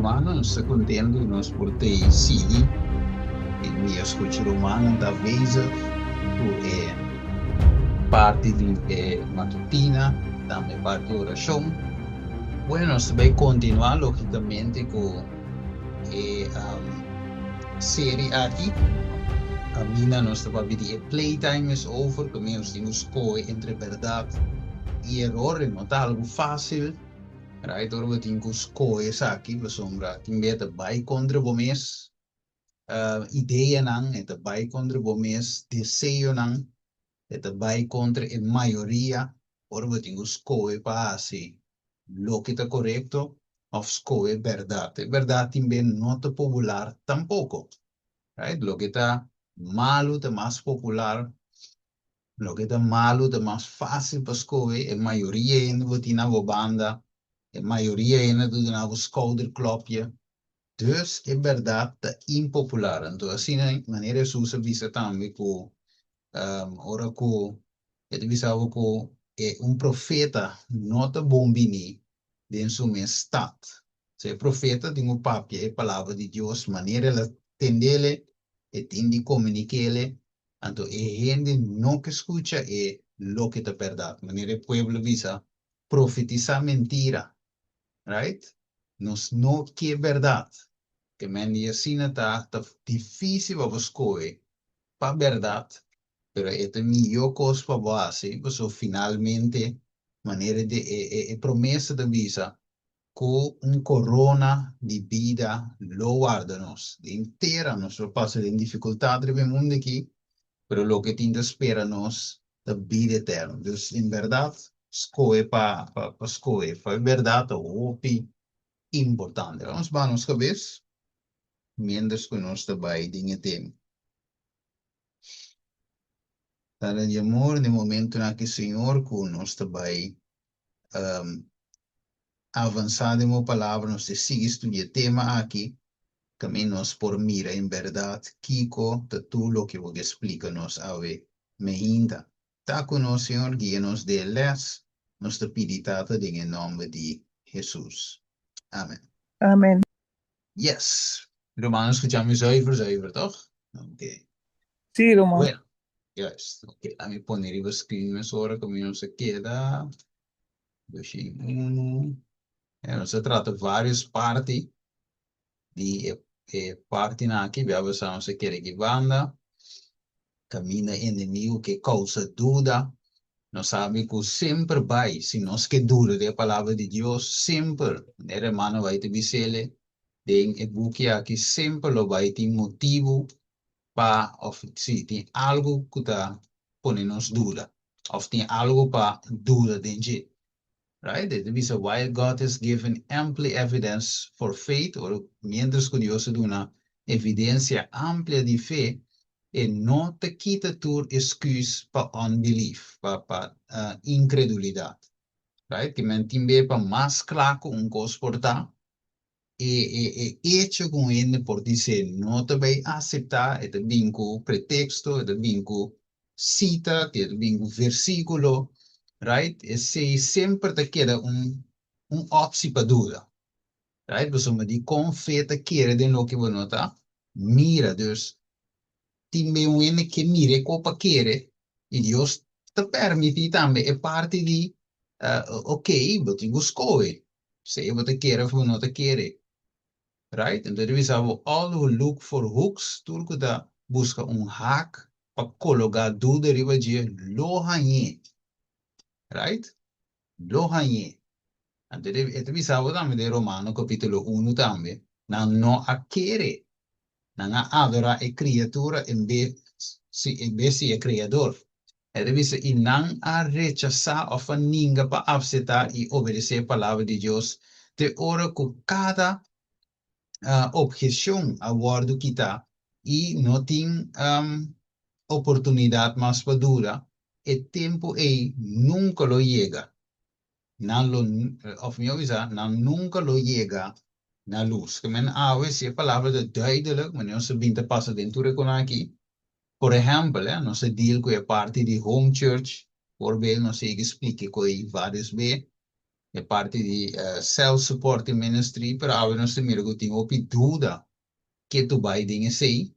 Rumannan, nos ta kontentu ku nos por ta sigui i mi a skucha rumannan ta bezig ku e parti di e matutina, tambe parti di orashon. Bueno, nos ta bai kontinuá lógikamente ku e seri aki. Kaminda nos ta papia di e playtime is over, kaminda nos tin ku skohe entre bèrdat i eror. E no ta algu fásil. Right, ora bo tin ku skohe esaki pasobra tin bia ta bai kontra bo mes ideanan, e ta bai kontra bo mes deseonan, e ta bai kontra e mayoria. Ora bo tin ku skohe pa hasi loke ta korekto òf skohe bèrdat. E bèrdat tin bia no ta popular tampoko. Right, loke ta malu ta mas popular. Loke ta malu ta mas fásil pa skohe, e mayoria hende bo tin na bo banda, e mayoria hende ta duna bo skouderklopje. Dus e bèrdat ta impopular. Anto asina manera Hesus a bisa tambe ku ora ku e ta bisa bo ku e un profeta no ta bon bini den su mes stat. So e profeta tin ku papia e palabra di Dios manera el a tendele, e tin di komunik'ele. Anto e hende no ke skucha e loke ta bèrdat. Manera e pueblo bisa, profetisá mentira, right? Nos no ke bèrdat. Ke men di asina ta ta difísil pa bo skohe pa bèrdat, pero e ta mihó kos pa bo hasi, pasobra finalmente manera di e e promesa ta bisa, Ku un korona di bida lo warda nos. Den tera nos lo pasa den difikultat riba e mundu aki, pero loke tin ta spera nos ta bida eterno. Dus en bèrdat skohe pa pa skohe pa e bèrdat ta hopi importante. Nos baha nos kabes miéntras ku nos ta bai den e tema. Tata di amor, den momentunan aki Señor ku nos ta bai avansá den bo palabra, nos ta sigui studia e tema aki, kaminda nos por mira en bèrdat kiko ta tur loke bo ke splika nos awe meinta. Ta ku nos, Señor, guia nos den e lès, nos ta pidi Tata den e nòmber di Hesus. Amen. Amen. Yes. Ruman skucha mi zuiver zuiver toch? Oké. Sí, ruman. Bueno, juist. Oké, laat mi pone riba screen mesora ku mi no sa keda. Doshi unu. Ja, nos a trata varios parti di e, e partinan aki. Bia basa nos a kere ki banda. Kaminda enemigo ke kousa duda. Nos sabi ku semper bai, si nos ke duda di e palabra di Dios, semper, manera hermano bai ta bisele den e buki aki, semper lo bai tin motibu pa, òf si tin algu ku ta pone nos duda, òf tin algu pa duda den dje. Right? E ta bisa, While God has given amply evidence for faith, ora miéntras ku Dios a duna evidensia amplia di fe, e no ta kita tur esküs pa unbelief, pa pa inkredulidat. Right? Ke men tin be pa mas kla ku un kos por ta, E e e echo ku un hende por disé no ta bai aseptá, e ta bin ku preteksto, e ta bin ku sita, e ta bin ku versíkulo, right? Esei semper ta keda un un opsi pa duda, right? Pasobra dikon fe ta kere den loke bo no ta mira? Dus tin be un hende ke mira e ko pa kere i Dios ta permití tambe e parti di ok bo tin ku skohe sea bo ta kere of bo no ta kere, right? Enton ta bisa bo all who look for hooks, tur ku ta buska un hak pa kologa duda riba dje lo hañ'é, right? Lo hañ'é. Anto e ta bisa bo tambe den Romano kapitulo unu tambe, nan no a kere. Nan a adorá e kriatura en bes si en bes di e Kreador. E ta bisa, I nan a rechasá òf a ninga pa apseptá i obedesé e Palabra di Dios te ora ku kada opheshon a wòrdu kitá i no tin oportunidat mas pa dura, e tempu ei nunka lo yega. Nan lo, of mihó bisa, nan nunka lo yega na lus. Ke men awe, si e palabra ta duidelijk, manera nos a bin ta pasa den tur e konan aki, por ehèmpel, nos a deal ku e parti di home church, por bel nos a yega splika e koe vários be. E parti di self-supporting ministry, pero awe nos ta mira ku tin hopi duda ke tu bai den esei.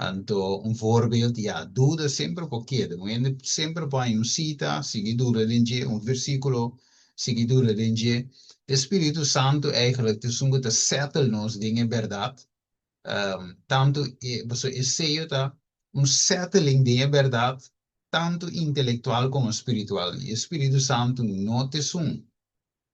Anto un voorbeeld, ya, duda semper por keda. Un hende semper por haña un sita, sigui duda den dje, un versíkulo, sigui duda den dje. E Spiritu Santu eigenlijk ta esun ku ta settle nos den e bèrdat. Tantu e, pasobra e seyo ta un settling den e bèrdat, tantu intelektual komo spiritual. E Spiritu Santu no ta esun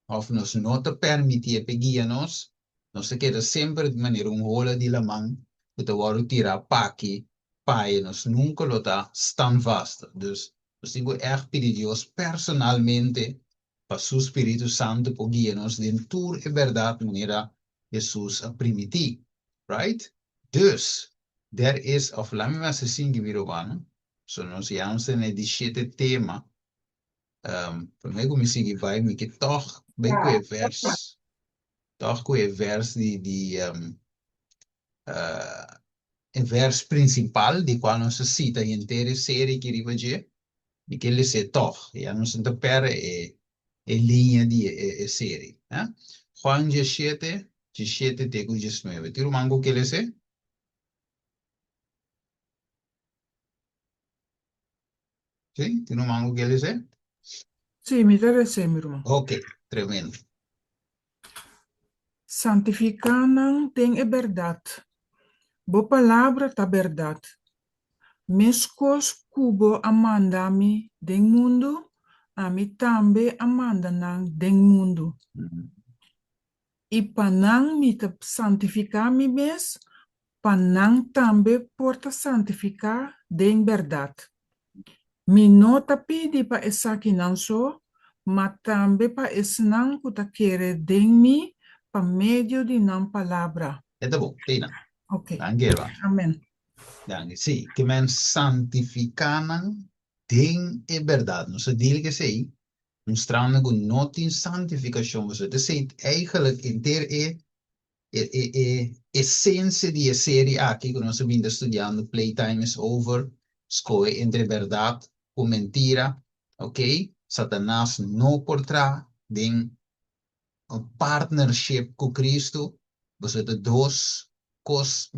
òf nos no ta permitié p'e guia nos, nos ta keda semper manera un hola di laman ku ta wòrdu tirá p'aki p'aya, nos nunka lo ta standvast. Dus, nos tin ku ègt pidi Dios personalmente pa su spiritu santu por guia nos den tur e bèrdat manera Hesus a primití. Right? Dus, there is, òf laat mi mester sinti mi rumannan, so nos ya nos ta na e di shete tema. Promé ku mi sigui bai mi ke tòg bai ku e vèrs, tòg ku e vèrs di di e vèrs prinsipal di kual nos a sita henter e serie aki riba dje, mi ke les'é tòg, ya nos no ta pèrdè e e liña di e e serie. Juan diesshete, diesshete te ku diesnuebe. Tin ruman ku ke les'é? Sí, tin ruman ku ke les'é? Sí, mi ta les'é, mi ruman. Ok, tremendo. Santifiká nan den e bèrdat. Bo palabra ta bèrdat. Meskos ku bo a manda mi den mundu, ami tambe a manda nan den mundu. I pa nan mi ta santifiká mi mes, pa nan tambe por ta santifiká den bèrdat. Mi no ta pidi pa esakinan so, ma tambe pa esnan ku ta kere den mi pa medio di nan palabra. E ta bon, Tina. Ok. Danki, Eva. Amen. Danki. Sí, ke men santifiká nan den e bèrdat. Nos a dil ku esei, mustrando ku no tin santifikashon pasobra ta esei eigenlijk henter e E e e esensia di e serie aki ku nos a bin ta studiando Playtime is over, skohe entre bèrdat ku mentira, ok, Satanas no por traha den un partnership ku Kristu, pasobra ta dos kos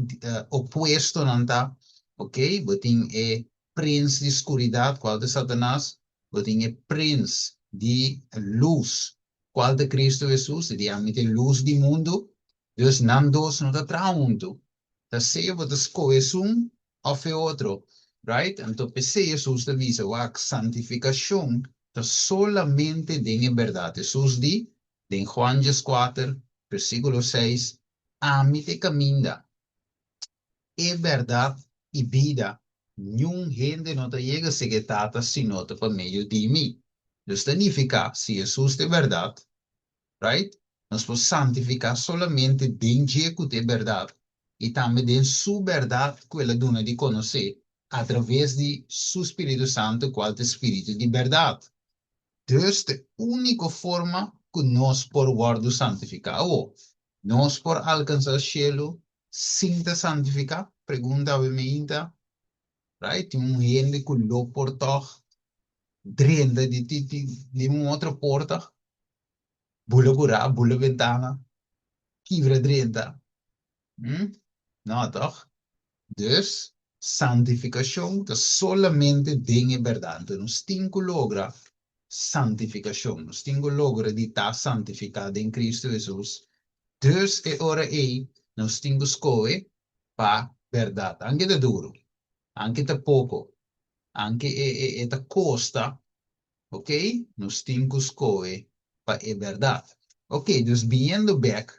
opuesto nan ta, ok, bo tin e prins di skuridat kual ta Satanas, bo tin e prins di lus Cual ta Cristo Jesus? E di, Ami ta e lus di mundu. Dus nan dos no ta traha huntu. Ta sea bo ta scoge esun of e otro. Right? Anto p'esey Jesus ta bisa, Wak, santificacion ta solamente den e berdad. Jesus di, den Juan dieskuater, versiculo seis, Ami ta e caminda, e bèrdat i bida, niun hende no ta yega sega e Tata si no ta pa medio di mi. Dus ta nifiká, si Hesus ta e bèrdat, right, nos por santifiká solamente den dje ku ta e bèrdat i tambe den su bèrdat ku el a duna di konosé atraves di su spiritu santu kual ta e spiritu di bèrdat. Dus ta e úniko forma ku nos por wòrdu santifiká. Awor, nos por alkansá shelu sin ta santifiká? Pregunta awe meinta. Right? Tin un hende ku lo por tòg drenta di di di di un otro porta, bula kurá, bula bentana, kibra drenta. Hm? No, tòg? Dus, santifikashon ta solamente den e bèrdat. Anto nos tin ku logra santifikashon. Nos tin ku logra di ta santifiká den Kristu Hesus. Dus e ora ei nos tin ku skohe pa bèrdat. Anke ta duru, anke ta poko, anke e e e ta kosta, ok, nos tin ku skohe pa e bèrdat. Ok, dus biniendo bèk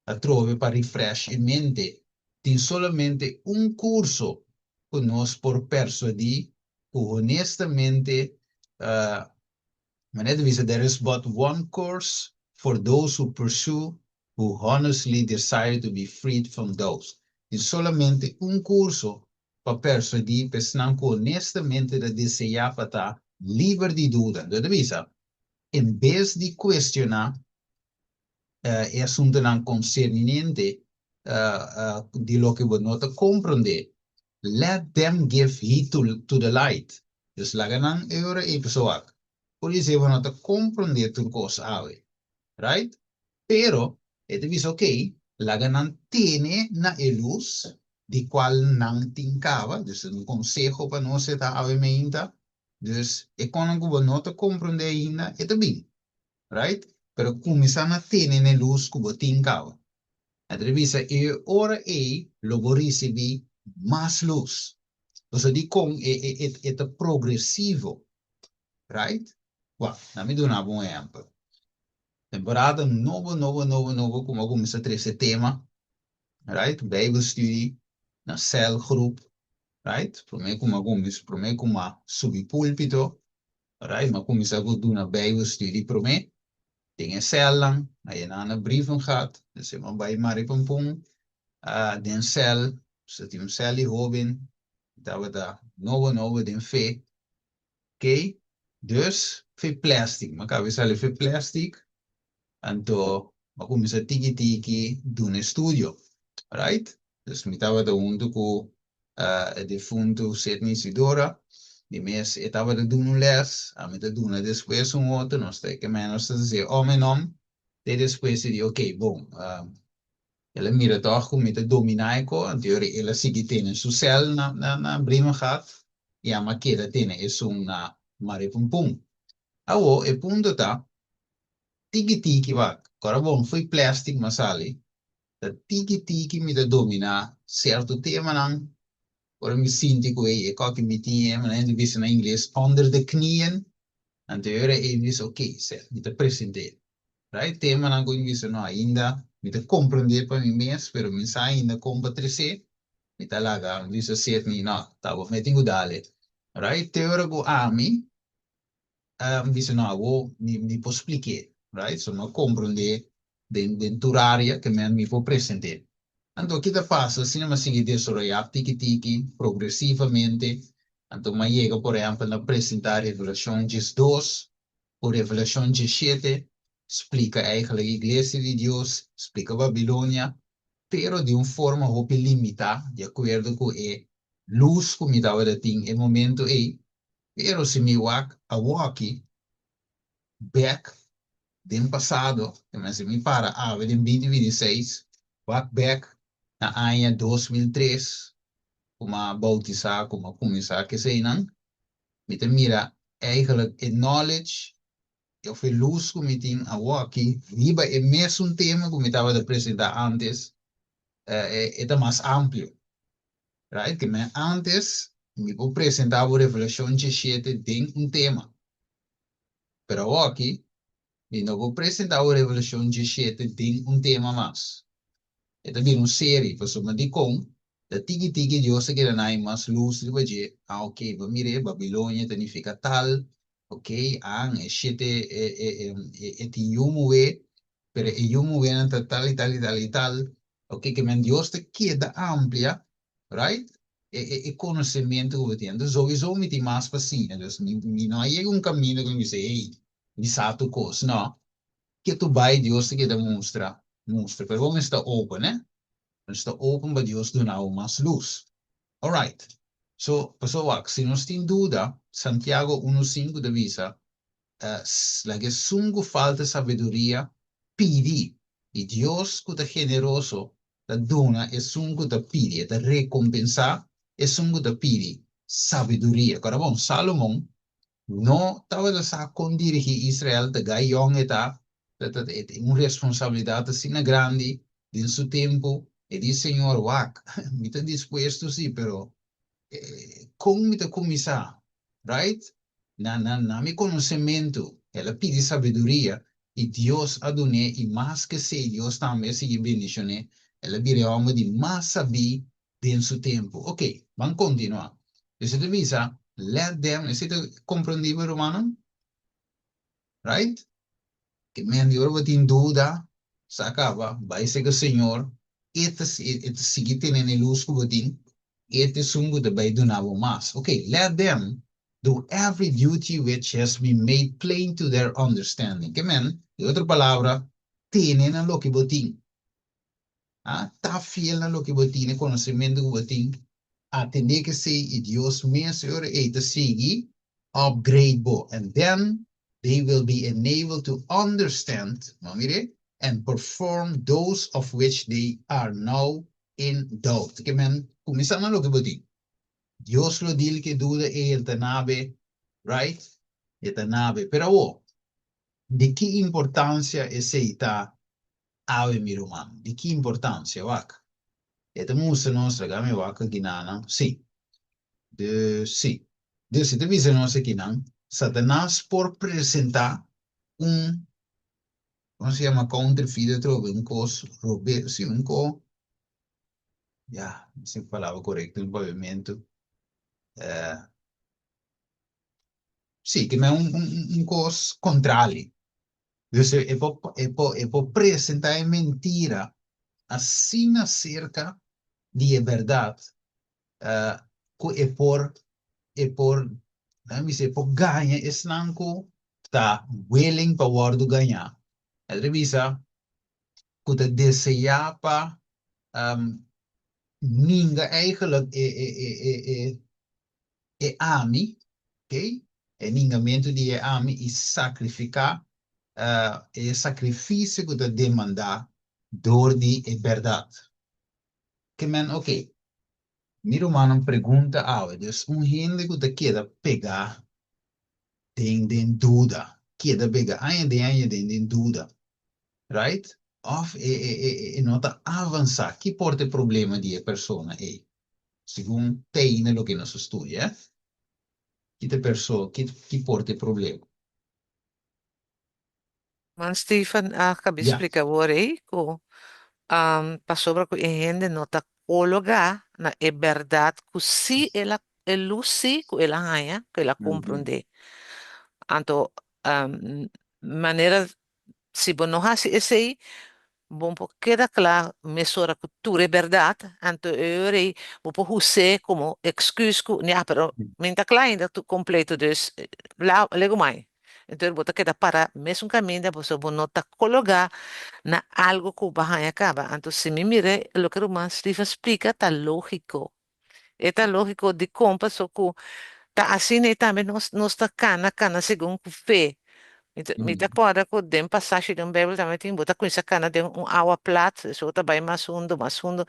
atrobe pa refresh e mente, tin solamente un kurso ku nos por persuadí ku honestamente manera ta bisa there is but one course for those who pursue who honestly desire to be freed from doubts. Tin solamente un kurso pa persuadí pa esnan ku honestamente ta deseá pa ta liber di duda. Anto e ta bisa, en bes di kuestioná e asuntunan konserniente di loke bo no ta komprondé, let them give heed to the light. Dus laga nan e ora ei pasobra wak. Por dise bo no ta komprondé tur kos awe. Right? Pero e ta bisa ok, laga nan tene na e lus di cual nan tin caba, dus un conseho pa nos e ta awe meinta, dus e konan cu bo no ta comprende ainda, e ta bin. Right? Pero cuminsa na tene na e lus cu bo tin caba. E ta bisa e ora ei lo bo ricibi mas lus. Pasobra dicon e ta progresivo. Right? Wak, na mi duna bo un ehempel. Temporada nobo, nobo, nobo, nobo ku mi a kuminsá trese tema, right? Bijbelstudie na celgroep, right? Promé ku mi a kuminsá, promé ku mi a subi púlpito, right? Mi a kuminsá ku duna Bijbelstudie promé den e sèlnan, ayina na Brievengat, dus mi a bai Maripampun, den sèl, sa tin un sèl di hóben, tabata nobo nobo den fe, Oké, dus fe plastic. Mi a caba di sali fe plastic, anto mi a cuminsa tiki tiki duna estudio, right? Dus mi tabata hunto cu e defunto Sidney Isidora, di mes e tabata duna un les, ami ta duna despues un otro, nos ta ke menos ta haci om en om, te despues e di oké, bon, El a mira tòg ku mi ta dominá e ko, anto yori el a sigui tene su sèl na na Brievengat i ami a keda tene esun na Maripumpun. Awo, e punto ta, tiki tiki wak, kòrda bon, fo'i plèstik m'a sali, ta tiki tiki mi ta dominá sierto temanan, ora mi sinti ku ey e kòki mi tin e, manera hende bisa na ingles, onder de knieën, anto yori ey mi bisa, oké, sè, mi ta present'é. Right? Temanan ku mi bisa no ainda mi ta komprendé pa mi mes, pero mi sa ainda kon pa tresé, mi ta laga mi bisa Sidney, no, ta bo mi tin ku dale. Right? Te ora ku ami mi bisa no awo mi mi por splik'é, right? So mi a komprendé den den tur área ke mi mi por present'é. Anto ki ta pasa asina mi a sigui desaroyá tiki tiki, progresivamente, anto mi a yega por ehèmpel na presentá Revelashon 12, Ku Revelashon 17 splika eigenlijk Iglesia di Dios, splika Babilonia, pero di un forma hopi limitá, di akuerdo ku e lus ku mi tabata tin e momento ei. Pero si mi wak awoki bek den pasado, si mi para awe den 2026, wak bek na aña 2003 ku mi a boutisá, ku mi a kuminsá ku eseinan, Mi ta mira eigenlijk e knowledge of e lus ku mi tin awoki riba e mesun tema ku mi tabata presenta antes, e ta mas amplio. Right? Ke men antes mi por presenta bo Revelashon 17 den un tema. Pero awoki Mi no por presentá bo Revelashon 17 den un tema mas. E ta bira un seri, pasobra dikon ta tiki tiki Dios ta keda na e mas lus riba dje. Ah, ok, bo mir'é, Babilonia ta nifiká tal, ok, an, e shete, e, e, e, e tin yu muhé, pero e yu muhénan ta tal i tal i tal i tal, ok, ke men Dios ta keda amplia, right, e, e, e konosementu ku bo tin. Anto, souiso mi tin mas pa siña, dus mi, mi no a yega un kaminda ku mi bisa, hey, Mi sa tur kos. No. Ke tur bai Dios ta keda mustra, mustra. Pero bo mester ta open, eh. Mester ta open pa Dios duna bo mas lus. Alright. So, pasobra wak, si nos tin duda, Santiago 1:5 ta bisa, Laga esun ku falta sabiduria pidi, i Dios ku ta generoso ta duna esun ku ta pidi, e ta rekompensá esun ku ta pidi sabiduria. Kòrda bon, Salomon No tabata sa kon dirigí Israel, ta gai yòn e ta, ta ta e tin un responsabilidat asina grandi den su tempu. E di, Señor, wak, mi ta dispuesto sí, pero kon mi ta kuminsá? Right? Na na na mi konosementu, el a pidi sabiduria i Dios a dun'é, i mas k'esei Dios tambe a sigui bendishon'é, el a bira e hòmber di mas sabí den su tempu. Ok, ban kontinuá. Esei ta bisa, let them, esei ta komprendibel rumannan? Right? Ke men di ora bo tin duda, sa kaba, bai seka Señor, E ta e ta sigui tene na e lus ku bo tin, E ta esun ku ta bai duna bo mas. Ok, let them do every duty which has been made plain to their understanding. Ke men, di otro palabra, tene na loke bo tin. A Ta fiel na loke bo tin, e konosementu ku bo tin. Atendé ku esei i Dios mes e ora ei ta sigui upgrade bo. And then they will be enabled to understand, no mire, and perform those of which they are now in doubt. Ke men kuminsá na loke bo tin. Dios lo deal ku e duda ei, el ta nabe, right? E ta nabe. Pero awor, di ki importansia esei ta awe, mi ruman? Di ki importansia? Wak. E ta mustra nos, laga mi wak akinan, sí. De, sí. Dus e ta bisa nos akinan, Satanas por presentá un, kon se yama counterfeit atrobe, un kos robe, sí, un ko, ya, no sé e palabra korekto den papiamentu. Eh, sí, ke men un, un, un kos kontrali. Dus e por, e por, e por presentá e mentira asina serka di e bèrdat ku e por e por laga mi bisa e por gaña esnan ku ta willing pa wòrdu gañá. El ta bisa ku ta deseá pa ninga eigenlijk e e e e e e ami, okay, e ningamentu di e ami i sakrifiká e sakrifisio ku ta demandá dor di e bèrdat. Ke men ok. Mi rumannan pregunta awe, dus un hende ku ta keda pegá den den duda, keda pegá aña den aña den den duda, right? Òf e e e e no ta avansá, ki por ta e problema di e persona ei? Segun te ainda loke nos a studia, eh? Ki ta e perso, ki ki por ta e problema? Man Stephen a kabi splika awor ei ku pasobra ku e hende no ta kologa na e bèrdat ku si el a e lus si ku el a haña ku el a komprondé. Anto manera si bo no hasi esei Bo por keda kla mesora ku tur e bèrdat, anto e ora ei bo por hus'é komo eksküs ku, ña, pero mi no ta kla ainda tur kompleto, dus la legumai. Entonces bo ta keda para mesun kaminda pasobra bo no ta kologá na algu ku bo a haña kaba. Anto si mi mira loke ruman Steven splika ta lógiko. E ta lógiko dikon paso ku ta asina ei tambe nos nos ta kana kana segun ku fe. Mi ta mi ta kòrda ku den pasashi den Beibel tambe tin bo ta kuminsá kana den un awa plat, eso bo ta bai mas hundo mas hundo.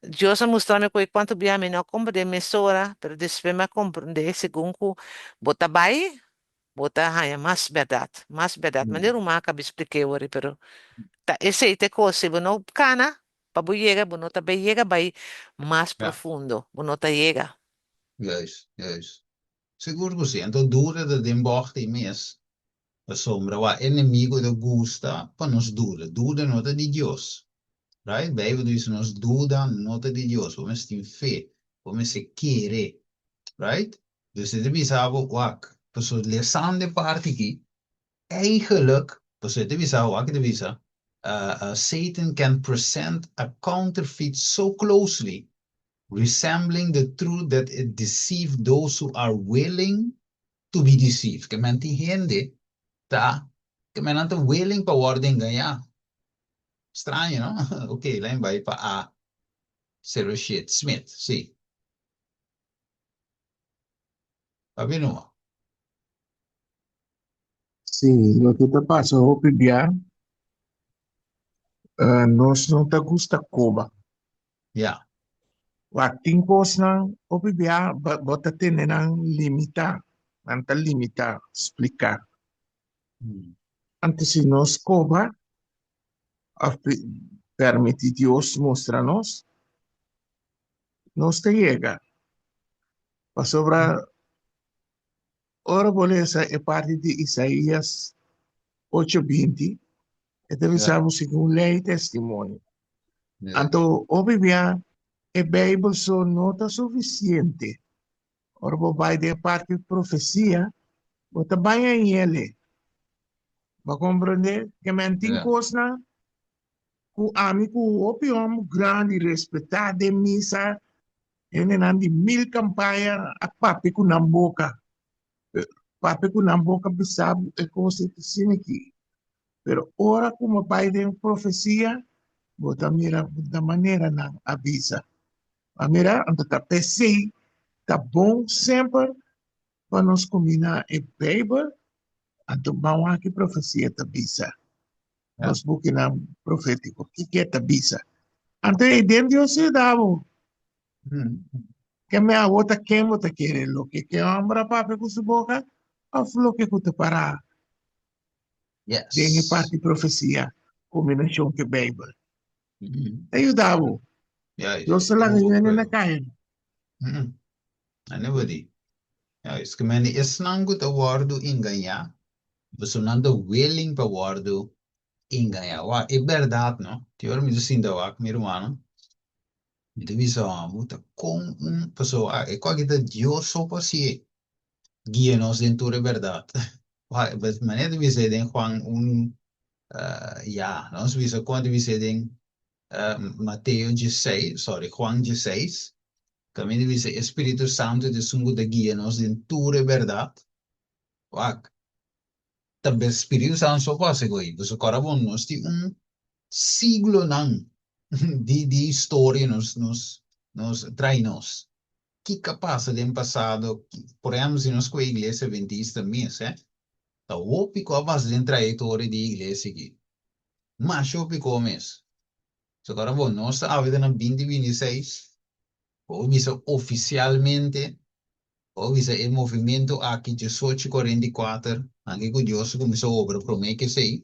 Dios a mustra mi ku e kuantu bia mi no a komprendé mesora, pero despues mi a komprendé segun ku bo ta bai bo ta haña mas bèrdat, mas bèrdat. Manera ruman a kabi splik'é wòrdu, pero ta esei ta e kos, si bo no kana Pa bo yega, bo no ta bay yega bay mas profundo, bo no ta yega. Juist, juist. Sigur ku si. Anto duda ta den bògt ei mes. Pasobra wak enemigo ta gusta pa nos duda. Duda no ta di Dios. Right? Beibel ta bisa nos duda no ta di Dios. Bo mester tin fe. Bo mester kere. Right? Dus e ta bisa bo wak, pasobra lesando e parti aki, Eigenlijk, pasobra e ta bisa, wak e ta bisa, Satan can present a counterfeit so closely resembling the truth that it deceive those who are willing to be deceived. Ke men tin hende ta, ke men nan ta willing pa wòrdu engañá. Straño, no? Ok, lain bai pa A. Seroshit Smith, sí. Papia numa. Sí, loke ta pasa hopi bia, nos no ta gusta koba. Ya. Wak, tin kosnan hopi bia bo ta tene nan limitá, nan ta limitá spliká. Anto si nos koba òf permití Dios mustra nos, nos ta yega. Pasobra Ora bo lesa e parti di Isaías ocho 20, e ta bisa bo segun lei testimonio. Anto hopi bia e Beibel so no ta sufisiente. Ora bo bai den e parti profesia, bo ta bai añele. Bo a komprende? Ke men tin kosnan ku ami ku hopi hòmber grandi respetá den misa Hendenan di mil kampaña a papia ku nan boka. Papia ku nan boka bisa bo e kos ei ta asina aki. Pero ora ku bo bai den profesia, bo ta mira na manera nan a bisa. A mira, anto ta p'esei ta bon semper pa nos kombiná e Beibel. Anto ban wak ki profesia ta bisa. Nos bukinan profétiko, kiko e ta bisa? Anto ei den Dios a yuda bo. Ke me abo ta ken bo ta kere, loke ke hòmber a papia ku su boka òf loke ku ta pará den e parti profesia kombinashon ku e Beibel? Ta yuda bo. Dios ta laga hende na kaya. Anybody. Juist, ke men esnan ku ta wòrdu engañá, pasobra nan ta willing pa wòrdu engañá. Wak, e bèrdat no. Tin ora mi ta sinta wak mi rumannan, mi ta bisa bo ta kon un, pasobra e kòke ta Dios so por hasié, guia nos den tur e bèrdat. Wak, manera ta bisa den Juan un, ya, nos bisa kon ta bisa den Mateo dieseis, sorry, Juan dieseis, kaminda di bisa e Spiritu Santu ta esun ku ta guia nos den tur e bèrdat. Wak, ta be Spiritu Santu so por hasi ko'i, pasobra kòrda bon, nos tin un siglonan di di historia nos nos nos trai nos. Kiko a pasa den pasado, por ehèmpel si nos kohe iglesia adventista mes, eh, ta hopi ku a pasa den trayektoria di e iglesia aki. Masha hopi ko mes. So ora bo nos ta awe ta na 2026, bo bisa ofisialmente, bo bisa e movimento aki 1844, anke ku Dios a kuminsá obra promé ke esei,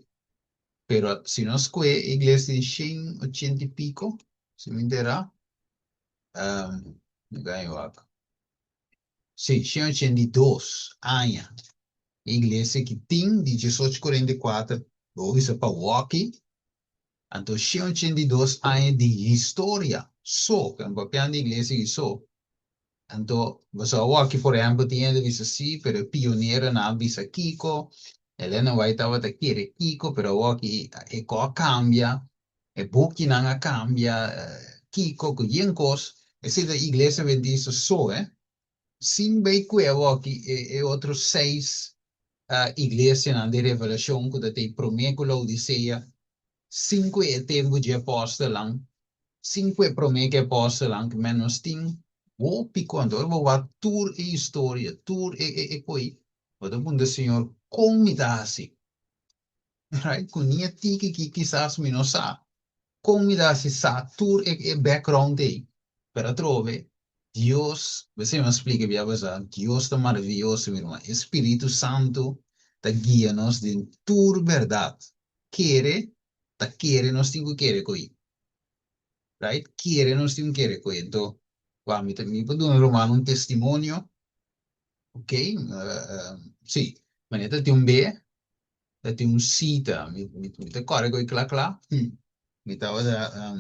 pero si nos kue e iglesia tin 180 i piko, si mi enterá, mi gaña wak. Sí, 182 aña. E iglesia ki tin di 1844, bo bisa pa woki, anto 182 aña di historia so, ke papiando di iglesia ki so. Anto, boso a woki, por ehempel, tin hende bisa sí, pero e pioneronan a bisa kiko, Elena White tabata kere kiko, pero awoki e ko a kambia, e bukinan a kambia, kiko ku yen kos. Esei ta iglesia adventista so, eh. Sin bay kue awoki e e otro seis iglesianan di Revelashon ku ta tei promé ku Laodisea, sin kue e tempu dje apòstelnan, sin kue promé ku e apòstelnan, ku men nos tin hopi konta. Ora bo wak tur e historia, tur e e e koi, bo ta puntra Señor, kon mi ta hasi? Right? Ku ni e tiki ki kisas mi no sa. Kon mi ta hasi sa tur e e background ei? Pero atrobe, Dios, besei mi a splika bia pasá, Dios ta maravioso mi ruman. E Spiritu Santu ta guia nos den tur bèrdat. Kere, ta kere nos tin ku kere ku ei. Right? Kere nos tin ku kere ku ei. Anto, wak, mi ta mi por duna ruman un testimonio, ok, si, manera ta tin un be, ta tin un sita, mi mi mi ta kòrda ku ei kla kla, mi tabata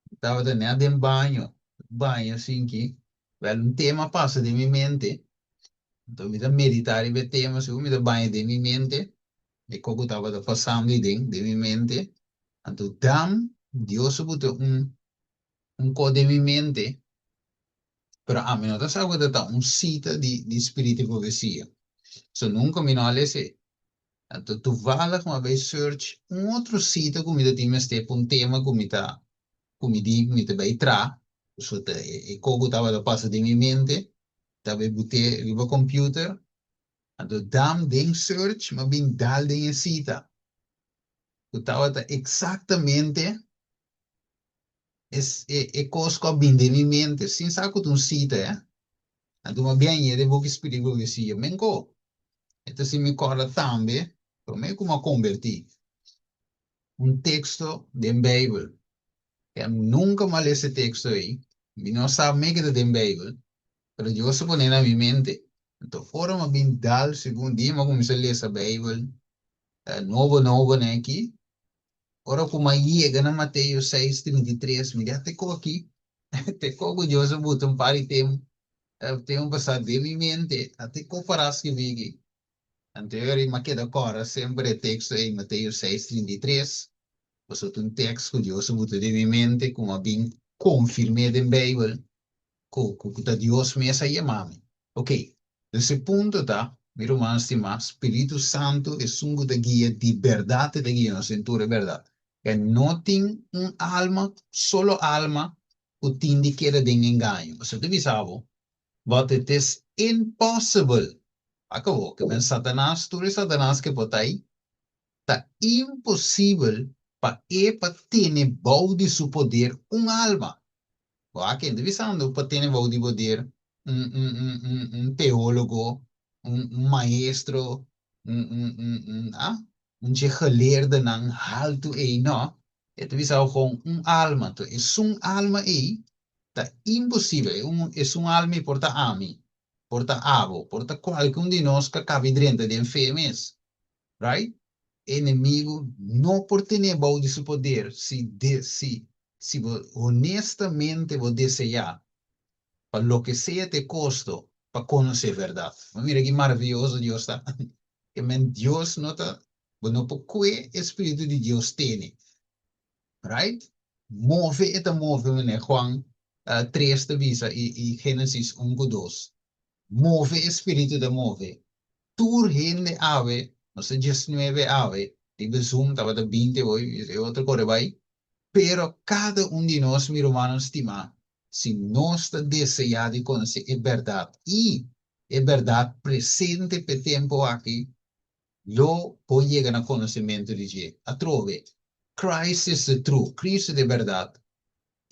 mi tabata nèt den baño, baña asinki, wèl un tema a pasa den mi mente, anto mi ta meditá riba e tema, segun mi ta baña den mi mente, e kos ku tabata pasando ei den, den mi mente, anto dam Dios a buta un un kos den mi mente, pero ami no ta sa ku ta ta un sita di di spiritu di profesia. So nunka mi no a les'é. Anto toevallig mi a bai search un otro sita ku mi ta tin mester pa un tema ku mi ta ku mi di mi ta bai traha. So ta e e kos ku tabata pasa den mi mente ta bai but'é riba computer. Anto dam den search mi a bin dal den e sita ku tabata eksaktamente Es e e kos ku a bin den mi mente sin sa ku ta un sita eh. Anto mi a bin añe den boki spiritu profesia. Menko, e ta si mi kòrda tambe promé ku mi a kombertí un teksto den Beibel. E nunka mi a lesa e teksto ei, mi no sa me ke ta den Beibel, pero Dios a pone na mi mente. Anto ora mi a bin dal segun dia mi a kuminsá lesa Beibel nobo nobo neki, Ora ku mi a yega na Mateo seis, 33, mi di, Te ko aki, te ko ku Dios a buta un par di tempu, tempu pasá den mi mente, a te ko pará skibí aki. Anto e ora mi a keda kòrda semper e teksto ei, Mateo seis, 33, pasobra ta un tekst ku Dios a buta den mi mente ku mi a bin konfirm'é den Beibel. Ku ku ta Dios mes a yama mi. Ok, dus e punto ta, mi ruman stimá, Spiritu Santu esun ku ta guia di bèrdat e ta guia nos den tur e bèrdat. E no tin un alma, solo alma, ku tin di keda den engaño. Pasobra ta bisa bo, but it is impossible. Akabó, ke men Satanas, tur e Satanas ke por ta ei, ta imposibel pa e pa tene bou di su poder un alma. Wak, ken ta bisando pa tene bou di poder un, un, un, un, un teólogo, un, un maestro, un, un, un, un, ah, un dje geleerdenan haltu ei? No, e ta bisa gewoon un alma. Anto esun alma ei ta imposibel, e un, esun alma ei por ta ami, por ta abo, por ta kualke un di nos ka kabi drenta den fe mes. Right? Enemigu no por tene bou di su poder si de si si bo honestamente bo deseá pa loke sea te kosto pa konosé bèrdat. Bo mira ki maravioso Dios ta. Ke men Dios no ta bo no por kue e spiritu di Dios tene. Right? Move e ta move manera Juan 3 ta bisa i i Genesis 1 ku 2. Move e spiritu ta move. Tur hende awe, nos ta diesnuebe awe, riba Zoom tabata 20 hoy, e otro kore bai, pero kada un di nos, mi rumannan stimá, si nos ta deseá di konosé e bèrdat i e bèrdat presente p'e tempu aki, lo bo yega na konosementu di dje. Atrobe, Christ is the truth, Cristo ta e bèrdat,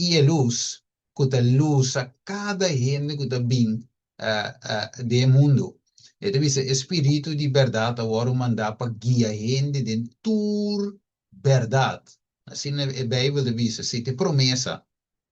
i e lus ku ta lusa kada hende ku ta bin den e mundu. E ta bisa, E spiritu di bèrdat a wòrdu mandá pa guia hende den tur bèrdat. Asina e Beibel ta bisa, si ta e promesa,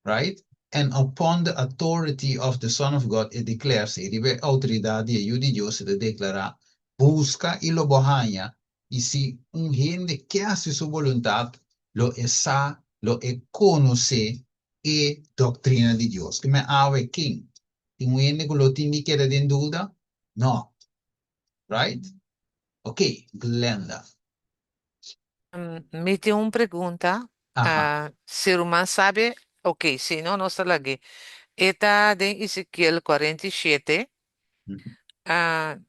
right? And upon the authority of the Son of God it declares, i riba e outoridat di e Yu di Dios e ta deklará, Buska i lo bo haña, I si un hende ke hasi su boluntat, lo e sa, lo e konosé e doktrina di Dios. Ke men awe ken? Tin un hende ku lo tin di keda den duda? No. Right? Ok, Glenda. Mi tin un pregunta. Aha. Si ruman sabe, ok, si no, nos ta lag'é. E ta den Ezekiel 47.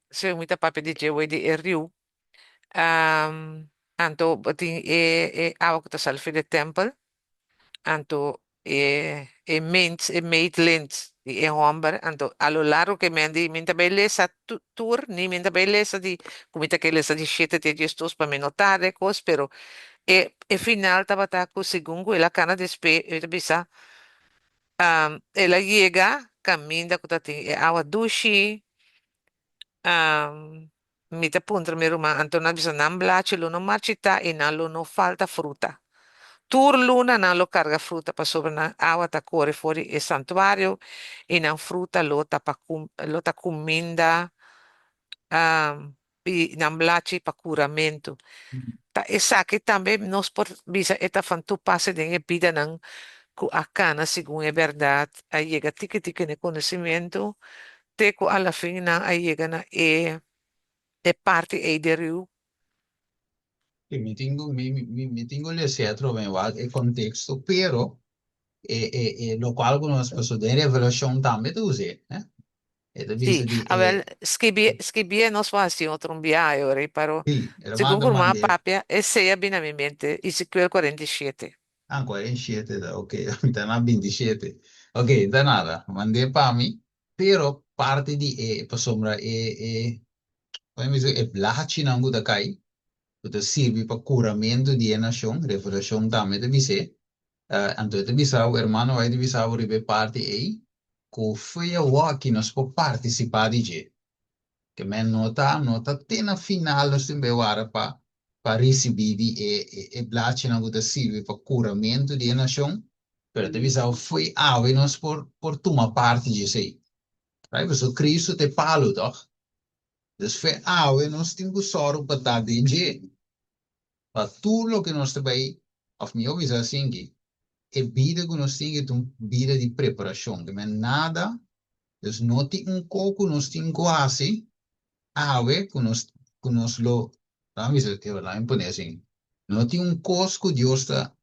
Segun mi ta papia di dje wei di e riu. Anto bo tin e e awa ku ta sali for di e tèmpel. Anto e e mint, e meetlint di e hòmber. Anto a lo largo ke mi a di mi ta bai lesa tur, ni mi ta bai lesa di ku mi ta ke lesa di shete te diesdos pa mi no tarda e kos, pero e e final tabata ku segun ku el a kana despe e ta bisa El a yega kaminda ku ta tin e awa dushi. Mi ta puntra mi ruman, anto nan a bisa nan blachi lo no marchitá i nan lo no falta fruta. Tur luna nan lo karga fruta pasobra nan awa ta kore for di e santuario i nan fruta lo ta pa lo ta kuminda i nan blachi pa kuramentu. Ta esaki tambe nos por bisa e ta van toepassen den e bidanan ku a kana segun e bèrdat, a yega tiki tiki na e konosementu, te ku a la fin nan a yega na e e parti ei di riu. Sí, mi tin ku mi mi mi tin ku lese atrobe wak e konteksto, pero e e e lokual ku nos pasobra den Revelashon tambe ta us'é, eh. E ta bisa Sí, di a e. wel, skibi, skibié nos por hasi otro un biaha e ora ei, pero Sí, el a segun manda ku ruman a mand'é. papia, esei a bini na mi mente, Ezequiel 47. Ah, 47 ta, ok, mi ta na 27. Ok, ta nada, mand'é pa mi, pero parti di e, pasobra e, e, kon mi bisa, e blachinan ku ta kai, ku ta sirbi pa kuramentu di e nashon, Revelashon tambe ta bis'é, Anto e ta bisa bo, hermano White ta bisa bo riba e parti ei, ku fo'i awoki nos por partisipá di dje. Ke men no ta no ta te na final nos tin bai wara pa pa risibí di e e blachinan ku ta sirbi pa kuramentu di e nashon, pero e ta bisa bo fo'i awe nos por por tuma parti dje esei. Right? Pasobra Cristo ta e palu, tòg? Dus fo'i awe nos tin ku sòru pa ta den dje. Pa tur loke nos ta bai, òf mihó bisa asinki, e bida ku nos tin ta un bida di preparashon. Ke men nada, dus no tin un ko ku nos tin ku hasi awe ku nos ku nos lo, laga mi bisa, laga mi pone asin, no tin un kos ku Dios ta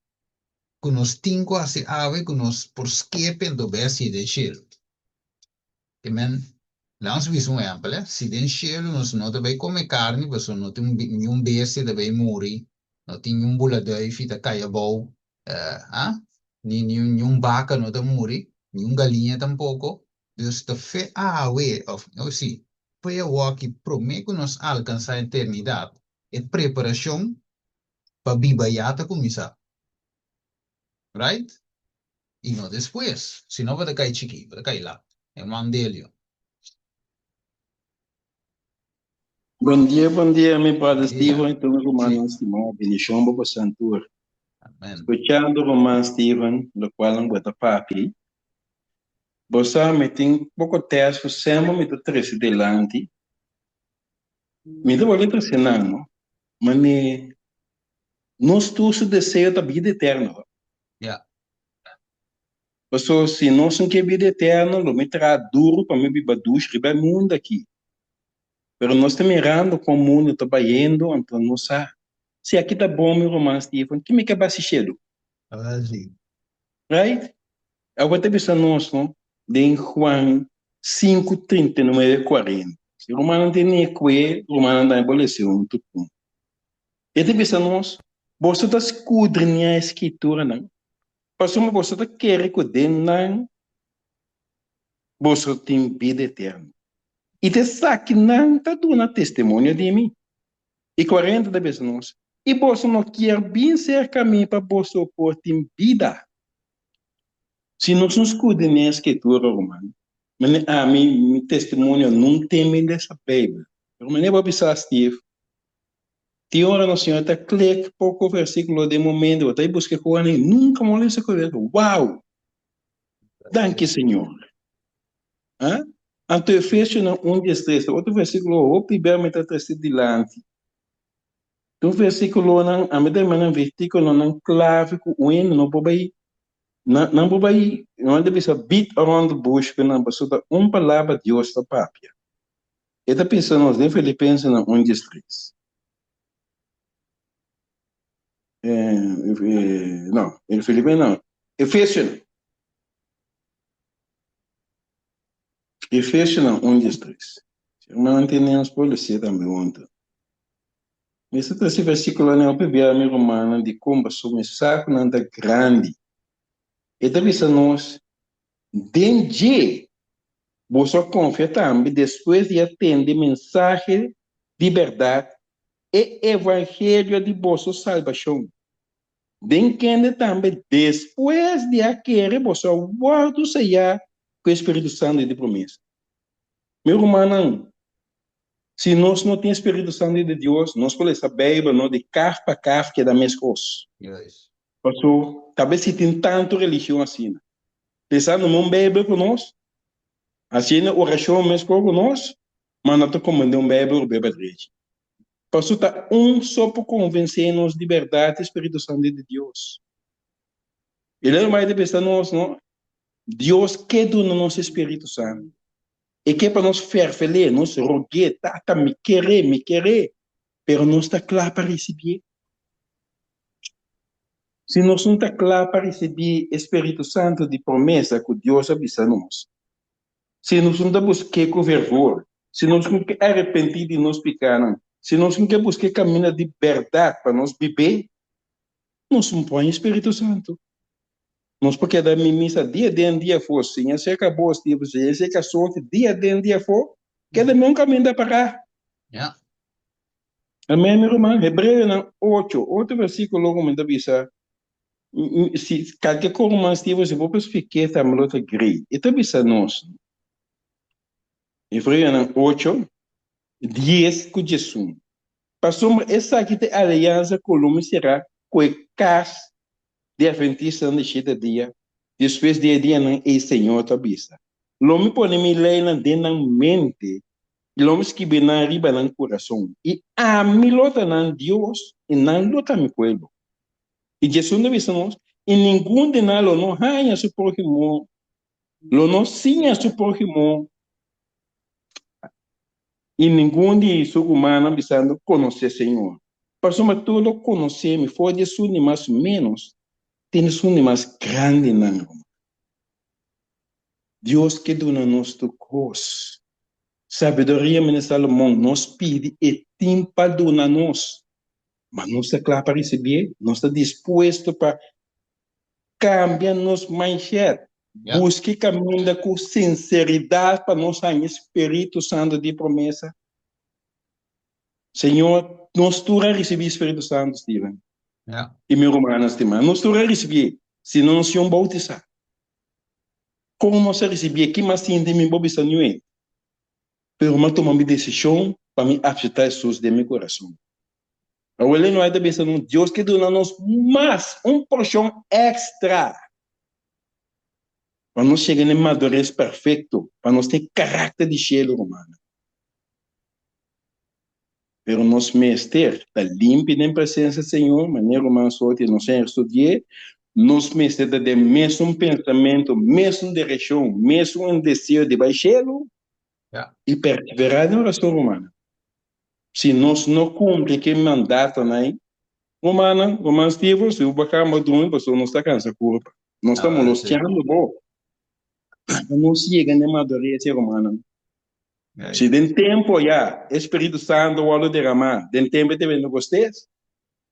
ku nos tin ku hasi awe ku nos por skepe anto bai hasi den shelu. Ke men, laga nos bisa un ehèmpel, eh. Si den shelu nos no ta bai kome karni, pasobra no tin niun bestia ta bai muri, no tin niun buladuifi ta kai abou, ah, ni niun baka no ta muri, niun galiña tampoko. Dus ta fe awe, òf, no, si. Fo'i awor-aki promé ku nos alkansá eternidat, e preparashon pa biba ya ta kuminsá. Right? I no despues. Si no bo ta kai chikí, bo ta kai lat. E man Delio. Bon dia, bon dia, mi brother Bon dia. Steven i tur mi Sí. rumannan stimá. Bendishon bo bosan tur. Amen. Skuchando ruman Steven, lokual bo ta papia, bo sa mi tin poko tèst ku semper mi ta trese dilanti. Mi ta wòrdu trese nan, no? Mane nos tur su deseo ta bida eterno. Ja. Paso si nos no ke bida eterno, lo mi traha duru pa mi biba dushi riba e mundu aki. Pero nos ta mirando kon mundu ta bayendo, anto nos sa, si aki ta bon mi ruman Steven, ke mi ke basi shelu? Así. Right? Awor ta bisa nos no, den Juan 5, 39, 40. Si rumannan tene kue, rumannan tambe por lese huntu ku. E ta bisa nos, Boso ta skudriñá e Skrituranan, pasobra boso ta kere ku den nan boso tin bida eterno. I ta esakinan ta duna testimonio di mi. I 40 ta bisa nos, I boso no kier bin serka mi pa boso por tin bida. Si nos no skudriñá e Skritura, ruman, mane ami, mi testimonio nun ten mi lesa Beibel. Pero mane bo bisa, Steve, Tin ora nos Señor ta klik poko versíkulo den momento, bo ta buska e konan i nunka mo lesa ku e Wow! Danki Señor! Ha? Anto Efesionan un diestres ta otro versíkulo hopi bia mi ta trese dilanti. Tur versíkulonan, ami ta yama nan versíkulonan klave ku un hende no por bai, nan nan por bai, nan ta bisa beat around the bush ku nan, pasobra ta un palabra Dios ta papia. E ta bisa nos den Filipensenan un diestres. No, den Filipensenan no, Efesionan. Efesionan un diestres. Si hermannan tene nos por lese tambe huntu. Mi ta trese versikulonan hopi bia mi rumannan di kon pasobra mi sa ku nan ta grandi. E ta bisa nos Den dje, boso a konfia tambe despues di a tende mensahe di bèrdat, e evangelio di boso salbashon, den kende tambe despues di a kere boso a wòrdu seyá ku e spiritu santu di promesa. Mi rumannan, si nos no tin spiritu santu di Dios, nos por lesa Beibel no di kaf pa kaf keda meskos. Paso, ta bes si tin tantu religion asina. Pensando un Bijbel ku nos, hasiendo orashon meskos ku nos, ma no ta komprendé un Bijbel rubé pa drechi. Paso ta un so por konvensé nos di bèrdat e Spiritu Santu di Dios. I lei mai ta bisa nos, no, Dios ke duna nos e Spiritu Santu. E ke pa nos fèrfel'é, nos rog'é, Tata, mi ker'é, mi ker'é. Pero nos ta kla pa risibié? Si nos no ta kla pa risibí e spiritu santu di promesa ku Dios a bisa nos, si nos no ta busk'é ku fervor, si nos no ke arepentí di nos pikánan, si nos no ke buska e kaminda di bèrdat pa nos bib'é, nos no por haña e spiritu santu. Nos por keda mi misa dia den dia afó, siña serka bo, siña serka Sofi, dia den dia afó, keda mi un kaminda pará. Ja. Amén, mi ruman. Hebreonan ocho, otro versíkulo ku mi ta bisa, si kalke ku ruman Steven, si bo por splik'é tambe lo ta great. E ta bisa nos, Hebreonan ocho, dies ku diesun, Pasobra esaki ta e aliansa ku lo mi será ku e kas di Adventistanan di shete dia, despues di e dianan ei Señor ta bisa, Lo mi pone mi leinan den nan mente i lo mi skibi nan riba nan kurason, i ami lo ta nan Dios i nan lo ta mi pueblo. I Jesus ta bisa nos, I ningun di nan lo no haña su próhimo, lo no siña su próhimo, i ningun di su rumannan bisando, Konosé Señor. Pasobra tur lo konosé mi, for di esun di mas ménos te esun di mas grandinan, ruman. Dios ke duna nos tur kos. Sabiduria, mene Salomon, nos pidi e tin pa duna nos, ma nos ta kla pa risibié? Nos ta dispuesto pa kambia nos mindset? Buska e kaminda ku sinseridat pa nos haña Spiritu Santu di promesa. Señor, nos tur a risibí Spiritu Santu, Steven. I mi rumannan stimá, nos tur a risibié, si no nos yon boutisá. Kon nos a risibié? Ki mas sinti mi bo bisa niun? Pero mi a tuma mi desishon pa mi apseptá Hesus den mi kurason. Awor Ellen White ta bisa nos, Dios ke duna nos mas, un porshon èkstra, pa nos yega na e madures perfekto, pa nos tin e karakter di shelu, rumannan. Pero nos mester ta limpi den presensia di Señor, manera ruman Soti nos a estudi'é, nos mester ta den mesun pensamentu, mesun direkshon, mesun deseo di bai shelu i perseverá den orason, rumannan. Si nos no kumpli ku e mandatonan ei, rumannan, ruman Steven, si bo por kamba drumi pasobra nos ta kansa kurpa, nos ta molostiando bo. Pa nos yega na e madurez ei, rumannan. Si den tempo ya e Spiritu Santu wòrdu deramá den tempu di Pentecostés,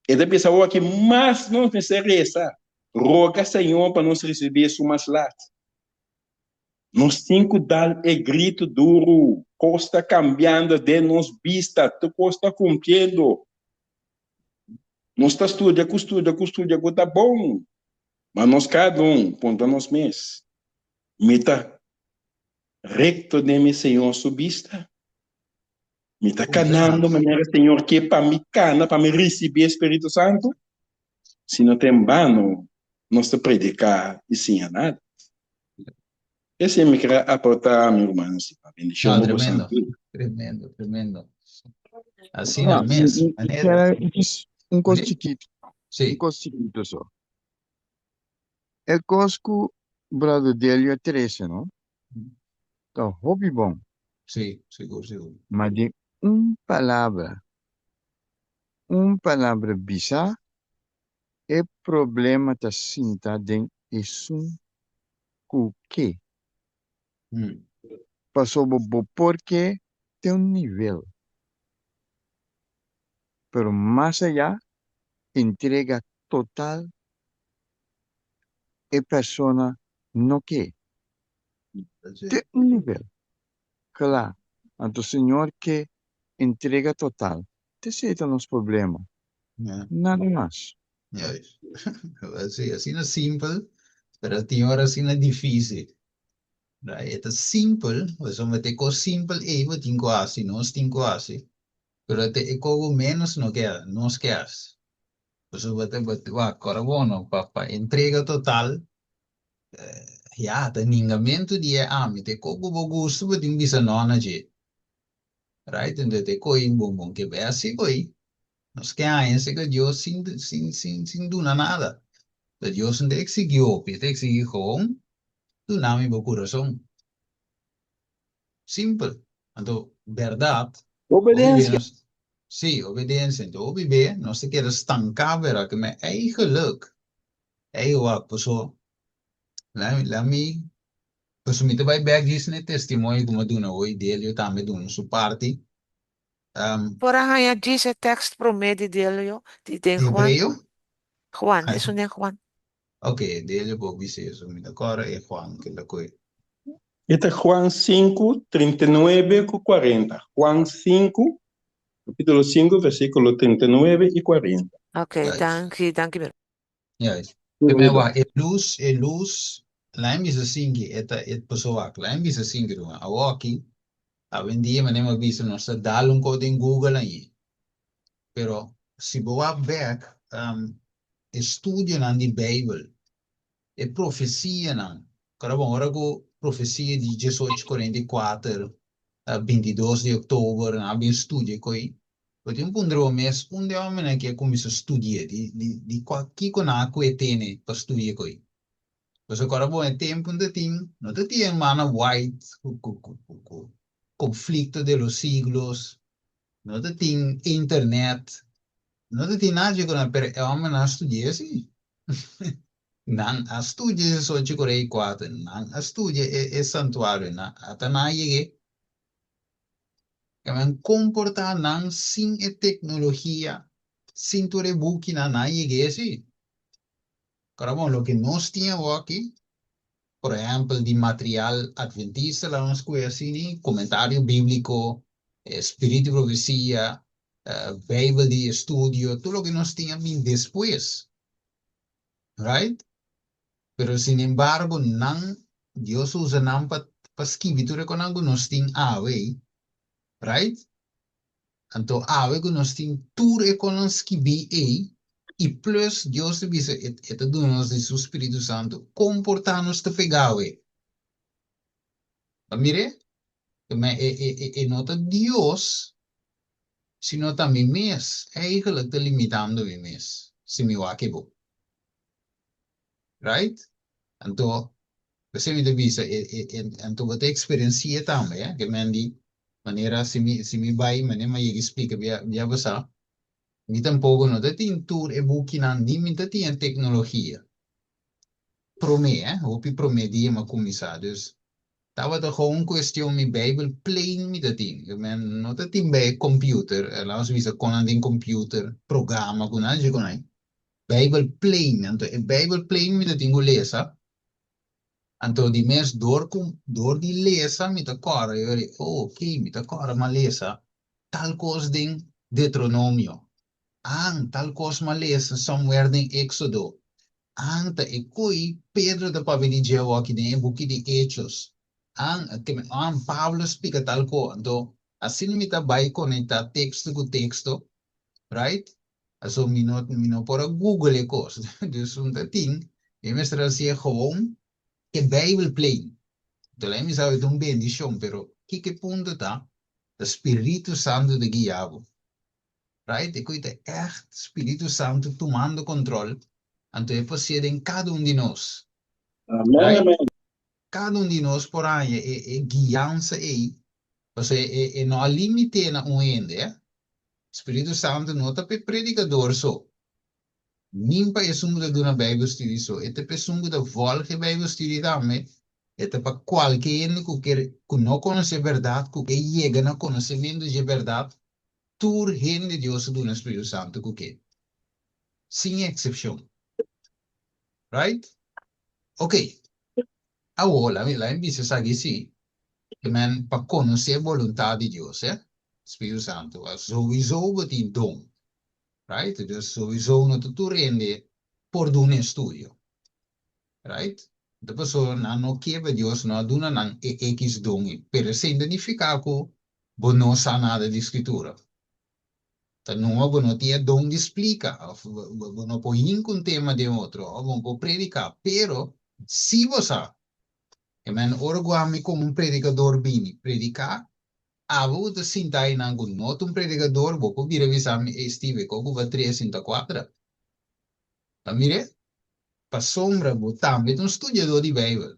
e ta bisa awor ki mas nos mester resa, roga Señor pa nos risibí Su mas lat. Nos tin ku dal e gritu duru, kos ta kambiando den nos bista, tur kos ta kumpliendo. Nos ta studia ku studia ku studia ku ta bon, ma nos kada un puntra nos mes, Mi ta Recto den mi Señor su bista. Mi ta canando manera Señor ke pa mi cana, pa mi ricibi e Spirito Santo. Si no ta en bano, nos ta predica y siña nada. Esey mi kere aporta, mi rumannan stima. Bendicion No, bo boso tremendo, tur. tremendo, tremendo. Asina mes, manera. Un cos Sí. chiquito, un Sí. cos chiquito so. E kos ku Brother Delio a trese no ta hopi bon. Sí, sigur, sigur. Ma den un palabra, un palabra bisa, e problema ta sinta den esun ku ke. Pasobra bo por ke te un nivel, pero mas ayá entrega total e persona no ke. Te un nivel. Kla. Anto Señor ke entrega total. T'esei ta nos problema. Nada mas. Juist. Sí, asina simpel, pero tin ora asina difícil. E ta simpel, pasobra ta e kos simpel ei bo tin ku hasi, nos tin ku hasi, pero ta e kos ku ménos no ke, nos ke hasi. Pasobra bo ta bo ta wak ora bono pa pa entrega total ya ta ningamentu di e ami ta e kos ku bo gusta bo tin bisa no na dje right enton ta e kos ei bon bon ke bai hasi kos ei nos ke haña si ku Dios sin sin sin sin duna nada pero Dios no ta eksigi hopi e ta eksigi gewoon duna mi bo kurason simpel anto bèrdat hopi Obedensia. nos Sí, obediencia. Enton hopi be nos ta keda stanká bera ke men eigenlijk ey wak paso la la mi paso mi ta bai bek djis na e testimonio ku mi a duna hoy Delio tambe duna su parti. Um, Por a haña djis e tekst promé di Delio di den di Juan? Hebreo? Juan, Ay, esun den Juan. Ok, Delio por bisa eso. Mi ta kòrda e Juan ke ta koe. E ta Juan sinku, 39 ku 40. Juan sinku, kapítulo sinku, versíkulo 39 i 40. Ok, Juist. danki, danki mi. Juist. Te me wak, e lus, e lus, lain bisa sinki, e ta, e paso wak, lain bisa sinki ruman. Awoki, awendia manera mi a bisa nos ta dal un kos den Google ahi. Pero si bo wak bek, um, e studionan di Beibel, e profesianan, kòrda bon, ora ku profesia di diesocho kuarenta i kuater, bintidos di oktober, nan a bin studia ku ei, bo tin puntra bo mes, unda e hòmbernan aki a kuminsá studia? Di di di kua kiko nan a kue tene pa studia ku ei? Pasobra kòrda bon, e tempu no ta tin, no ta tin hermana White ku ku ku ku Conflicto de los Siglos, no ta tin internet, No ta tin nada ku nan, pero e hòmbernan a studia sí. Nan a studia diesocho kore i kuater, nan a studia e e santuario, nan ata nan a yeg'é. E men komportá nan sin e teknologia, sin tur e bukinan, nan a yeg'é sí. Kòrda bon, loke nos tin awor aki. Por ehèmpel, di material adventista, laga nos kohe asina, komentario bíbliko, Spiritu di Profesia, Beibel di estudio, tur loke nos tin a bin despues. Right? Pero sinembargo, nan, Dios a usa nan pa pa skibi tur e konan ku nos tin awe, right? Anto awe ku nos tin tur e konan skibí ei, i plus Dios ta bisa e e ta duna nos di su Spiritu Santu, kon por ta nos ta pega awe? Bo a mir'é? Ma e e e e no ta Dios, sino ta mi mes eigenlijk ta limitando mi mes, si mi wak e bo. Right? Anto, p'esei mi ta bisa, e, e, e, anto bo ta eksperensi'é tambe, eh, ke men di, manera si mi, si mi bai, manera mi a yega splika bia, bia pasá, mi tampoko no ta tin tur e bukinan, ni mi ta tin e teknologia. Promé, eh, hopi promé dia mi a kuminsá. Dus, tabata gewoon un kuestion mi Beibel plain mi ta tin. Ke men no ta tin bei computer, laat nos bisa kon nan den computer, programa ku nan, dje kon nan. Bijbel plain, anto e Bijbel plain mi ta tin ku lesa, anto di mes dor ku dor di lesa mi ta kòrda i ora oh ok mi ta kòrda m'a lesa tal kos den Deuteronomio, an tal kos m'a lesa somewhere den Éxodo, an ta e koi Pedro ta papia di dje awor aki den e buki di Hechos, an an Pablo splika tal ko, anto asina mi ta bai konektá teksto ku teksto, right? Aso mi no mi no por a google e kos. Dus un ta tin, mi mester hasié gewoon e Bijbel plain. Tolai mi sabi ta un bendishon, pero kiko e punto ta? Ta Spiritu Santu ta guia bo. Right? E koi ta ègt Spiritu Santu tumando kontrol, anto e por sié den kada un di nos. Amen, Right? amen. Kada un di nos por haña e e guiansa ei, pasobra e e no a limité na un hende, eh. Spiritu Santu no ta p'e predikador so, nin pa esun ku ta duna Bijbelstudie so, e ta pa esun ku ta vòlg e Bijbelstudie tambe, e ta pa kualke hende ku ker ku no konosé bèrdat, ku ke yega na konosementu dje bèrdat, tur hende Dios a duna Spiritu Santu ku ke, sin eksepshon. Right? Oké. Awor, laga mi laga mi bisa esaki sí, ke men pa konosé boluntat di Dios, eh, Spiritu Santu, souwiso bo tin don, right? Dus souwiso no ta tur hende por duna estudio, right? Ta pasobra nan no ke pa Dios no a duna nan e ekis don ei, pero esei no ta nifiká ku bo no sa nada di Skritura. Ta numa bo no tin e don di splika of bo no por hinka un tema den otro of bo no por prediká, pero si bo sa. E men ora ku ami komo un predikador bini prediká, abo ku ta sinta einan ku no ta un predikador, bo por bira bisa mi, Ey Steve, e kos ku bo a trese no ta kuadra. Ta mir'é? Pasobra bo tambe ta un studiadó di Beibel.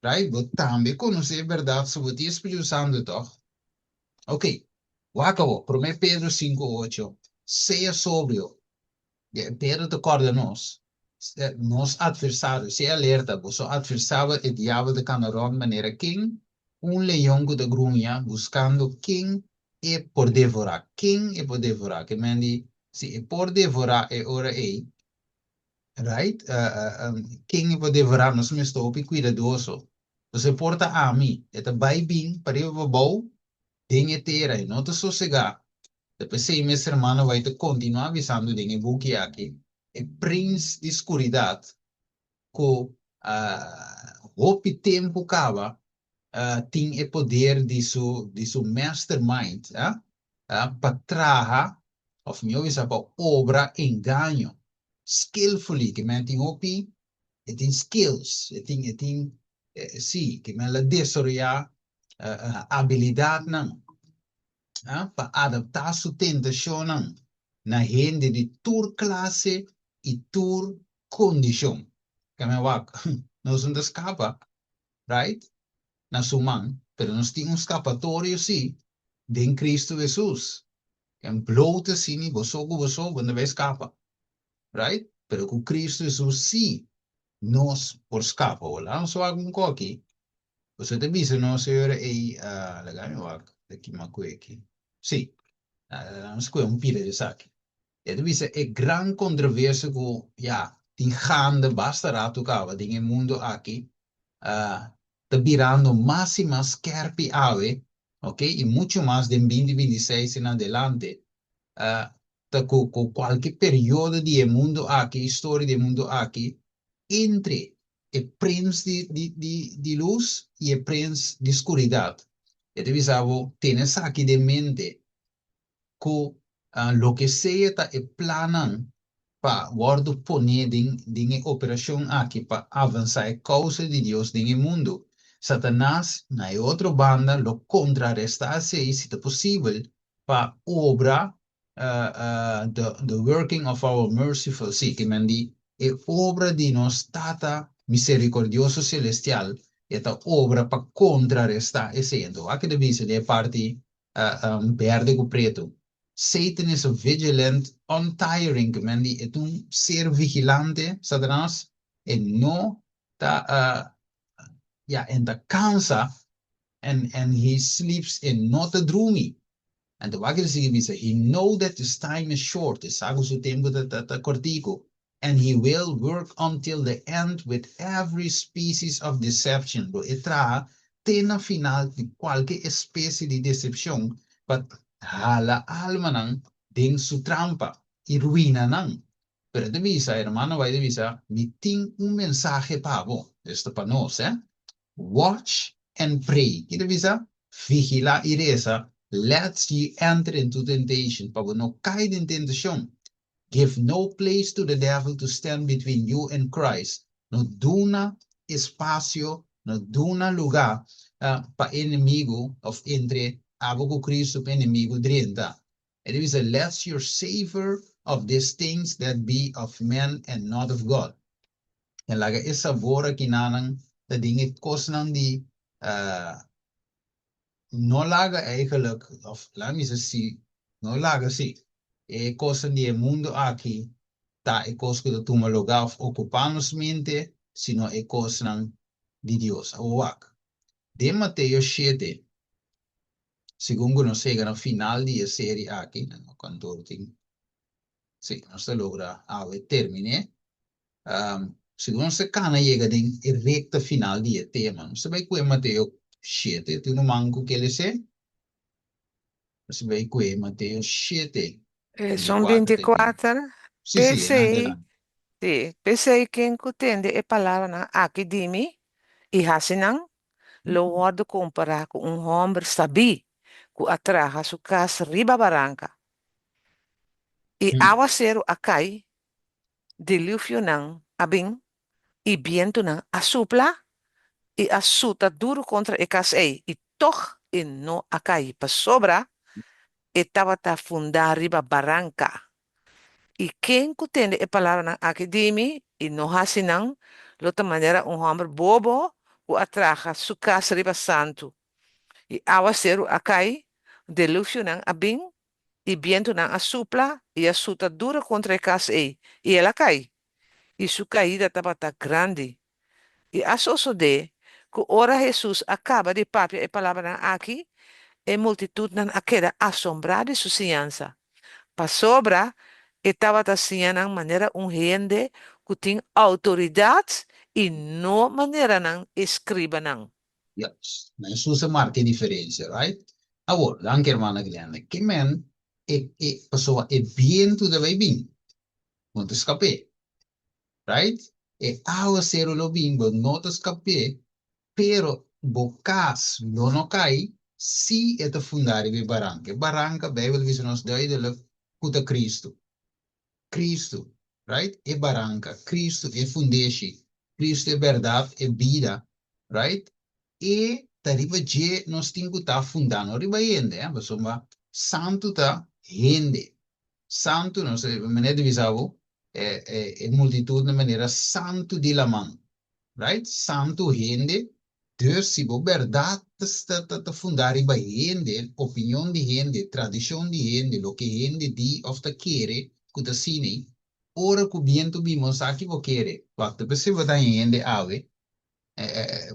Right? Bo tambe konosé e bèrdat, so bo tin e Spiritu Santu tòg? Ok, wak awor, Promé Pedro 5:8, Sea sobrio. Pedro ta kòrda nos, nos atversario, sea alerta, boso atversario e diabel ta kana rònt manera ken un leon ku ta gruña buskando ken e por devorá. Ken e por devorá? Ke men di, si e por devorá e ora ei, right? Ken e por devorá? Nos mester hopi kuidadoso. Pues e por ta ami, e ta bai bin pariba pabou den e tera, e no ta sosegá. Ta p'esei mes hermano bai ta kontinuá bisando den e buki aki, e prins di skuridat ku hopi tempu kaba tin e poder di su di su mastermind pa traha òf mihó bisa pa obra engaño skillfully, ke men tin hopi e tin skills, e tin, e tin, sí, ke men la desaroyá abilidatnan pa adaptá su tentashonnan na hende di tur klase i tur kondishon. Ke men wak, nos no ta skapa, right, na su man, pero nos tin un skapatorio sí den Kristu Hesus. Ken blote asina i bo so ku bo so, bo no ta bai skapa. Right? Pero ku Cristo Jesus sí nos por skapa. Hola, nos wak un koki. Boso ta bisa nos e ora ei, uh, laga mi wak, de ki makue aki. Sí, uh, nos kue un pida di esaki. E ta bisa e gran kontroversia ku, ya, tin gande basta ratu kaba den e mundu aki ta birando mas i mas skerpi awe, ok, i muchu mas den binti 26 en adelante, ta ku ku kualke periodo di e mundu aki, historia di e mundu aki, entre e prins di di di di lus i e prins di skuridat. E ta bisa bo tene esaki den mente ku loke sea ta e plannan pa wòrdu poné den den e operashon aki pa avansá e kousa di Dios den e mundu, Satanas na e otro banda lo kontrarestá esei si ta posibel pa obra the the working of our merciful, sí, ke men di e obra di nos Tata miserikordioso selestial, e ta obra pa kontrarestá esei. Anto wak e ta bisa den e parti berde ku pretu. Satan is a vigilant, untiring, ke men di e ta un ser vigilante, Satanas, e no ta ya, e ta kansa and and he sleeps, e no ta drumi. Anto wak e ta sigui bisa, he know that his time is short, e sa ku su tempu ta ta ta kortiku, and he will work until the end with every species of deception, lo e traha te na final di kualke espesie di desepshon pa hala almanan den su trampa i ruina nan. Pero e ta bisa, hermano White ta bisa, mi tin un mensahe pa bo, esta pa nos, eh. Watch and pray. Ki ta bisa? Vigilá i resa, lest ye enter into temptation, pa bo no kai den tentashon. Give no place to the devil to stand between you and Christ. No duna espasio, no duna lugá pa enemigu òf entre abo ku Kristu pa enemigu drenta. E ta bisa, Lest your savor of these things that be of men and not of God. En laga e sabor akinanan ta den e kosnan di no laga eigenlijk, of laga mi bisa si, no laga si, e kosnan di e mundo aki ta e kos ku ta tuma lugá of okupá nos mente, sino e kosnan di Dios. Awor wak, den Mateo shete, segun ku nos yega na final di e seri aki, na no kantor tin Sí, nos ta logra awe terminé. Segun nos ta kana yega den e rekta final di e tema, nos ta bai kue Mateo shete. Tin un man ku ke lese? Nos ta bai kue Mateo shete, Son 24 te bin. 24. Sí, sí, adelante, P'esei, adelante. sí, p'esei ken ku tende e palabranan aki di mi i hasi nan, lo wòrdu kompará ku un hòmber sabí ku a traha su kas riba baranka. I awaseru a kai, diluvionan a bin, i bientunan a supla i a suta duru kontra e kas ei, i tòg e no a kai, pasobra e tabata fundá riba baranka. I ken ku tende e palabranan aki di mi i no hasi nan, lo ta manera un hòmber bobo ku a traha su kas riba santu. I awaseru a kai, deluvionan a bin, i bientunan a supla i a suta duro kontra e kas ei, i el a kai, i su kaida tabata grandi. I a sosodé ku ora Hesus a kaba di papia e palabranan aki, e multitutnan a keda asombrá di su siñansa, pasobra e tabata siña nan manera un hende ku tin outoridat i no manera nan eskribanan. Yes. Na Hesus a marka e diferensia, right? Awor, danki hermana Glenda. Ke men e e pasobra e bientu ta bai bin, bo no ta skap'é, right? E awaseru lo bin, bo no ta skap'é, pero bo kas lo no kai si e ta fundá riba e baranka. E baranka, Beibel ta bisa nos duidelik ku ta Kristu. Kristu, right? E baranka, Kristu e fundeshi, Kristu e bèrdat, e bida, right? E ta riba dje nos tin ku ta fundá, no riba hende, eh, pasobra santu ta hende. Santu, nos, manera di bisa bo, e, e, e multitut na manera santu di laman, right? Santu hende, Dus si bo bèrdat ta ta ta fundá riba hende, opinion di hende, tradishon di hende, loke hende di òf ta kere ku ta asina ei, ora ku bientu bin bo sa ki bo kere. Wak, ta p'esei bo ta haña hende awe,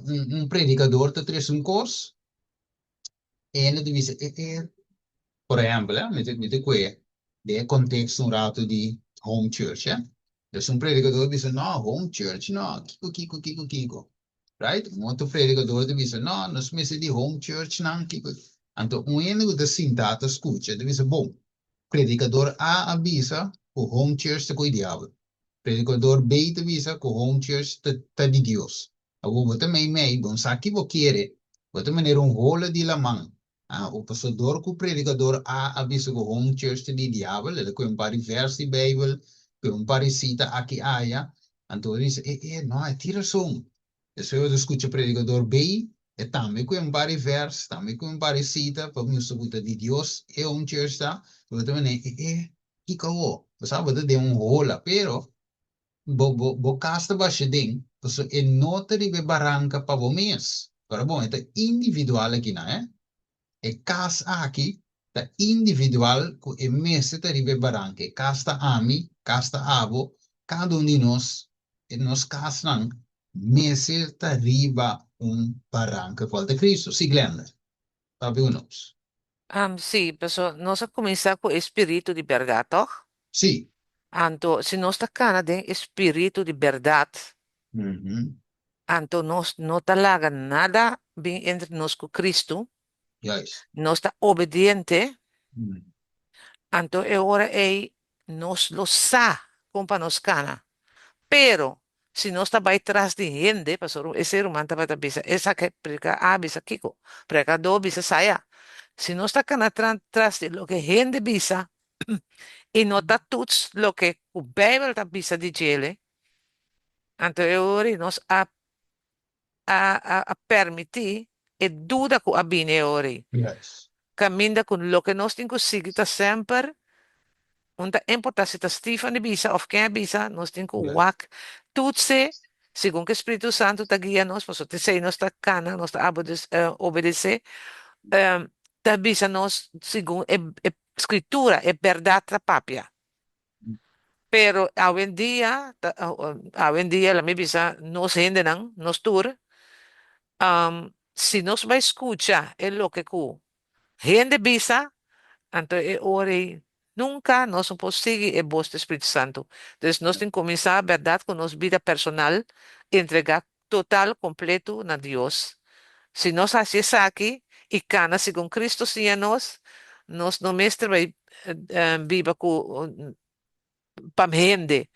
un un predikador ta trese un kos, e hende ta bisa, e e, por ehèmpel, mi ta mi ta kue den e konteksto un ratu di home church, eh. Dus un predikador bisa, no, home church no, kiko, kiko, kiko, kiko. Right? Un otro predikador ta bisa, no, nos mester di home church nan, kiko. Anto un hende ku ta sintá ta skucha ta bisa, bon, predikador A a bisa ku home church ta koe diabel. Predikador B ta bisa ku home church ta ta di Dios. Awor bo ta meimei, bo no sa ki bo kere. Bo ta manera un hola di laman. Ah, o pasobra dor ku predikador A a bisa ku home church ta di diabel, el a kohe un par di vers di Beibel, kohe un par di sita aki aya, anto el bisa, e, e, no, e tin rason. Despues bo ta skucha predikador B, e tambe kohe un par di vers, tambe kohe un par di sita pa mustra ku ta di Dios e home church ta, bo ta manera, e, e, kiko awor? Bo sa bo ta den un hola, pero Bo bo bo kas ta basha den, pasobra e no ta riba e baranka pa bo mes. Ora bon, e ta individual akinan, eh. E kas aki ta individual ku e mester ta riba e baranka. E kas ta ami, kas ta abo, kada un di nos, e nos kasnan mester ta riba un baranka kual ta Cristo. Sí, Glenda, papia ku nos. Sí, paso nos a kuminsá ku e spiritu di bèrdat, tòg? Sí. Anto, si nos ta kana den e spiritu di bèrdat, anto nos no ta laga nada bin entre nos ku Kristu, Juist. nos ta obediente, anto e ora ei nos lo sa kon pa nos kana. Pero, si nos ta bai tras di hende, pasobra e ser human tabata bisa, esaki predica A bisa kiko, predicador bisa saya. Si nos ta kana tras di loke hende bisa i no ta toets loke ku Bijbel ta bisa di djele, anto e ora ei nos a a a permití e duda ku a bini e ora ei. Kaminda ku loke nos tin ku sigui ta semper, un ta importá si ta Stefan a bisa òf ken a bisa, nos tin ku wak tutse segun ku e Spiritu Santu ta guia nos, pasobra t'esei nos ta kana, nos ta obedesé, ta bisa nos segun e Skritura, e bèrdat ta papia. Pero awendia, awendia la mi bisa nos hendenan, nos tur, si nos bai skucha e loke ku hende bisa, anto e ora ei nunka nos no por sigui e bos di Spiritu Santu. Dus nos tin kuminsá bèrdat ku nos bida personal, entregá total kompletu na Dios. Si nos hasi esaki i kana segun Kristu siña nos, nos no mester bai biba ku pa hende.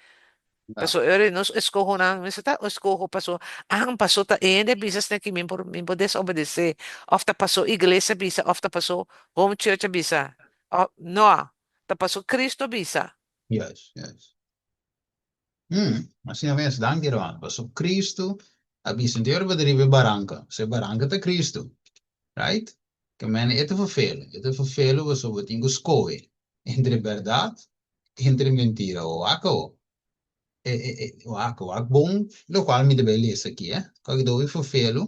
Pasobra ora nos eskohonan mester ta eskoho paso an paso ta e hende a bisa esaki mi por mi por desobedesé òf ta paso iglesia a bisa òf ta paso home church a bisa òf no ta paso Kristu a bisa. Juist, juist. Hmm, asina mes, danki hermano. Paso Cristo a bisa entero bo ta riba e baranca. So e baranca ta Cristo. Right? Ke mene e ta vervelen. E ta vervelen pasobra bo tin ku skohe entre bèrdat entre mentira. O wak awo. E, e, e, wak, wak bon lokual mi ta bai lesa aki, eh. Kòke ta hopi vervelu,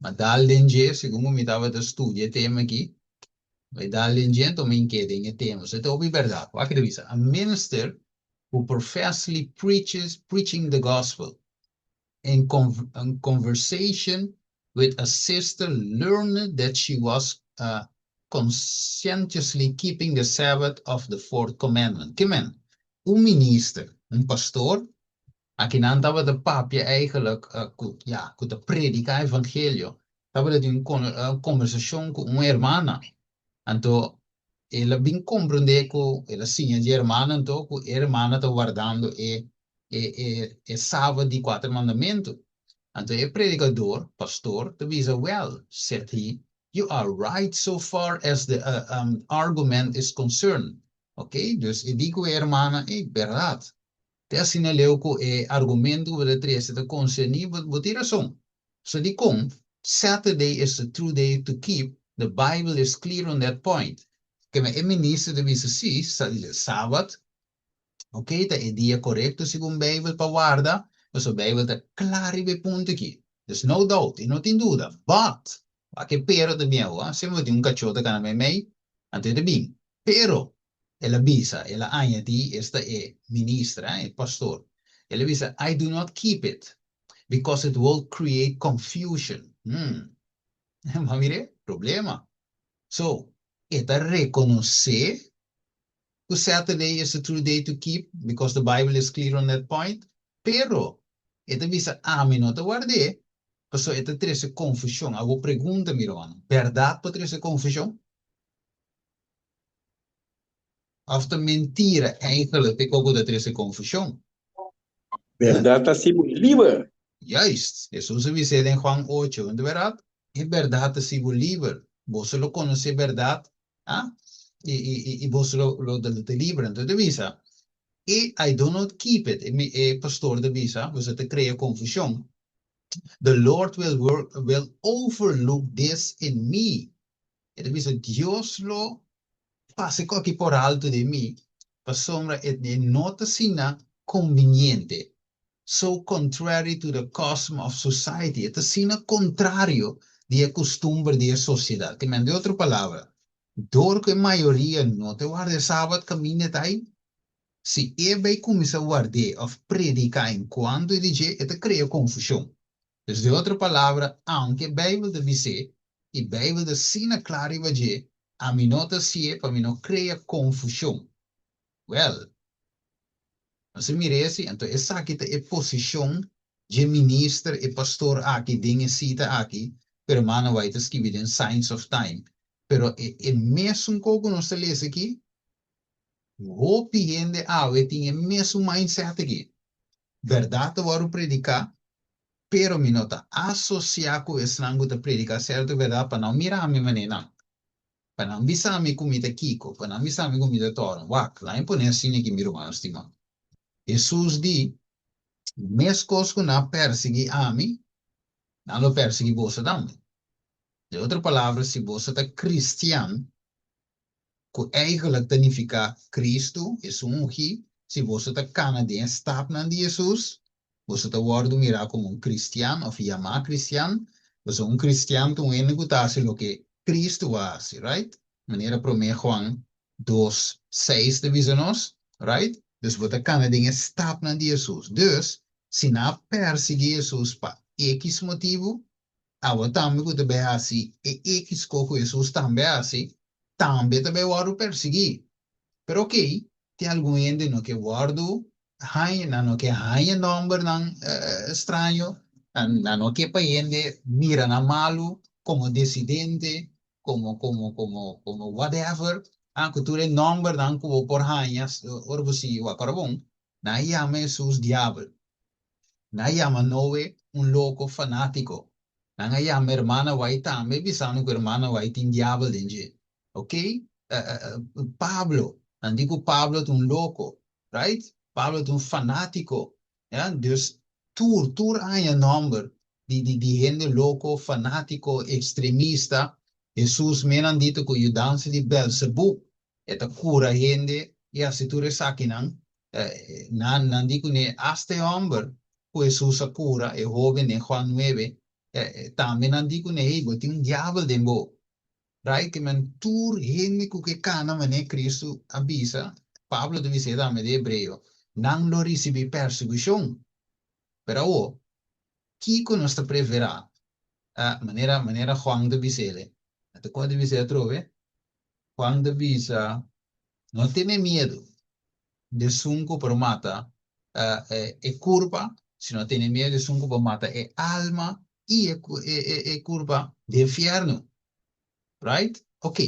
ma dal den dje, segun ku mi tabata studia e tema aki, bai dal den dje, anto mi ink'é den e tema. So e ta hopi bèrdat. Wak e ta bisa, a minister who professly preaches preaching the gospel in conversation with a sister learned that she was conscientiously keeping the Sabbath of the fourth commandment. Ke men? Un minister, un pastor, akinan tabata papia eigenlijk ku, ya, ku ta prediká evangelio, tabata tin un kombersashon ku un hermana. Anto El a bin komprendé ku el a siña dje hermana anto ku e hermana ta wardando e e e e Sabat di kuater mandamentu. Anto e predikador, pastor, ta bisa, Well, said he, you are right so far as the argument is concerned. Oké, dus e di ku e hermana, Ey, bèrdat. Te asina leu ku e argumentu ku bo ta trese ta konserní, bo bo tin rason. So dikon Saturday is the true day to keep, the Bible is clear on that point. Keme e minister ta bisa si, Sabat, ok, ta e dia korekto segun Bijbel pa warda, pasobra Bijbel ta kla riba e punto aki. There's no doubt, e no tin duda. But, wak e pero ta bin awo, semper tin un kachó ta kana meimei, anto e ta bin. Pero, el a bisa, el a añadí, esta e minister, e pastor, el a bisa, I do not keep it. Because it will create confusion. Hmm. Bo a mira e? Problema. So, e ta rekonosé. ku Saturday is the true day to keep because the Bible is clear on that point, pero e ta bisa ami no ta ward'é pasobra e ta trese konfushon. Awor pregunta mi rumannan, bèrdat por trese konfushon? Òf ta mentira eigenlijk te koko ta trese konfushon? Bèrdat ta hasi bo liber. Juist! Hesus a bis'é den Juan ocho, no ta bèrdat? E bèrdat ta hasi bo liber. Boso lo konosé bèrdat, ah, i, i, i, i boso lo, lo ta liber. Anto e ta bisa, E I do not keep it, e, e pastor ta bisa, boso ta krea konfushon. The Lord will work, will overlook this in me. E ta bisa, Dios lo pasa e koki por alto den mi, pasobra e no ta asina kombiniente, so contrary to the custom of society, e ta asina kontrario di e kustumber di e sosiedat. Ke men, den otro palabra, dor ku e mayoria no ta warda e Sabat kaminda e ta ai, si e bai kuminsá ward'é òf prediká en kuantu di dje, e ta krea konfushon. Dus den otro palabra, aunke Bijbel ta bis'é, i Bijbel ta asina kla riba dje, ami no ta hasié pa mi no krea konfushon. Wèl, nos a mira esi, anto esaki ta e posishon dje minister, e pastor aki den e sita aki, ku hermano White ta skibi den Signs of Time. Pero e e mesun kos ku nos ta lesa aki, hopi hende awe tin e mesun mindset aki. Bèrdat ta wòrdu prediká, pero mi no ta asosiá ku esnan ku ta prediká sèrto bèrdat pa nan mira mi manera nan. Pa nan bisa mi ku mi ta kiko, pa nan bisa mi ku mi ta tòrn. Wak, laña pone asina aki, mi rumannan stimá. Hesus di, Meskos ku nan a pèrsiguí ami, nan lo pèrsiguí boso tambe. Den otro palabra, si boso ta kristian, ku eigenlijk ta nifiká Kristu, esun ungí, si boso ta kana den e stapnan di Hesus, boso ta wòrdu mirá komo un kristian òf yamá kristian, pasobra un kristian ta un hende ku ta hasi loke Kristu a hasi, right? Manera Promé Juan dos, seis ta bisa nos, right? Dus bo ta kana den e stapnan di Hesus. Dus, si nan a pèrsiguí Hesus pa ekis motibu, Abo tambe ku ta bai hasi e ekis ko ku Hesus tambe a hasi, tambe ta bai wòrdu persiguí. Pero okey, tin algun hende no ke wòrdu haña, nan no ke haña nòmbernan straño, nan no ke pa hende mira nan malu komo disidente, komo komo komo komo whatever, ah, ku tur e nòmbernan ku bo por haña ora bo sigui wak. Ora bon, nan a yama Hesus diabel. Nan a yama Noe un loko fanátiko. Nan a yama hermana White tambe bisando ku hermana White tin diabel den dje. Ok? Pablo, nan di ku Pablo ta un loko, right? Pablo ta un fanátiko. Ya? Dus tur, tur a haña nòmber di, di, di hende loko, fanátiko, ekstremista. Hesus mes nan di ta ku yudansa di Belzebub e ta kura hende i hasi tur esakinan. Nan, nan di kuné, asta e hòmber ku Hesus a kura, e hóben den Juan nuebe, tambe nan di kuné, Hey, bo tin un diabel den bo. Right? Ke men tur hende ku ke kana manera Kristu a bisa, Pablo ta bis'é tambe den Hebreo, nan lo risibí persekushon. Pero awor, kiko nos ta preferá? Manera, manera Juan ta bis'é, ta kon ta bis'é atrobe? Juan ta bisa, No tene miedu di esun ku por mata e kurpa, sino tene miedu di esun ku por mata e alma i e kurpa den fièrnu. Right? Ok.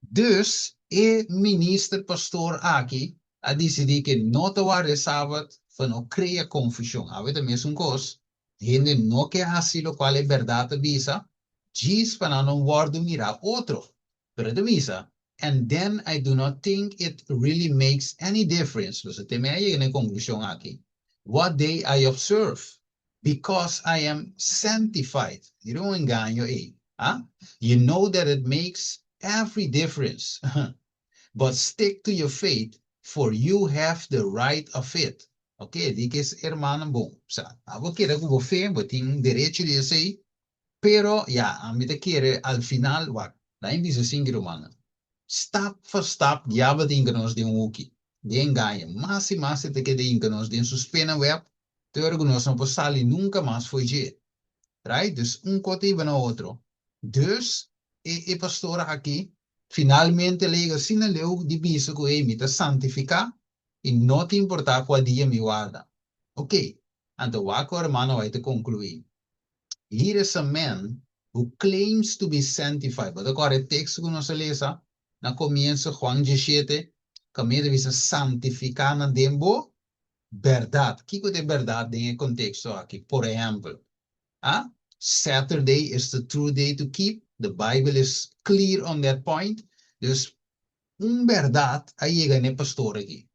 Dus, e minister pastor aki a disidí ku e no ta warda e Sabat pa no krea konfushon. Awe ta mesun kos. Hende no ke hasi lokual e bèrdat ta bisa, djis pa nan no wòrdu mirá otro. Pero e ta bisa, And then I do not think it really makes any difference, pasobra te mi a yega na e konklushon aki, what day I observe, because I am sanctified. Mira un engaño ei, ah? You know that it makes every difference. But stick to your faith, for you have the right of it. Ok, di ku es hermano bon. Sa, abo keda ku bo fe, bo tin derecho di esei, pero ya, ami ta kere al final, wak, lain bisa sinki rumannan, stap for stap diabel ta hinka nos den un huki, den engaño, mas i mas e ta keda hinka nos den su spinnenweb, te ora ku nos no por sali nunka mas fo'i dje. Right? Dus un kos ta hiba na otro. Dus, e, e pastor aki. Finalmente el a yega asina leu di bisa ku, Ey, mi ta santifiká i no ta importá kua dia mi warda. Ok, anto wak ku hermano White ta konkluí, Here is a man who claims to be sanctified. Bo ta kòrda e teksto ku nos a lesa na komienso, Juan diesshete, kaminda ta bisa santifiká nan den bo bèrdat. Kiko ta e bèrdat den e konteksto aki? Por ehèmpel, a Saturday is the true day to keep. The Bible is clear on that point. Dus un bèrdat a yega na e pastor aki.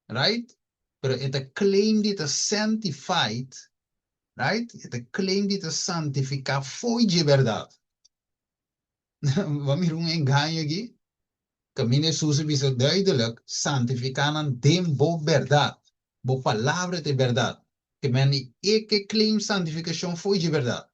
Right? Pero e ta claim di ta sanctified, right? E ta claim di ta santifiká fo'i dje bèrdat. Bo a mira un engaño aki? Kaminda Hesus a bisa duidelik, Santifiká nan den bo bèrdat. Bo palabra ta e bèrdat. Ke men di e ke claim santifikashon fo'i dje bèrdat.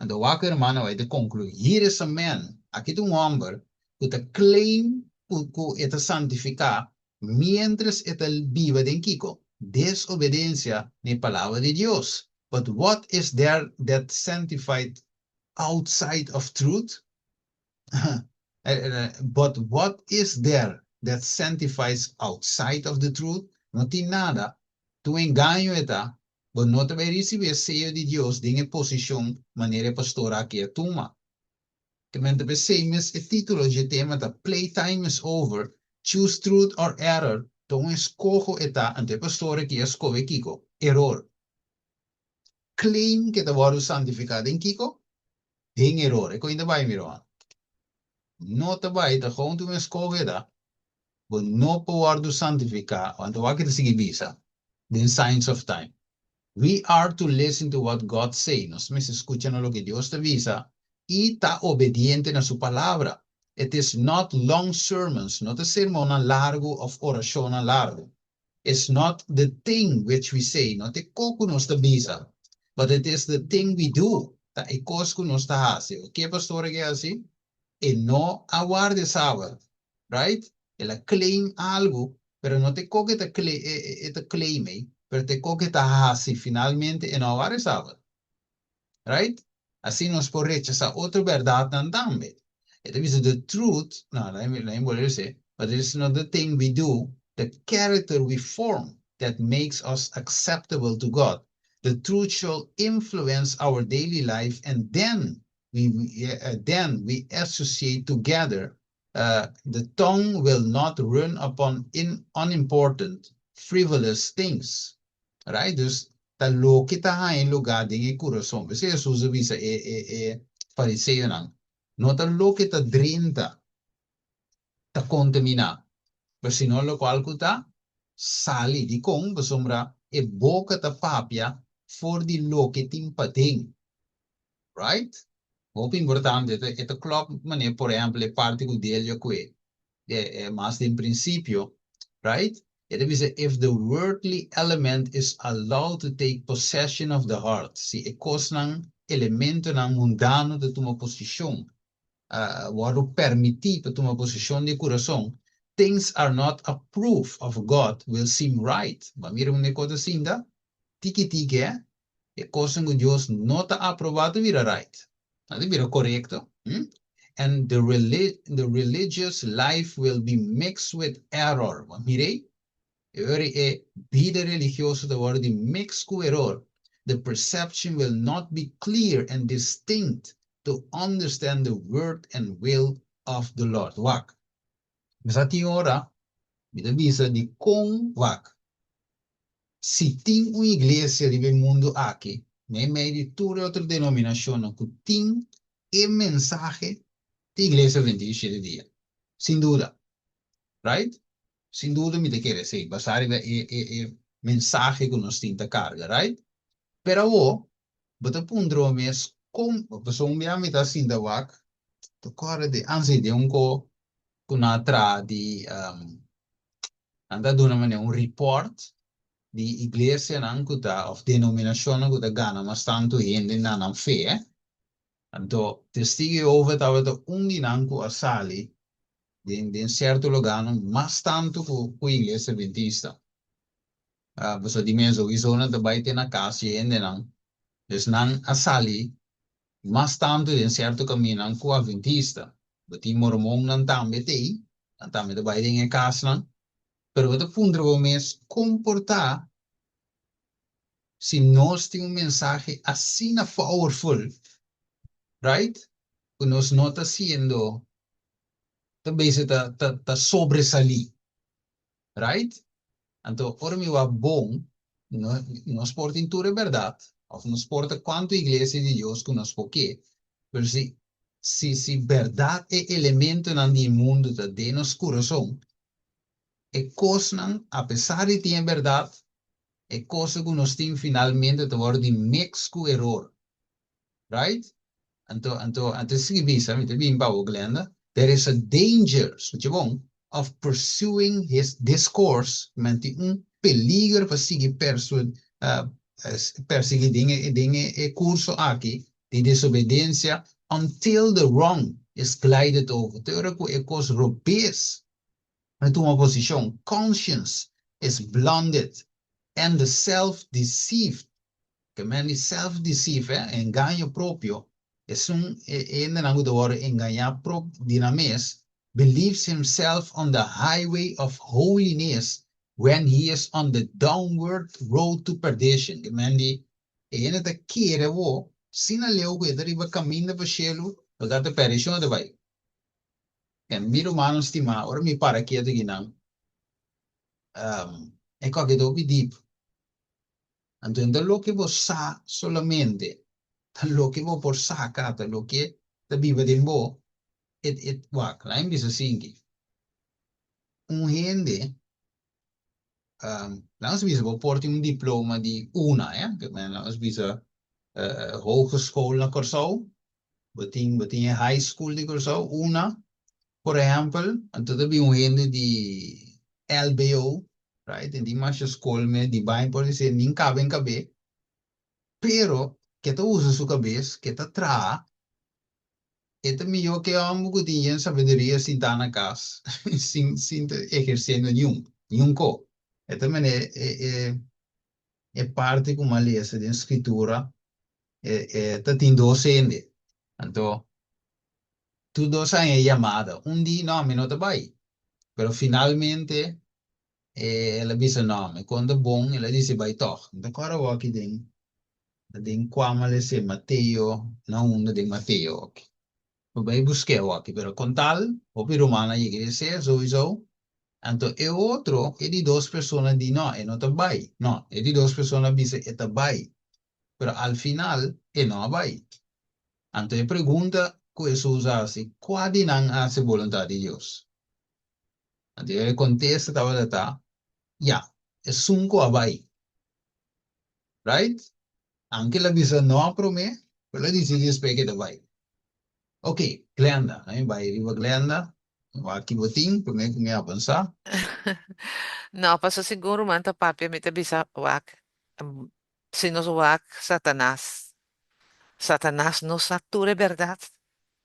Anto wak hermano bai ta konkluí, Hier is a man, aki ta un hòmber ku ta claim ku ku e ta santifiká miéntras e ta biba den kiko? Desobedensia na e palabra di Dios. But what is there that sanctified outside of truth? But what is there that sanctifies outside of the truth? No tin nada. Ta un engaño e ta. Bo no ta bai ricibi e seyo di Dios den e posicion manera e pastor aki a tuma. Kemente p'esey mes e titulo dje tema ta Playtime is over, Choose Truth or Error, ta un escoho e ta, anto e pastor aki a scohe kico? Eror. Claim ke ta wordo santifica den kico? Den eror. E koin ta bai mi ruman. No ta bai, ta gewoon tu mes kohe ta. Bo no por wòrdu santifiká, want wak e ta sigui bisa den Signs of Time. We are to listen to what God say, nos mester skucha na loke Dios ta bisa i ta obediente na su palabra. It is not long sermons, no ta sermonnan largu òf orashonnan largu. It's not the thing which we say, no ta e kos ku nos ta bisa, but it is the thing we do, ta e kos ku nos ta hasi. Oke pastor a ke hasi? E no a warda e sabat, right? El a claim algu, pero no ta e kos ku e ta claim ei, pero ta e kos ku e ta hasi. Finalmente e no a warda e sabat. Right? Asina nos por rechasá otro bèrdatnan tambe. E ta bisa the truth, no, laat mi laat mi bolbe bis'é, but it is not the thing we do, the character we form that makes us acceptable to God. The truth shall influence our daily life and then we then we associate together, the tongue will not run upon in unimportant, frivolous things. Right? Dus ta loke ta haña lugá den e kurason. P'esei Hesus a bisa e e e fariseonan, No ta loke ta drenta ta kontaminá, pero sino lokual ku ta sali. Dikon? Pasobra e boka ta papia for di loke tin paden. Right? Hopi importante. E ta klòp manera, por ehèmpel, e parti ku Delia kue mas den prinsipio, right? E ta bisa, If the worldly element is allowed to take possession of the heart, si e kosnan, elementonan mundano ta tuma posishon, wòrdu permití pa tuma posishon di e kurason, things are not approved of God will seem right. Bo a mira unda e kos ta sinta? Tiki tiki, eh? E kosnan ku Dios no ta aprobá ta bira right. Nan ta bira korekto. Hm? And the the religious life will be mixed with error. Bo a mira ei? E ora e bida religioso ta wòrdu di mix ku eror. The perception will not be clear and distinct to understand the word and will of the Lord. Wak. Mi sa tin ora mi ta bisa di kon wak. Si tin un iglesia riba e mundu aki, meimei di tur e otro denominashonnan ku tin e mensahe, ta Iglesia Adventista Shete Dia. Sin duda. Right? Sin duda mi ta kere esei, basá riba e e e mensahe ku nos tin ta karga, right? Pero awor, bo ta puntra bo mes kon, pasobra un bia mi ta sinta wak, ta kòrda di, ansi den un ko ku nan a traha di Nan ta duna manera un report di iglesianan ku ta òf denominashonnan ku ta gana mas tantu hende na nan fe. Anto Testigu Jehova tabata un di nan ku a sali den den sierto lugánan mas tantu ku ku Iglesia Adventista. Pasobra di mes souiso nan ta bai te na kas di hendenan. Dus nan a sali mas tantu den sierto kaminnan ku Adventista. Bo tin mormonnan tambe t'ei, nan tambe ta bai den e kasnan. Pero bo ta puntra bo mes kon por ta si nos tin un mensahe asina powerful, right, ku nos no ta siendo, ta bese ta ta ta sobresalí, right? Anto ora mi wak bon, no nos por tin tur e bèrdat, òf nos por ta kuantu iglesia di Dios ku nos por ke, pero si si si bèrdat e elementonan di e mundu ta den nos kurason, e kosnan, apesar di tin e bèrdat, e kosnan ku nos tin finalmente ta wòrdu di mix ku eror. Right? Anto, anto, anto sigui bisa, mi ta bin pa bo, Glenda, there is a danger, skucha bon, of pursuing his this course, men tin un peliger pa sigui persu, persegui den e, den e, e kurso aki di desobedensia until the wrong is glided over, te ora ku e kos robes a tuma posishon, conscience is blinded and the self-deceived, ke men di self-deceived, eh, engaño propio, esun e hendenan ku ta wòrdu engañá prop di nan mes, believes himself on the highway of holiness when he is on the downward road to perdition, ke men di e hende ta kere awor, sin a leu ku e ta riba kaminda pa shelu, lo ta ta perishon e ta bai. E mi rumannan stimá, ora mi para ketu akinan, e kòke ta hopi dip. Anto no ta loke bo sa solamente, ta loke bo por saka, ta loke ta biba den bo. E, e, wak, laga mi bisa asinki, un hende, laga nos bisa bo por tin un diploma di una, eh, laga nos bisa hogeschool na Kòrsou, bo tin bo tin e high school di Kòrsou, una, por ehèmpel, anto ta bin un hende di LBO, right, e tin masha skol me di bai por di ser nin kabe en kabe, pero ke ta usa su kabes, ke ta traha, E ta mihó ku e hòmber ku tin yen sabiduria sintá na kas sin sin ta ehersiendo niun niun ko. E ta manera e e e parti ku mi a lesa den Skritura e e ta tin dos hende. Anto tur dos a haña e yamada. Un di, No, mi no ta bai. Pero finalmente e el a bisa, No, mi konta bon. El a disi bai tòg. Mi ta kòrda awor aki den Ta den kua malesé Mateo na unda den Mateo oki. Bo bai busk'é oki, pero kon tal hopi ruman a yega esei souiso. Anto e otro, e di dos persona di no, e no ta bai. No, e di dos persona a bisa e ta bai, pero al final e no a bai. Anto e pregunta ku Hesus a hasi, kua di nan a hasi boluntat di Dios? Anto e kontesta tabata ta, Ya, esun ku a bai. Right? Anke el a bisa no prome, pero el a dicidi despues ke ta bai. Ok, Glenda, nan mi bai riba Glenda, wak ki bo tin prome ku mi avansa. No, paso segun ruman ta papia mi ta bisa wak, si nos wak Satanas, Satanas no sa tur e berdad.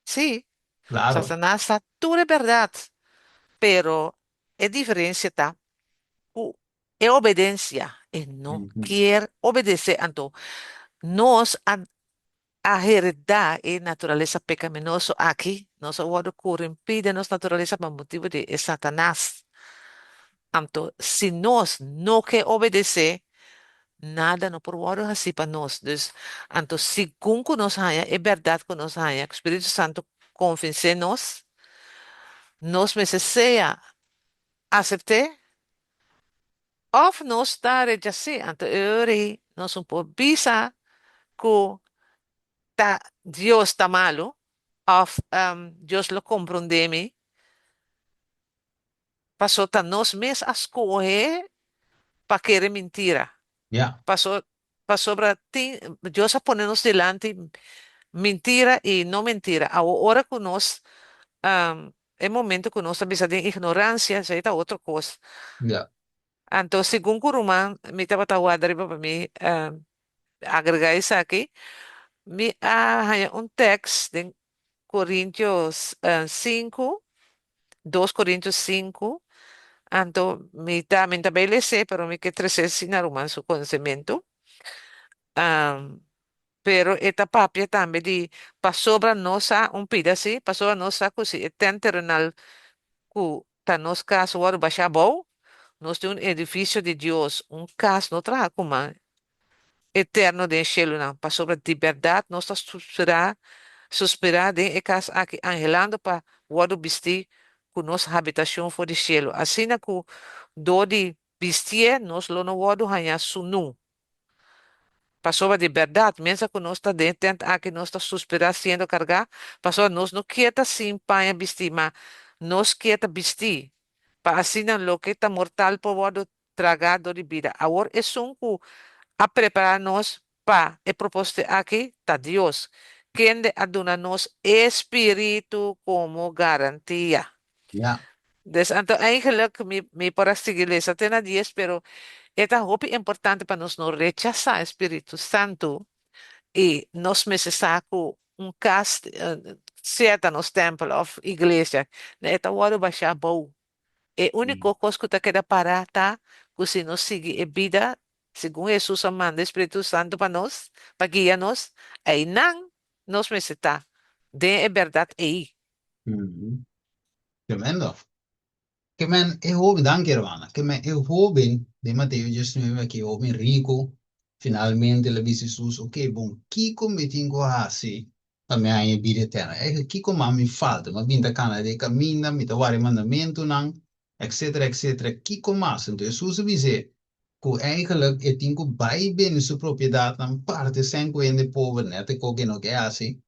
Sí, Claro. Satanas sa tur e berdad, pero e diferencia ta ku E obedencia, e no kier obedece. Anto, nos a a hereda e naturalesa pecaminoso aki, nos a wordo corumpi den nos naturalesa pa motibo di e Satanas. Anto, si nos no ke obedece, nada no por wordo haci pa nos. Dus, anto, segun cu nos haya e berdad cu nos haya, cu Spiritu Santo convence nos, nos mester sea acepte Of nos ta rechas'é, anto e ora ei nos no por bisa ku ta Dios ta malu òf Dios lo komprondé mi, paso ta nos mes a skohe pa kere mintira. Ya. Paso pasobra tin Dios a pone nos dilanti mintira i no mentira. Awor ora ku nos E momento ku nos ta bisa den ignoransia, esei ta otro kos. Ya. Anto, segun ku ruman, mi tabata warda riba pa mi agregá esaki, mi a haña un tèks den Korintios sinku, dos Korintios sinku, anto mi ta mi ta bai les'é, pero mi ke tres'é si na ruman su konosementu. Pero e ta papia tambe di pasobra nos sa un pida si, pasobra nos sa ku si e tent terenal ku ta nos kas wòrdu bashá abou, nos tin un edifisio di Dios, un kas no traha ku man, eterno den shelunan. Pasobra di bèrdat nos ta suspirá, suspirá den e kas aki, anhelando pa wòrdu bistí ku nos habitashon for di shelu, asina ku dor di bistié nos lo no wòrdu hañá sunú. Pasobra di bèrdat, miensa ku nos ta den e tènt aki, nos ta suspirá siendo kargá, pasobra nos no kier ta sin paña bistí, ma nos kier ta bistí, pa asina loke ta mortal por wòrdu tragá dor di bida. Awor esun ku a prepará nos pa e propósito aki ta Dios, kende a duna nos e spiritu komo garantia. Dus anto eigenlijk mi mi por a sigui lesa te na dies pero e ta hopi importante pa nos no rechasá e Spiritu Santu i nos mester sa ku un kas sea ta nos tèmpel òf iglesia e ta wòrdu bashá abou. E úniko kos ku ta keda pará ta ku si nos sigui e bida segun Hesus a manda e Spiritu Santu pa nos pa guia nos einan nos mester ta den e bèrdat ei. Tremendo. Ke men e hoben, danki hermana, ke men e hoben den Mateo 19 aki, e hoben riku, finalmente el a bisa Hesus, ok, bon, kiko mi tin ku hasi pa mi haña e bida eterno? Eigenlijk, kiko mas mi falta? Mi a bin ta kana den e kaminda, mi ta wara e mandamentunan, etcetera, etcetera, kiko mas? Enton Hesus a bis'é ku eigenlijk e tin ku bai bende su propiedatnan, parti esei ku hende pober, nèt e kos ku e no ke hasi,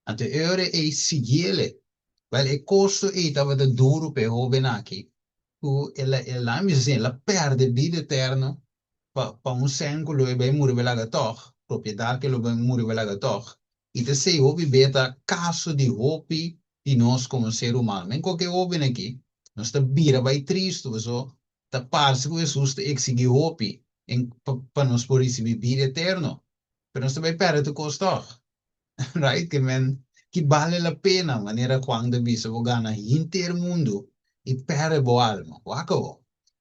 Anto e ora ei siguiele. Wel, e kosto ei tabata duru pa e hóben aki, ku el a, el a bisa asina, el a pèrdè bida eterno pa, pa un sèn ku lo e bai muri bai laga tòg, propiedat ku lo bai muri bai laga tòg. I ta esei hopi be ta kaso di hopi di nos komo ser humano. Men koke hóben aki, nos ta bira bai tristu paso ta parse ku Hesus ta eksigí hopi en, pa, pa nos por risibí bida eterno. Pero nos ta bai pèrdè tur kos tòg. Right? Ke men, ki bale la pena, manera Juan ta bisa, bo gana henter mundu i pèrdè bo alma. Wak awor.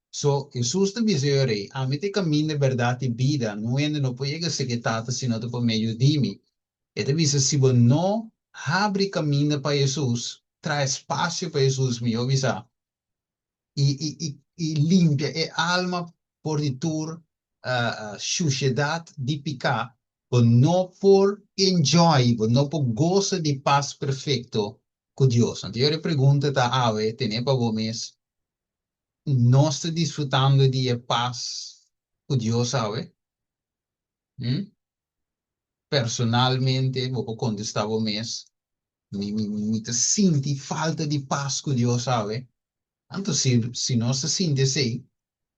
So, Hesus ta bisa e rei, Ami ta e kaminda, e bèrdat i bida, nun hende no por yega serka e Tata si no ta pa medio di mi. E ta bisa, si bo no habri kaminda pa Hesus, traha espasio pa Hesus, mihó bisa, i, i, i, i limpia e alma for di tur shushedat di piká, bo no por enjoy, bo no por gosa di pas perfekto ku Dios. Anto e pregunta ta awe, tene pa bo mes, nos ta disfrutando di e pas ku Dios awe? Hm? Personalmente bo por kontestá bo mes, Mi, mi, mi ta sinti falta di pas ku Dios awe. Anto si, si nos ta sinti esei,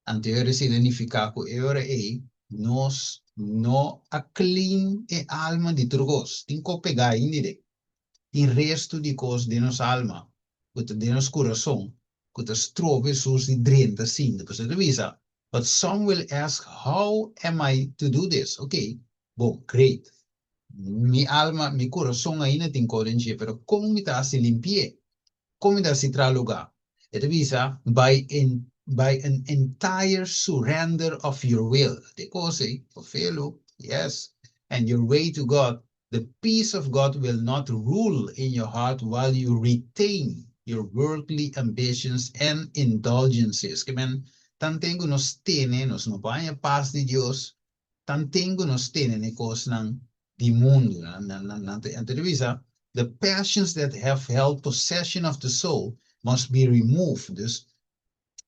anto e ora esei ta nifiká ku e ora ei nos no a clean e alma di tur kos. Tin kos pegá ainda den. Tin restu di kos den nos alma ku ta den nos kurason ku ta stroba Hesus di drenta sinti. Pasobra e ta bisa, But some will ask, how am I to do this? Ok, bon, great. Mi alma, mi kurason ainda tin kos den dje, pero kon mi ta hasi limpi'é? Kon mi ta hasi traha lugá? E ta bisa, by en, by an entire surrender of your will. Te kos ei, fofelu, yes, and your way to God, The peace of God will not rule in your heart while you retain your worldly ambitions and indulgences. Ke men, tanten ku nos tene, nos no por haña pas di Dios, tanten ku nos tene n'e kosnan di mundu. Nan ta bisa, The passions that have held possession of the soul must be removed. Dus,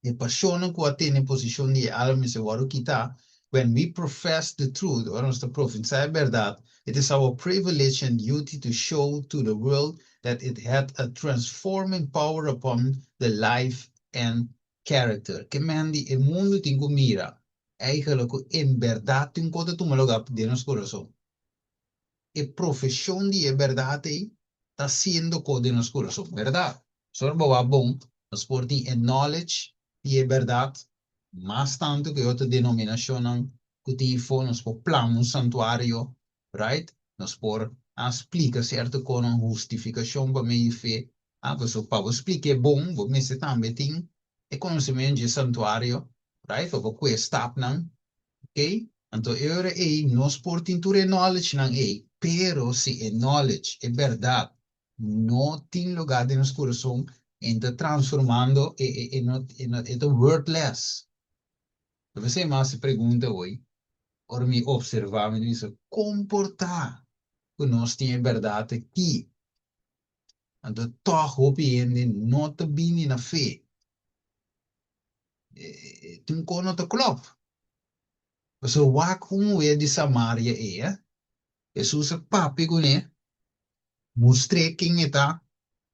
E pashonnan ku a tene posishon di e alma mester wòrdu kitá. When we profess the truth, ora nos ta profesá e bèrdat, it is our privilege and duty to show to the world that it had a transforming power upon the life and character. Ke men di e mundu tin ku mira eigenlijk ku en bèrdat tin un kos ta tuma lugá den nos kurason. E profeshon di e bèrdat ei ta siendo kos den nos kurason, bèrdat? Sor bo wak bon, nos por tin e knowledge di e bèrdat mas tantu ku e otro denominashonnan ku tin ifo, nos por plama un santuario, right? Nos por a splika sierto konan, hustifikashon pa medio di fe. Ah, pasobra pa bo splik'é bon, bo mester tambe tin e konosementu dje santuario, right? Pa bo kue stapnan, ok? Anto e ora ei nos por tin tur e knowledgenan ei. Pero si e knowledge, e bèrdat, no tin lugá den nos kurason, e ta transformando, e e e no e no e ta worthless. Ta p'esei mi a hasi pregunta hoy, ora mi observá mi ta bisa, kon por ta ku nos tin e bèrdat aki? Anto tòg hopi hende no ta bini na fe. Tin kon no ta klòp. Pasobra wak un muhé di Samaria ei, eh? Hesus a papia kuné, mustr'é ken e ta.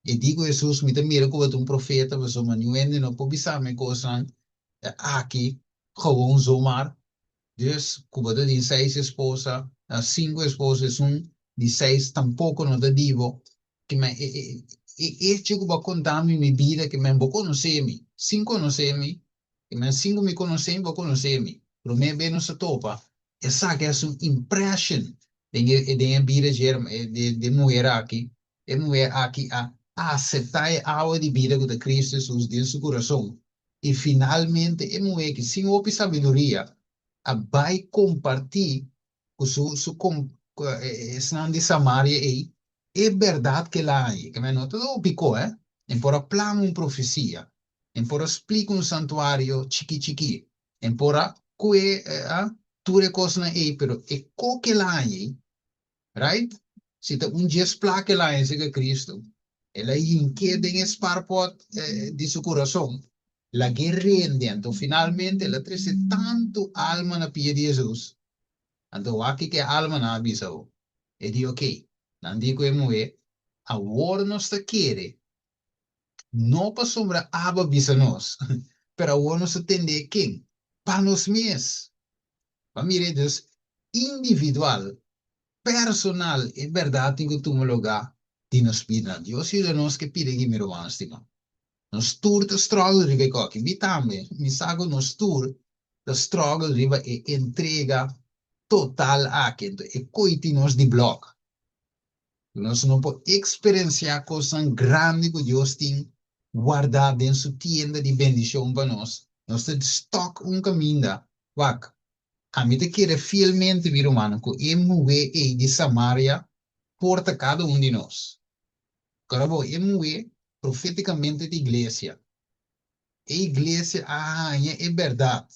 E di ku Hesus, Mi ta mira ku bo ta un profeta, pasobra niun hende no por bisa mi e kosnan aki gewoon zomaar. Dus, ku bo ta tin seis esposa, sinku esposa, esun di seis tampoko no ta di bo. Ke men e e echo ku bo a konta mi mi bida, ke men bo konosé mi. Sin konosé mi, ke men sin ku mi konosé mi, bo konosé mi. Promé be nos a topa, esaki a hasi un impression den e den e bida dje e muher aki. E muher aki a aseptá e awa di bida ku ta Kristu Hesus den su kurason. I finalmente e muhé ki sin hopi sabiduria a bai kompartí ku su su esnan di Samaria ei e bèrdat ku el a haña. Ke men no ta hopi ko, eh. En por a plama un profesia, en por a splika un santuario chikí chikí, en por a kue tur e kosnan ei, pero e ko ku el a haña ei Right? Si ta un djes plaka el a haña serka Cristo, el a hink'é den e sparpot di su kurason, lag'é rende, anto finalmente el a trese tantu alma na pia di Hesus. Anto wak kiko e almanan a bisa bo. E di, Okey, nan di ku e muhé, awor nos ta kere, no pasobra abo a bisa nos, pero awor nos ta tende ken? Pa nos mes. Pa mira e dus individual, personal, e bèrdat tin ku tuma lugá di nos bida. Dios yuda nos ke pidi aki mi ruman stima. Nos tur ta struggle riba e koki. Mi tambe. Mi sa ku nos tur ta struggle riba e entrega total aki. Enton e koi tin nos di blòk. Nos no por eksperensiá kosnan grandi ku Dios tin wardá den su tienda di bendishon pa nos. Nos ta stòk un kaminda. Wak, ami ta kere fielmente, mi rumannan, ku e muhé ei di Samaria por ta kada un di nos. Kòrda bo, e muhé profétikamente ta iglesia. E iglesia a haña e bèrdat.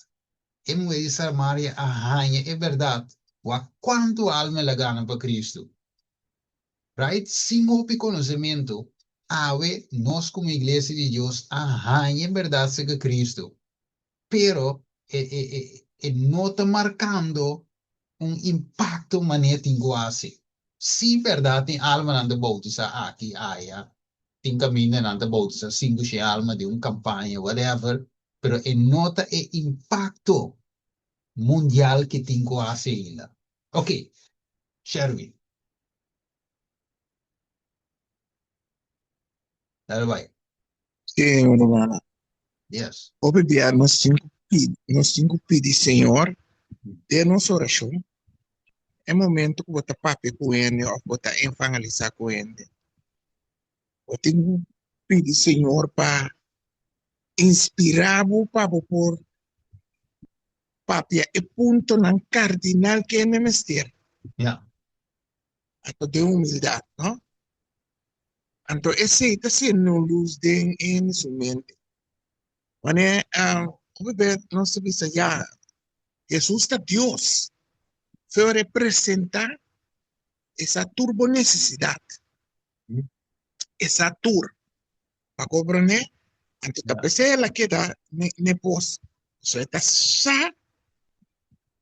E muhé di Samaria a haña e bèrdat. Wak kuantu alma el a gana pa Kristu. Right? Sin hopi konosementu, awe nos komo iglesia di Dios a haña e bèrdat serka Kristu. Pero e e e e no ta markando un impakto manera tin ku hasi. Sí bèrdat tin almanan ta boutisá aki, aya, tin kaminda nan ta boutisá sinku shen alma den un kampaña, whatever, pero e no ta e impakto mundial ke tin ku hasi ainda. Ok, Sherwin. Dale bai. Sí, mi hermana. Yes. Hopi bia nos tin ku pidi, nos tin ku pidi Señor den nos orashon e momento ku bo ta papia ku hende òf bo ta evangelisá ku hende. Bo tin ku pidi Señor pa inspirá bo pa bo por papia e puntonan kardinal ku hende mester. Ja. Anto den humildat, no? Anto esei ta sende un lus den hende su mente. Wanneer hopi bes nos ta bisa ya, Hesus ta Dios. Feo representa e sa tur bo nesesidat. E sa tur. Pa komprendé? Anto ta p'esei el a keda n'e pos. Pasobra e ta sa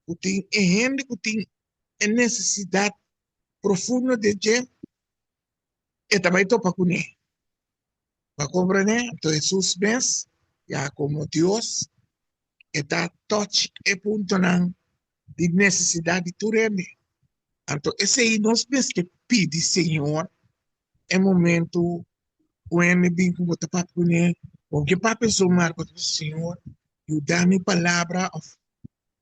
ku tin e hende ku tin e nesesidat profundo den dje, e ta bai topa kuné. Pa komprendé? Anto Hesus mes, ya komo Dios, e ta touch e puntonan di nesesidat di tur hende. Anto esei nos mester pidi Señor e momento ku hende bin ku bo ta papia kuné, bo ke papia zomaar, bo ta bisa Señor yuda mi palabra of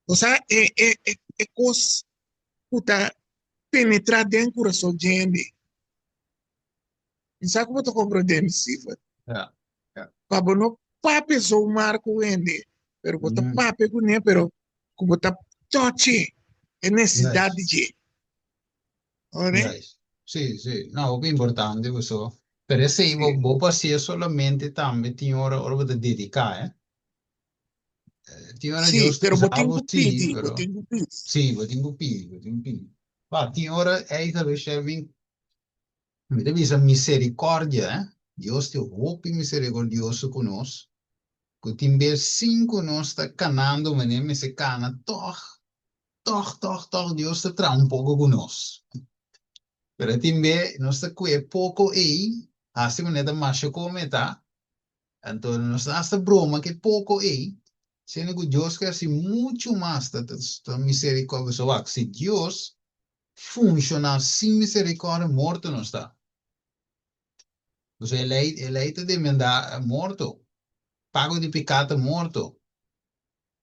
bo sa e e e kos ku ta penetra den kurason di hende. Mi sa ku bo ta komprende mi Steven. Ja, ja. Pa bo no papia zomaar ku hende, pero bo ta papia kuné, pero ku bo ta tochi e nesesidat di dje. Ore? Juist. Sí, sí. No, hopi importante paso. Pero esei bo, Sí. bo por hasié solamente tambe tin ora, ora bo ta dediká, eh. Tin ora Sí, Dios ta pero bo usa tin bo ku sí, pidi, bo pero tin ku pidi. sí, bo tin ku pidi, bo tin ku pidi. Pa, tin ora eigenlijk, Sherwin, mi ta bisa misericordia, eh. Dios ta hopi misericordioso ku nos, ku tin bes sin ku nos ta kanando manera mester kana, tòg Tòg, tòg, tòg Dios ta traha un poko ku nos. Pero tin be nos ta kue poko ei, hasi manera ta masha kome ta, anto nos ta hasta broma ku e poko ei, siendo ku Dios ke hasi muchu mas, ta ta miserikòrdia. Pasobra wak, si Dios funshoná sin miserikòrdia, morto nos ta. Pasobra e lei, e lei ta demandá morto, pago di piká ta morto.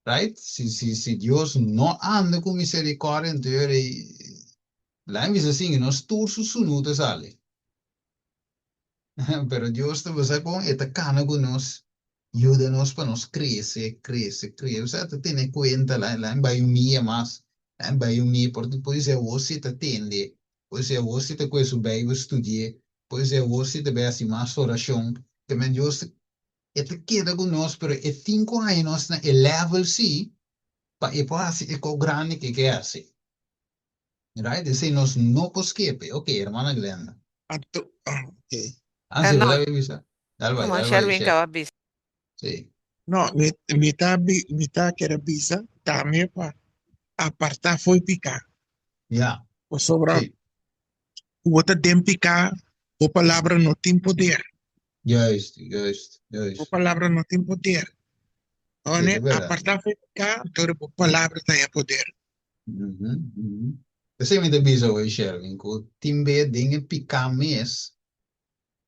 Right? Si, si, si Dios no anda ku misericordia, enton yo rei, laga mi bisa asin, nos tur su sunu ta sali. Pero Dios ta bisa kon e ta kana ku nos, yuda nos pa nos krese, krese, krese. Osea, ta tene kuenta, laga, laga mi bai un mia mas, laga mi bai un mia, por, por esei awor si ta tende, por esei awor si ta kue su Bijbel studi'é, por esei awor si ta bai hasi mas orashon. Te men Dios ta E ta keda ku nos, pero e tin ku haña nos na e level sí pa e por hasi e kos grandi ku e ke hasi. Right? Esei nos no por skepe. Ok, hermana Glenda. Anto, ah, ok. Ah, sí, No, bo ta bisa. Dal bai, Ruman dal bai, Sherwin Sher. kaba bisa. Sí. No, mi, mi ta, mi ta kere bisa tambe pa apartá fo'i piká. Ja, Pasobra sí. ku bo ta den piká, bo palabra no tin poder. Juist, juist, Bo juist. palabra no tin poder. Sí, One, ta verdad. apartá for piká, anto bo palabra ta haña poder. Mhm, mhm. Esei mi ta bisa hoy, Sherwin, ku tin be den e piká mes,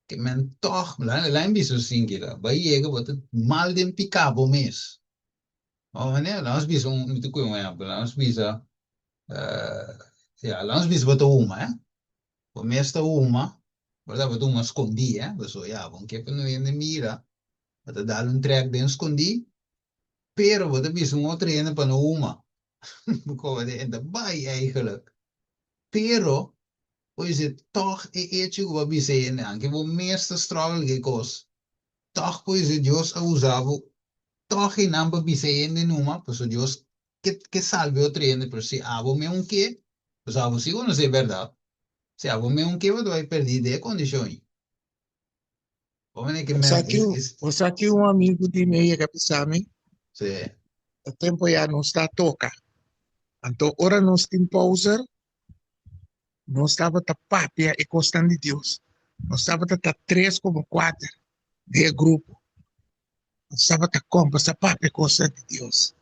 ke men tòg, la la mi bisa sin kila, bai yega bo ta mal den piká bo mes. Bo manera, laga nos bisa un, mi ta kohe un ehèmpel, laga nos bisa, eh, ya, laga nos bisa bo ta huma, eh. Bo mes ta huma, bo ta huma skondí, eh, pasobra ya, bo no ke pa no hende mira, bo ta dal un trèk den skondí, pero bo ta bisa un otro hende pa no huma, bo ta bai eigenlijk. Pero, bo bisa tòg e echo ku bo a bisa e hende, anke bo mes ta struggle ku e kos, tòg bo bisa Dios a usa bo tòg einan pa bisa e hende numa, pasobra Dios ke ke salba e otro hende, pero si abo meun ke, pasobra abo si konosé e bèrdat, si abo meun ke bo ta bai pèrdí den e kondishon ei. Bo mene ke Bo men sa ki, es es bo sa ki un amigu di mi a yega bisa mi, sí. e tempo ya nos ta toka. Anto ora nos tin pausa, nos tabata papia e kosnan di Dios. Nos tabata ta tres komo kuater den e grupo. Nos tabata kombersa papia kosnan di Dios.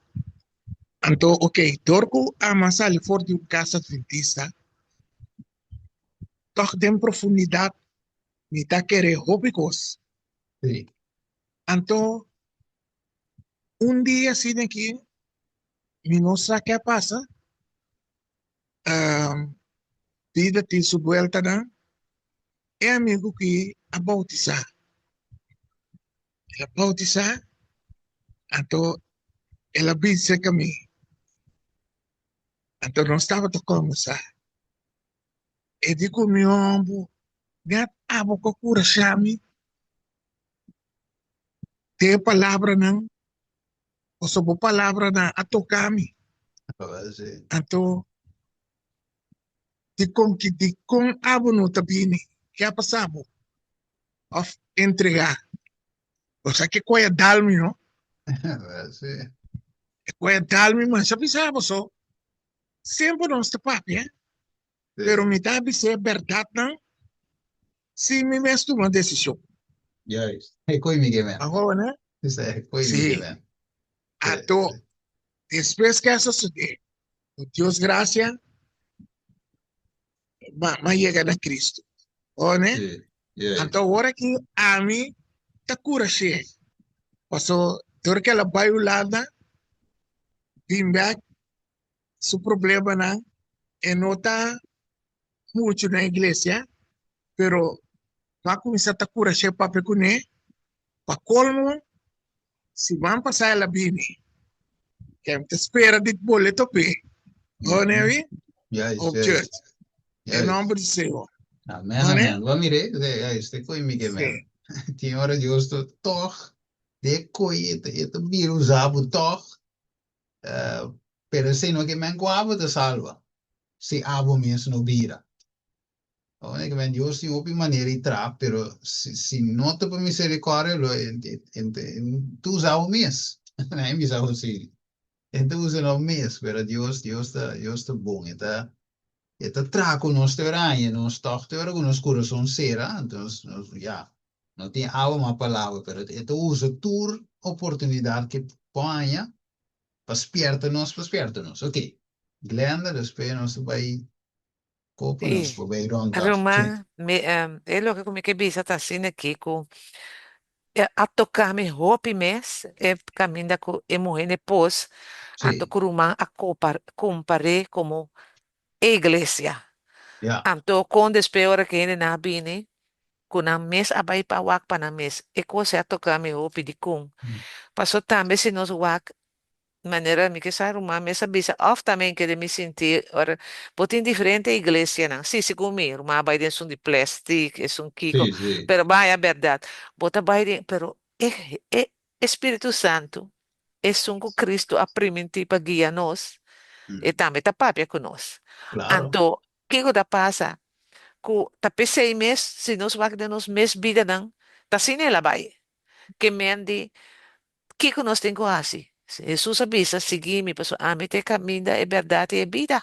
Anto, ok, dor ku ama sali for di un kas adventista, tòg den profundidat mi ta kere hopi kos. Sí. Anto, un dia asina aki, mi no sa ke a pasa, Bida tin su bueltanan, e amigu ki a bautisá. El a bautisá, anto el a bin serka mi. Anto nos tabata kòmbersá. E di ku mi, Hombu, nèt abo ku a kurashá mi den e palabranan Pasobra bo palabranan a toka mi. Anto, dikon ki dikon abo no ta bini? Ke a pasa bo? Òf entregá? Bo sa ke koi a dal mi, no? E koi a dal mi masha bisa bo so. Semper nos ta papia, pero mi ta bis'é bèrdatnan Si mi mes tuma desishon. Juist. E koi mi ke men. Aho, ne? E koi mi ke men. Ato, despues ke a sosode, ku Dios grasia, ma, ma yega na Cristo. Oh, ne? Sí. Juist. Anto awor aki ami ta kurash'é. Paso, dor ke el a bai Hulanda, bin bek, su problemanan, e no ta muchu na iglesia, pero m'a kuminsá ta kurash'é papia kuné. Pa kolmo, siman pasá el a bini. Ke mi ta spera di boleto p'e. Ho, Nevi? Juist, Hope juist. Church. Den nòmber di Señor. Amen, amen. Bo a mir'é? Juist, e koe mi ke men. Tin ora Dios ta tòg de koe e ta bira usa bo tòg, pero esei no ke men ku abo ta salba, si abo mes no bira. Awor ke men Dios tin hopi manera di traha, pero si si no ta pa misericordia lo e ta usa bo mes. Nan bisa bo asina. E ta usa nos mes, pero Dios Dios ta Dios ta bon, e ta e ta traha ku nos te ora aña, nos tòg te ora ku nos kurason sera, anto nos nos ya, no tin awa mas pa laba, pero e ta usa tur oportunidat ke por haña pa spierta nos, pa spierta nos. Ok, Glenda, despues nos ta bai kopo, nos Sí, por bai rònt af. Sí. ruman, mi, e loke ku mi ke bisa ta asina aki ku e a toka mi hopi mes e kaminda ku e muhé n'e pos, anto Sí, ku ruman a kompar'é komo e iglesia. ya. Anto kon despues ora ku hendenan a bini, ku nan mes a bai pa wak pa nan mes. E kos ei a toka mi hopi dikon. Paso tambe si nos wak manera mi ke sa ruman mes a bisa òf tambe en kere mi sinti ora bo tin diferente iglesianan. Sí, segun mi, ruman a bai den esun di plèstik, esun kiko, Sí, sí. pero bai a bèrdat. Bo ta bai den, pero e e e Spiritu Santu, esun ku Kristu a primintí pa guia nos, e tambe ta papia ku nos. Claro. Anto, kiko ta pasa? Ku ta p'esei mes, si nos wak den nos mes bidanan, ta asina el a bai. Ke men di, kiko nos tin ku hasi? Hesus a bisa, Sigui mi, pasobra ami ta e kaminda, e bèrdat i e bida.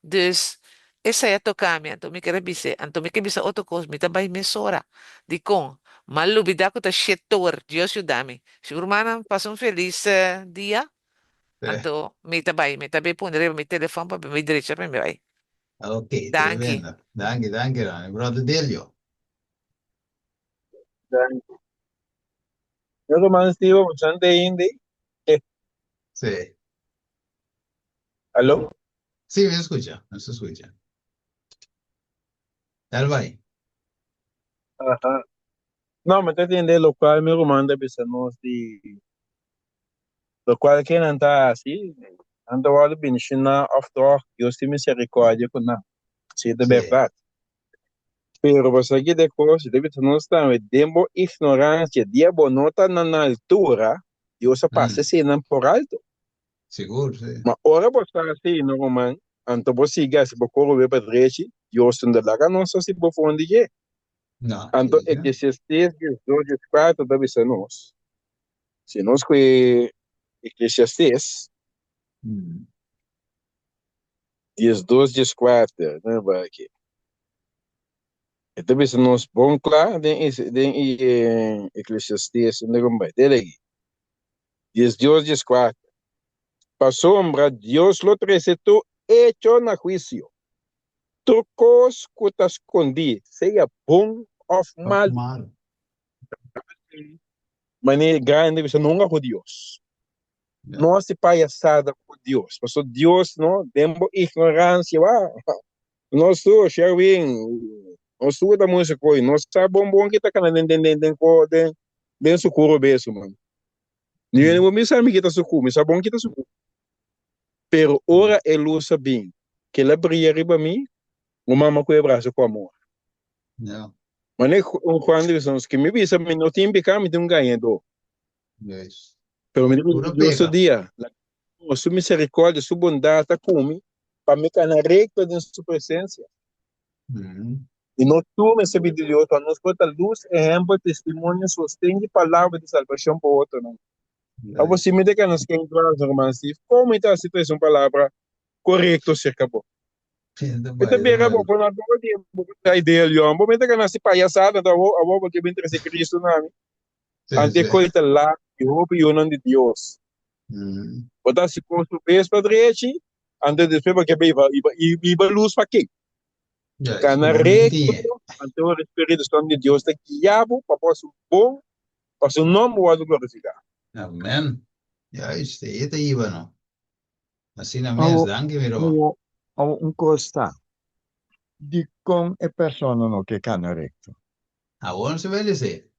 Dus, esei a toka mi, anto mi ker a bis'é. Anto mi ke bisa otro kos, mi ta bai mesora. Dikon? M'a lubidá ku ta shetor. Dios yuda mi. Si rumannan pasa un felis dia, anto mi ta bai. Mi ta bai pone riba mi telefòn pa mi drecha pa mi bai. Ok, Danki. tremendo. Danki, danki, Ronnie. Brother Delio. Danki. Mi ruman Steve, bo san te hende? Eh. Sí. Aló? Sí, mi a skucha, mi a skucha. Dal bai. Aha. No, mi ta tende lokual mi ruman ta bisa nos di lokual ke nan ta hasi, nan ta wòrdu bendishoná òf tòg Dios tin miserikòrdia ku nan. Si ta Sí. bèrdat. Pero bo sa ki de kos, ta bisa nos tambe, den bo ignoransia, dia bo no ta na nan altura, Dios a pasa eseinan por alto. Sigur, si. Ma ora bo sa asina, ruman, anto bo sigui hasi bo korobe pa drechi, Dios no ta laga nos hasi bofon di dje. No, Anto si, si. Eclesiastes diesdos dieskuater ta bisa nos, si nos kue Eclesiastes diesdos dieskuater, no bai aki, e ta bisa nos bon kla den den Eclesiastes, unda ku bai? Dele aki. Diesdios dieskuater, Pasobra Dios lo trese tur echo na huisio, tur kos ku ta skondí, sea bon òf Òf malu. malu. Manera grandi bisa nunka ku Dios. Ya. No hasi payasada ku Dios, pasobra Dios no, den bo ignoransia, wa, nos tur, Sherwin, nos tur ta músiko i nos sa bon bon ki ta kana den den den den den den sukuro besu man. Ni hende bo misa mi kita suku, mi sa bon kita suku. Pero ora e lus a bin, kila bria riba mi, un mama ku e brasa ku amor. Ja. Mane un Juan di bisa nos, ki mi bisa mi no tin pika, mi tin un gañadó. Yes. Pero mi ta bisa Puro Dios su peka. dia, su misericordia, su bondad ta ku mi, pa mi kana rekto den su presencia. I no tur mester bini di Dios, pa nos por ta lus, ehèmpel, testimonio, sosten di palabra di salbashon pa otronan. Abo si mi ta keda na sken klas, ruman Steve, kon mi ta hasi trese un palabra korekto serka bo? Mi ta bira bo por na todo tempu bo ta idea lion, bo mi ta keda hasi payasada, anto abo abo bo ke bin trese Kristu na mi. Ante koi ta lat di hopi yunan di Dios. Bo ta hasi kos un bes pa drechi, anto despues bo ke biba biba lus pa ken? Juist, Kana bo rekto, mentí. anto e Spiritu Santu di Dios ta guia bo pa bo hasi un bon, pa su nomber wòrdu glorifiká. Amen. Juist, e ta hiba no. Asina mes, Awo, danki mi ruman. awo, awo un kos ta, dikon e persona no ke kana rekto? Awor no se bai lese.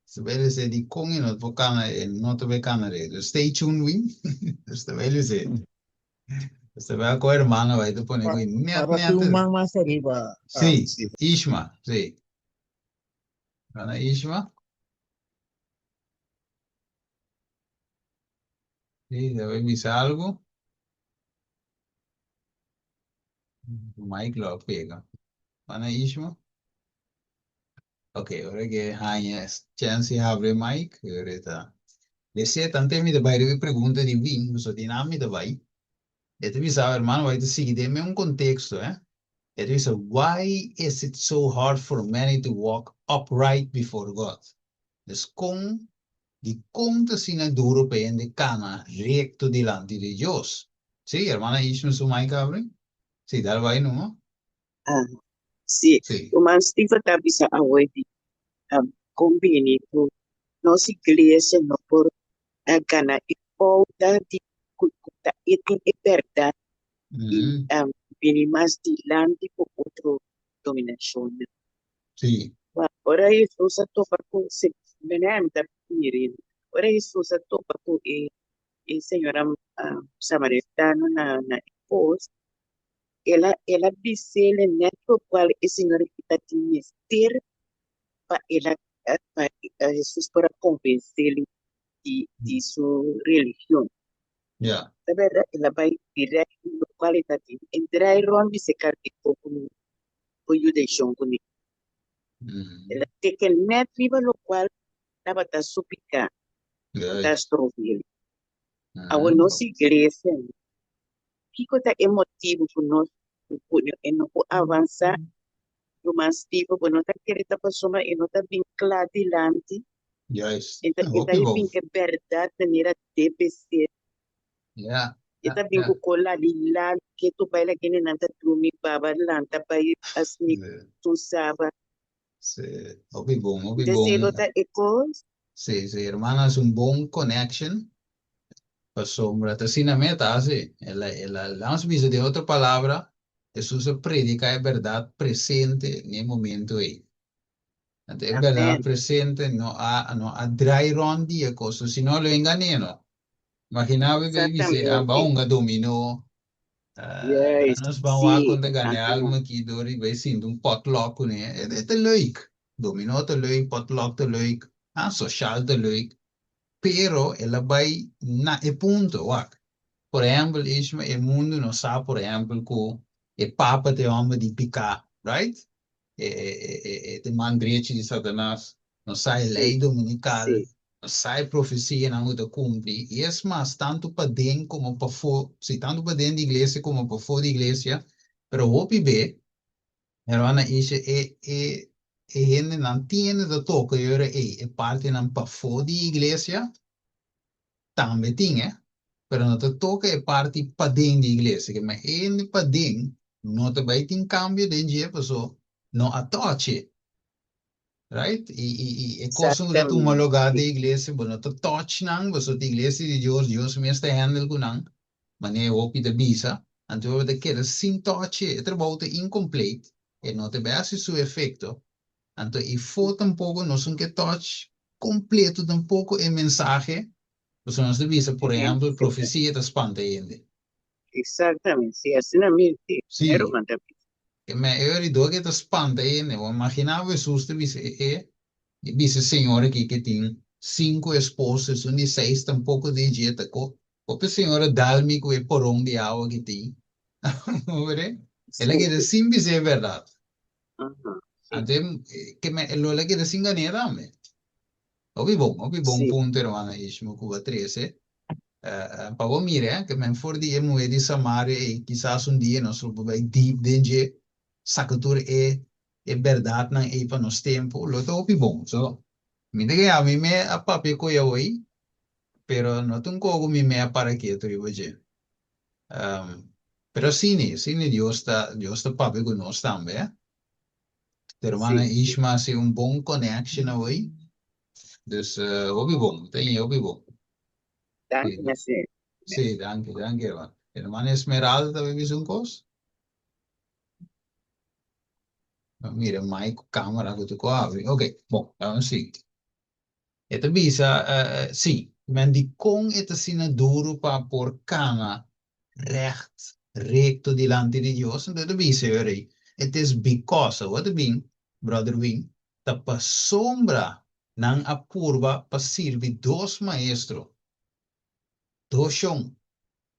Se bai lese dikon e no por kana, e no ta bai kana rekto. Stay tuned, win. Nos ta bai lese. Esta vez ku hermano bai te pone ku net Para net. un man mas ariba. Sí, Ishma, sí. Hermana Ishma. Sí, debe bisa algo. Mike lo pega. Hermana Ishma. Ok, ora ke haña chance habri mic, ora ta. Dese tante mi ta bai riba e pregunta di Win, pasobra di nan mi ta bai. E ta bisa, hermano, bai ta sigui den un contexto, eh. E ta bisa, why is it so hard for many to walk upright before God? Dus kon, di kon ta asina duro pa hende kana recto dilanti di Dios? Sí, hermana Ishma su mic habri? Sí, dal bai numa. Ah, sí. Sí. Ruman Steven ta bisa awe di um, kon bini ku nos iglesia no por a gana e pouta di ku ku ta e tin e bèrdat i Mm, um, bini mas dilanti ku otro dominashonnan. sí. Wa, ora Hesus a topa ku se, meneer mi ta miri, ora Hesus a topa ku e e señora um, samaritano na na e pos, El a el a bis'ele net lokual e señor aki ta tin mester pa el a pa Hesus por a konvens'ele di di su religion. Ja. Ta bèrdat el a bai dirèkt lokual e ta tin. E drai rònt bis'e karke poko por yuda e shon kuné. El a teke net riba lokual tabata su piká ku ta strobi'el. Awor nos iglesia Kiko ta e motibu ku nos ku e no por avansá? Ruman Steven, bo no ta kere ta pasobra e no ta bin kla dilanti? Juist. E ta e ta Hopi bon. bin ku e bèrdat manera debe ser. Ja, E ja, ta bin ja. ku kola di lal ketu bai la kendenan ta drumi baba lanta bai asni Sí, tur saba. sí. Hopi bon, hopi Desei bon. lo ta e kos? Sí, sí, hermana, es un bon connection. Pasobra ta asina me ta hasi. El a, el a, laat bisa den otro palabra, Hesus a prediká e bèrdat presente n'e momento ei. Anto e bèrdat Amèn. presente no a, no a drai rònt di e kos, si no lo engané no. Imaginá bo e bai bis'é, ah, ban Exactamente. hunga dominó, Juist, nos ban wak sí. kon ta gana e Aha. alma aki dor di bai sinti un potluck kuné. E, e ta leuk. Dominó ta leuk, potluck ta leuk, ah, soshal ta leuk. Pero el a bai na e punto, wak. Por ehempel, Ishma, e mundu no sa, por ehempel, ku e papa ta e hòmber di piká, right? E, e, e, e, e ta e man drechi di Satanas. No sa e lei Sí, dominikal, sí. no sa e profesianan ku ta kumpli. I es mas, tantu paden komo pafó, sí, tantu paden di iglesia komo pafó di iglesia, pero hopi be, Hermana Isha, e, e, e hendenan tiende ta toka e ora ei, e partinan pafó di iglesia tambe tin, eh, pero no ta toka e parti paden di iglesia, ke men e hende paden no ta bai tin kambio den dje paso no a toch'e. Right? I, i, i e kosnan ku ta tuma lugá Exactamente. den iglesia, bo no ta touch nan, pasobra ta iglesia di Dios, Dios mes ta handle ku nan, manera e hopi ta bisa, anto bo ta keda sin touch e, e trabou ta incomplete, e no ta bai hasi su efekto, anto i fo tampoko nos no ke touch kompleto tampoko e mensahe, pasobra nos ta bisa, por ehèmpel, profesia ta spanta hende. Exactamente, sí, asina mismo, sí, Sí. e ruman ta bisa. E me e oridó ke ta spanta hende. Bo imaginá bo Hesus ta bisa e e i bisa e señora aki ke tin sinku esposo, esun di seis tampoko den dje ta ko kope señora dal mi ku e poron di awa ke tin. Bo were? El a keda sin bisa e bèrdat. Anto e ke me lo el a keda sin gan'é tambe. Hopi bon, hopi bon punto hermano Ishmo ku bo a trese. Pa bo mira ke men for di e muhé di Samaria ei kisas un dia nos lo por bai deep den dje, saka tur e e bèrdatnan ei pa nos tempu, lo ta hopi bon. So, mi ta kere ami me a papia ku e awor, pero no ta un kogo mi me a para ketu riba dje. Pero asina, asina Dios ta, Dios ta papia ku nos tambe. Hermana Ishma hasi un bon connection awor. Dus hopi bon, ta ñe hopi bon. Danki mesé. Sí, danki, danki hermano. Hermana Esmeralda ta bisa un kos? Mira, Mike ku camera ku ta ku habri. Ok, bon, laga sigui. E ta bisa, sí, men dikon e ta asina duru pa por kana recht? Rekto dilanti di Dios? Anto e ta bisa e ora ei, It is because, awor ta bin, Brother Wing, ta pasobra nan a purba pa sirbi dos maestro, dos shon.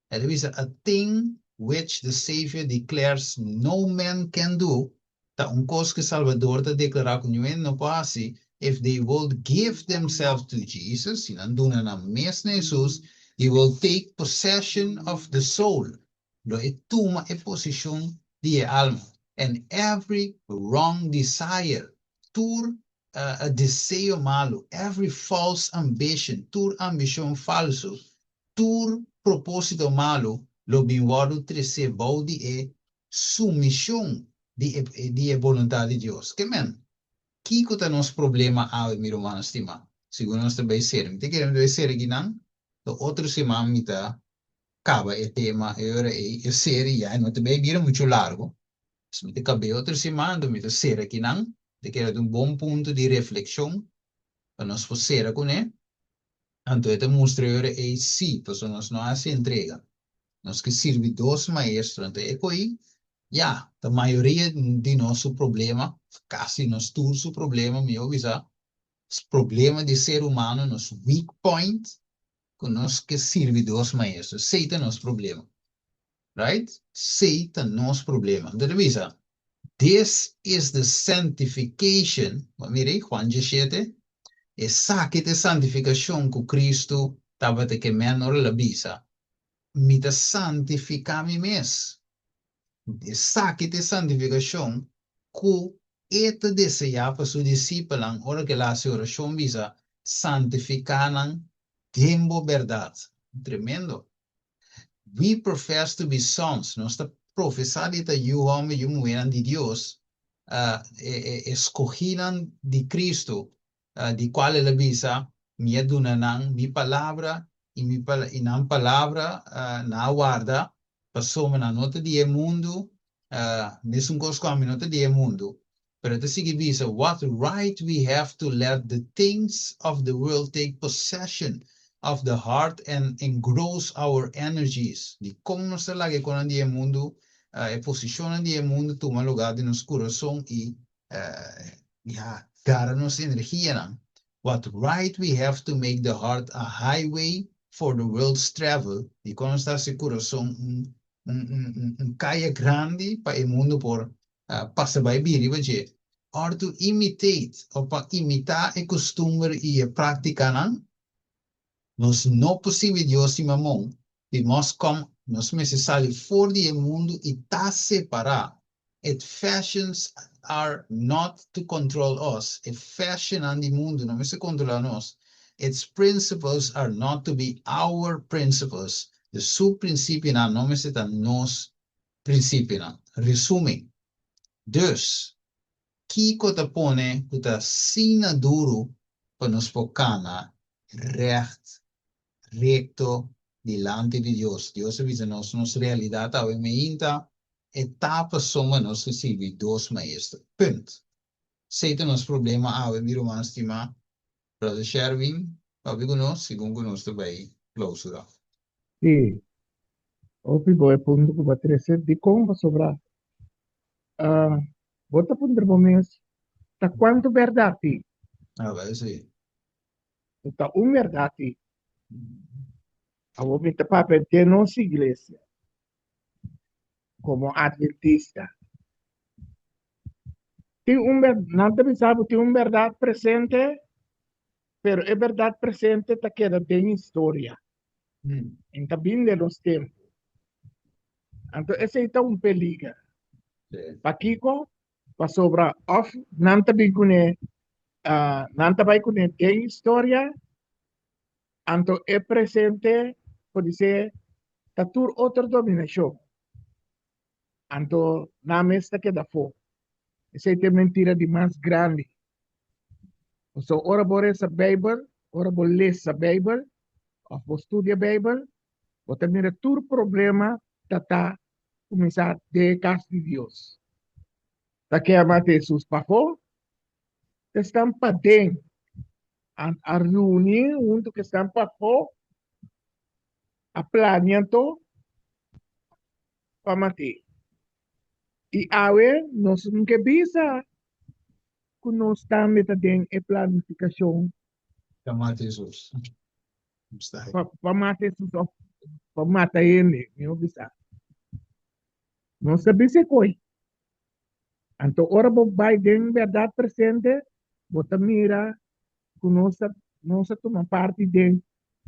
E ta bisa, A thing which the Savior declares no man can do, ta un kos ku e Salbador ta deklará ku niun hende no por hasi, if they will give themselves to Jesus, si nan duna nan mes na Hesus, He will take possession of the soul, lo e tuma e posishon di e alma, and every wrong desire, tur deseo malu, every false ambition, tur ambishon falsu, tur propósito malu lo bin wòrdu tresé bou di e sumishon di e di e boluntat di Dios. Ke men? Kiko ta nos problema awe, mi rumannan stimá? Segun nos ta bai sera. Mi ta kere mi ta bai sera akinan, ta otro siman mi ta kaba e tema e ora ei, e seri ya, e no ta bai bira muchu largu. Si mi ta kab'é otro siman, anto mi ta sera akinan. Mi ta kere ta un bon punto di reflekshon pa nos por sera kuné. Anto e ta mustra e ora ei sí, pasobra nos no hasi entrega. Nos ke sirbi dos maestro. Anto e ko'i, ya, ta mayoria di nos su problema, kasi nos tur su problema, mihó bisa, problema di ser humano, nos weak point, ku nos ke sirbi dos maestro. Esei ta nos problema. Right? Esei ta nos problema. Anto e ta bisa, This is the sanctification, bo a mira ei, Juan diesshete, esaki ta e santifikashon ku Kristu tabata ke men ora el a bisa, Mi ta santifiká mi mes. Esaki ta e santifikashon ku e ta deseá pa su disipelnan ora ku el a hasi orashon bisa, Santifiká nan den bo bèrdat. Tremendo! We profess to be sons, nos ta profesá di ta yu hòmber, yu muhénan di Dios, e skohínan di Kristu, di kual el a bisa, Mi a duna nan mi palabra, i mi i nan palabra nan a warda, pasobra nan no ta di e mundu, mesun kos ku ami no ta di e mundu. Pero e ta sigui bisa, What right we have to let the things of the world take possession of the heart and engross our energies? Dikon nos ta laga e konan di e mundu, e posishonnan di e mundu tuma lugá den nos kurason i, ya, gara nos energianan? What right we have to make the heart a highway for the world's travel? Dikon nos ta hasi e kurason un, un, un kaya grandi pa e mundu por pasa bai bin riba dje, or to imitate, of pa imitá e kustumber i e práktikanan, nos no por sirbi Dios i Mamon, we must come, nos mester sali for di e mundu i ta separá. It fashions are not to control us, e fashionnan di mundu no mester kontrolá nos, its principles are not to be our principles, de su prinsipionan no mester ta nos Prinsipionan. Resumen. Dus, kiko ta pone ku ta asina duru pa nos por kana règt, rekto, dilanti di Dios? Dios a bisa nos nos realidat awe meinta, e ta pasobra nos ta sirbi dos maestro. Punt. Esei ta nos problema awe, mi ruman stimá. Brother Sherwin, papia ku nos segun ku nos ta bai klausura. Sí, hopi bo e punto ku bo a trese. Dikon? Pasobra bo ta puntra bo mes ta kuantu bèrdat tin. A bai sí. Ta un bèrdat tin. Awor mi ta papia den nos iglesia komo adventista. Tin un ber, nan ta bisa bo tin un bèrdat presente, pero e bèrdat presente ta keda den historia. En ta bin den nos tempu. Anto esei ta un peliger. Pakiko? Pasobra òf nan ta bin kuné, nan ta bai kuné den historia, anto e presente podisé ta tur otro dominashon. Anto nan mes ta keda afó. Esei ta e mentira di mas grandi. Pasobra ora bo resa Beibel, ora bo lesa Beibel òf bo studia Beibel, bo ta mira tur problema ta ta kuminsá den e kas di Dios. Ta kema Hesus pafó, ta esnan paden a reuní huntu ku esnan pafó, a plania anto. pa mat'é. I awe nos no ke bisa ku nos tambe ta den e planifikashon Pa mata Hesus. Pa mata Hesus òf pa mata hende, mihó bisa. Nos ta bisa e koi. Anto ora bo bai den bèrdat presente, bo ta mira ku nos ta nos a tuma parti den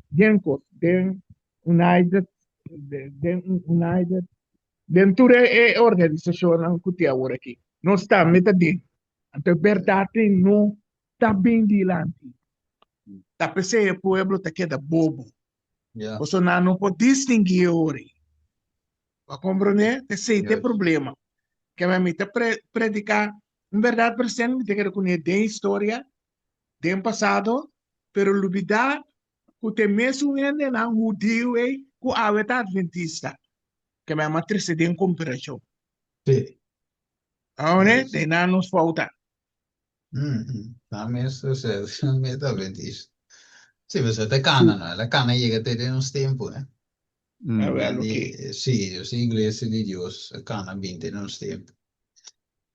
den kos, den United, den United, den tur e organisashonnan ku tin awor aki. Nos tambe ta den. Anto e bèrdat ei no ta bin dilanti. Ta p'esei e pueblo ta keda bobo. Pasobra nan no por distinguí e ora ei. Bo a komprondé? Esei ta e problema. Keme mi ta prediká un bèrdat presente, mi ta kere kuné den historia, den pasado, pero lubidá ku ta e mesun hendenan hudiu ei ku awe ta adventista. Keme a trese den komparashon. Sí. Awor, den nan nos falta. Nan mes ta ser mes adventista. Sí, pero ta kana, no? El a kana yega te den nos tempu, eh? Awel, oké. Sí, nos iglesia di Dios a kana bin te nos tempu.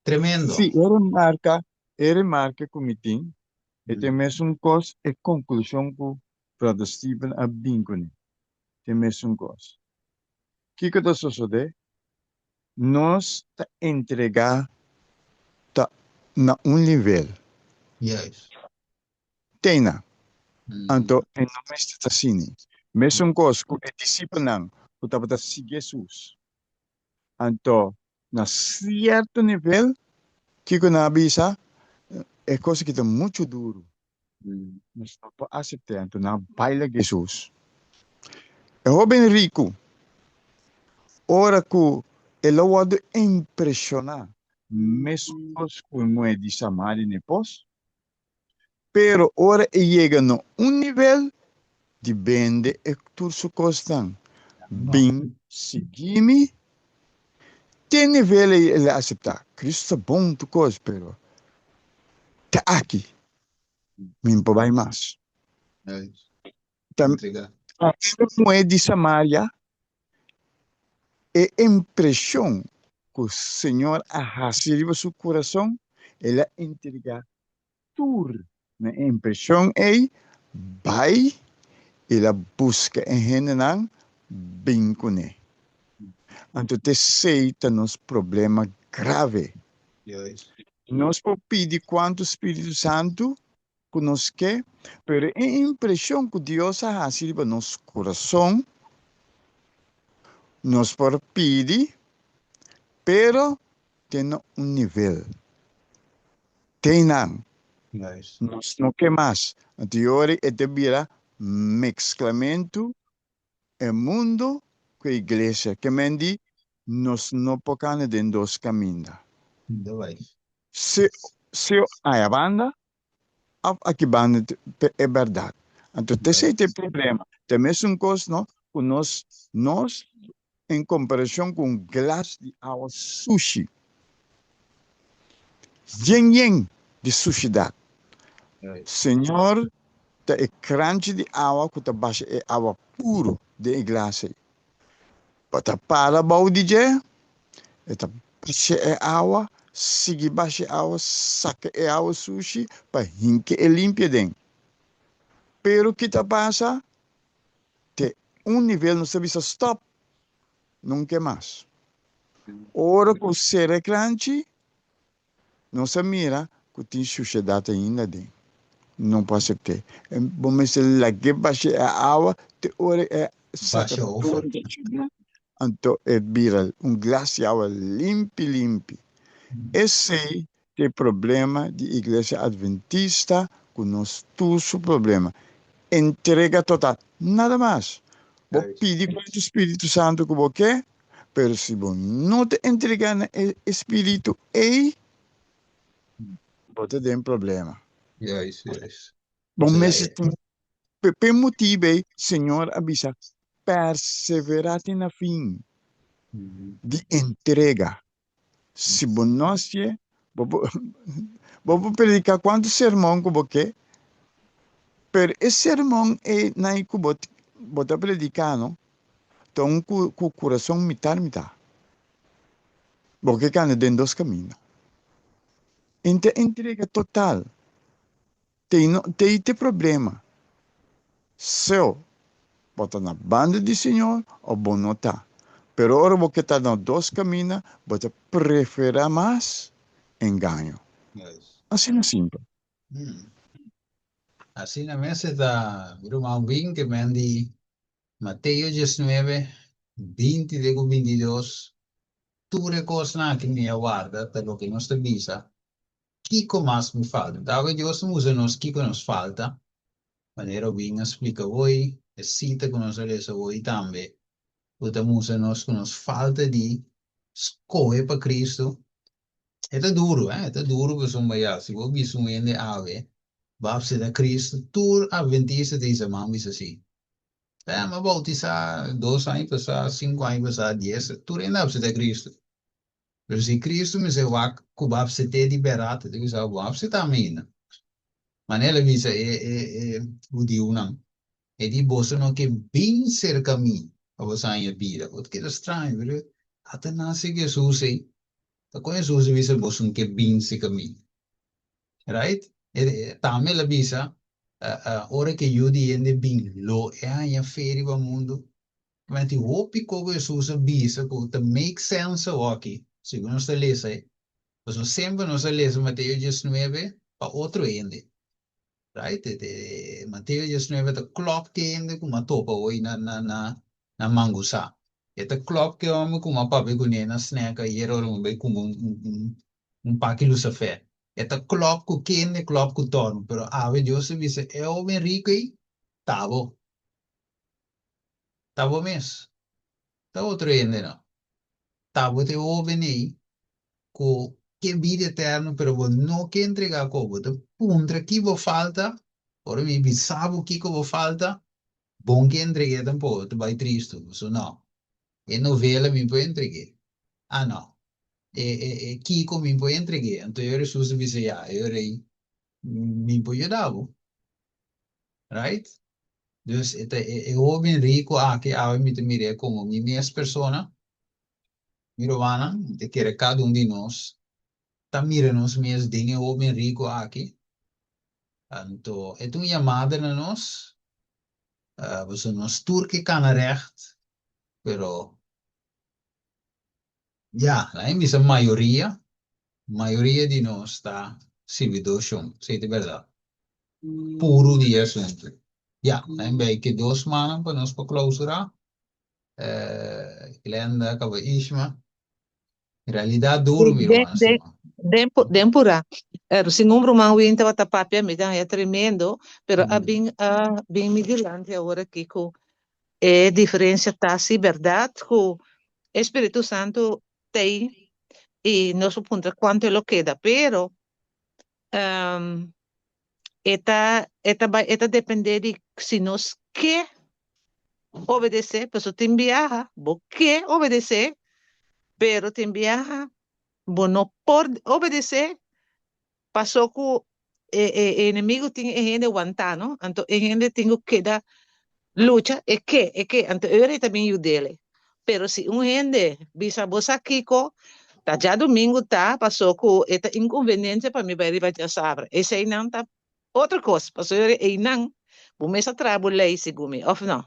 Tremendo. Sí, e remarka, e remarke ku mi tin, e ta e mesun kos e konklushon ku Brother Steven a bin kuné. Ta e mesun kos. Kiko ta sosodé? Nos ta entregá ta na un nivel. Juist. Tena. Anto e no mester ta asina. Mesun kos ku e disipelnan ku tabata sigui Hesus. Anto na sierto nivel, kiko nan a bisa? E kos aki ta muchu duru. Nos no por asept'é. Anto nan a bai laga Hesus. E hóben riku, ora ku el a wòrdu impreshoná meskos ku e muhé di Samaria na e pos, Pero ora e yega na un nivel di bende e tur su kosnan, bin sigui mi, te nivel ei el a aseptá. Cristo ta bon tur kos, pero te aki mi no por bai mas. Ta e muhé di Samaria, e impreshon ku Señor a hasi riba su kurason, el a entregá tur na e impreshon ei, bai el a buska e hendenan bin kuné. Anto t'esei ta nos problema grave. Nos por pidi kuantu Spiritu Santu ku nos ke, pero e impreshon ku Dios a hasi riba nos kurason, nos por pidi, pero te na un nivel. Te nan. Nos no ke mas. Anto e ora e ta bira mezklamentu e mundu ku e iglesia. Ke men di nos no por kana den dos kaminda. Si si aya banda of aki banda e bèrdat. Anto t'esei ta e problema. Ta mesun kos no ku nos nos en komparashon ku un glas di awa sushi, yen yen di sushidat. Señor ta e kranchi di awa ku ta basha e awa puru den e glas ei. Bo ta para bou di dje, e ta basha e awa, sigui basha e awa, saka e awa sushi pa hinka e limpia den. Pero ki ta pasa? Te un nivel nos ta bisa stop, nun ke mas. Ora ku sera e kranchi, nos a mira ku tin shushedat ainda den. No por asept'é. Bo mester lag'é basha e awa te ora e saka tur e shushedat, anto e bira un glas di awa limpi limpi. Esei Ta e problema di Iglesia Adventista cu nos tur su problema. Entrega total. Nada mas. Bo pidi cuanto Spiritu Santo cu bo ke, pero si bo no ta entrega na e Spiritu ey, bo ta den problema. Juist, juist. Bo mester tin, p'e motibu ey Señor a bisa, persevera te na fin di entrega. Si bo no hacié, bo por, bo por predica cuanto sermon cu bo ke, pero e sermon ei nan cu bo, bo ta predica no, ta un cu, cu curason mitar mitar. Bo ke kana den dos kaminda. Inta entrega total. Tei no tei te problema. Seo bo ta na banda di Señor of bo no ta. Pero ora bo ke ta na dos kaminda bo ta prefera mas engaño. Asina simpel. Asina mes e ta mi ruman Win ke men di Mateo diesnuebe, 20 te ku 22, Tur e kosnan aki mi a warda ta loke nos ta bisa, Kiko mas mi falta? Dado Dios ta mustra nos kiko nos falta, manera Win a splika hoy, e sita ku nos a lesa hoy tambe, ku ta mustra nos ku nos falta di skohe pa Kristu, e ta duru, eh, e ta duru pasobra ya, si bo bisa un hende awe, bo a apsepta Kristu, tur adventista ta bisa, man bisa si. Eh, mi a bautisá dos aña pasá, sinku aña pasá, dies, tur hende a apseptá Kristu. Pero si Cristo mester wak cu bo apsete di berat, e ta bisa bo apseta mi ainda. Manera el a bisa e e e hudiunan, e di boso no ke bin cerca mi pa boso haña bida. Bo ta keda straño, pero ata nace Jesus ei, ta con Jesus a bisa boso no ke bin cerca mi? Right? E tambe el a bisa, ora ke Yu di hende bin, lo e haña fe riba mundu? Ma tin hopi ko ku Hesus a bisa ku ta make sense awoki, segun nos ta lesa e. Pasobra semper nos a lesa Mateo diesnuebe pa otro hende. Right? Mateo diesnuebe ta klòp ke hende ku m'a topa hoy na na na na Mangusá. E ta klòp ke hòmber ku m'a papia kuné na snèk ayer ora mi bai kume un un un paki lusafè. E ta klòp ku kende, klòp ku tòrnu. Pero awe Dios a bisa e hoben riku ei, ta bo. Ta bo mes. Ta otro hende no. Ta bo ta e hoben ei ku ke bida eterno pero bo no ke entrega ku bo. Ta puntra ki bo falta, ora mi bisa bo kiko bo falta, bon ke entreg'é tampoco, ta bai tristu. Pasobra no, e novela mi por entreg'é. Ah no, e e e kiko mi por entreg'é. Anto e ora Hesus a bisa, ya, e ora ei mi por yuda bo. Right? Dus e ta e hoben rico aki awe mi ta mir'é como mi mes persona. Mi rumannan, mi ta kere cada un di nos ta mira nos mes den e hoben rico aki. Anto e ta un yamada na nos, pasobra nos tur ke cana recht, pero ya, laga mi bisa mayoria, mayoria di nos ta sirbidor shon, esei ta berdad. Puru di e asuntu. Ya, nan bay ke dos manan pa nos pa clausura. Glenda, kaba Ishma. Realidad duru mi Den, ruman den, stima. den, den pura. Sin un ruman win tabata papia, mi ta haya tremendo, pero a bin, a bin mi dilanti awor aki ku e diferencia ta si berdad ku e Spiritu Santu t'ei i nos por puntra cuanto e lo keda, pero E ta e ta bai e ta depende di si nos ke obedece, pasobra tin biaha bo ke obedece, pero tin biaha bo no por obedece paso ku e e e enemigo tin e hende wanta no, anto e hende tin ku keda Lucha, e ke, e ke, anto e ora e ta bin yud'el. Pero si un hende bisa bo sa kiko, ta djadumingu ta, paso ku e ta inkonveniente pa mi bai riba djasabra. Eseinan ta otro kos, paso e ora einan bo mes a traha bo lei segun mi, òf no?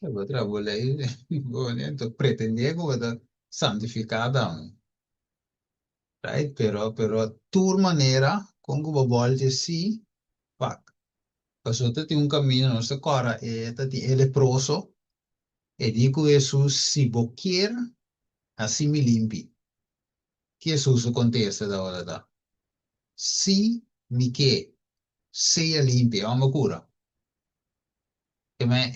Bo a traha bo lei, bo ta pretendé ku bo ta santifiká tambe. Right? Pero, pero tur manera kon ku bo bòlt'e sí, wak. Pasobra ta tin un kaminda, nos ta kòrda e ta tin e leproso, e di ku Hesus, Si bo kier, hasi mi limpi. Ki Hesus su kontesta tabata ta? Sí, mi ke, sea limpi. E hòmber kura. Ke men,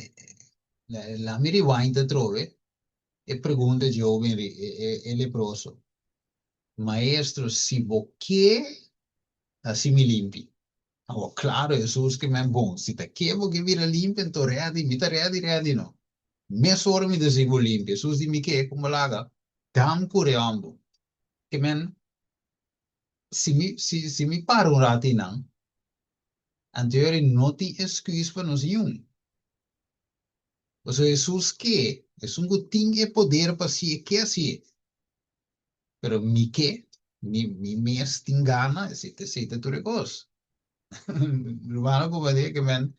la mi rewind atrobe. E pregunta dje hoben ri e leproso, Maestro, si bo ke, hasi mi limpi. Awor, klaro, Hesus ke men, Bon, si ta ke bo ke bira limpi, anto rèdi, mi ta rèdi, rèdi no. Mesora mi ta hasi bo limpi. Hesus di, Mi ke, kon bo laga? Dam kure hòmber. Ke men, si mi, si, si mi para un ratu einan, anto e ora no tin esküs pa nos niun. Pasobra Hesus ke, esun ku tin e poder pa hasié, ke hasié. Pero mi ke, mi mi mes tin gana, esei ta esei ta tur e kos. Hermano como di ke men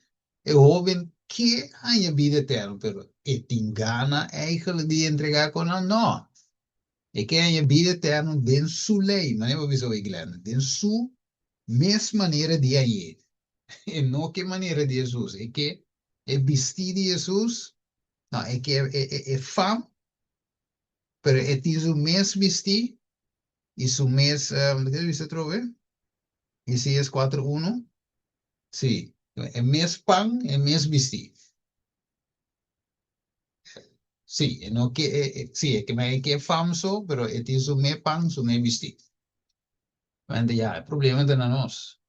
e hoben ke haña bida eterno, pero e tin gana eigenlijk di entrega kon nan? No. E ke haña bida eterno den su lei, manera bo bisa hoy Glenn, den su mes manera di hañ'é. E no ke manera di Hesus, e ke e bistí di Hesus, no, e ke e e e fam, pero e tin su mes bistí i su mes, ke ta bisa atrobe? Isaías kuater unu, sí, e mes pan, e mes bistí. Sí, e no ke, e, e, sí, e ke e ke fam so, pero e tin su me pan, su me bistí. Mente ya, e problema ta na nos.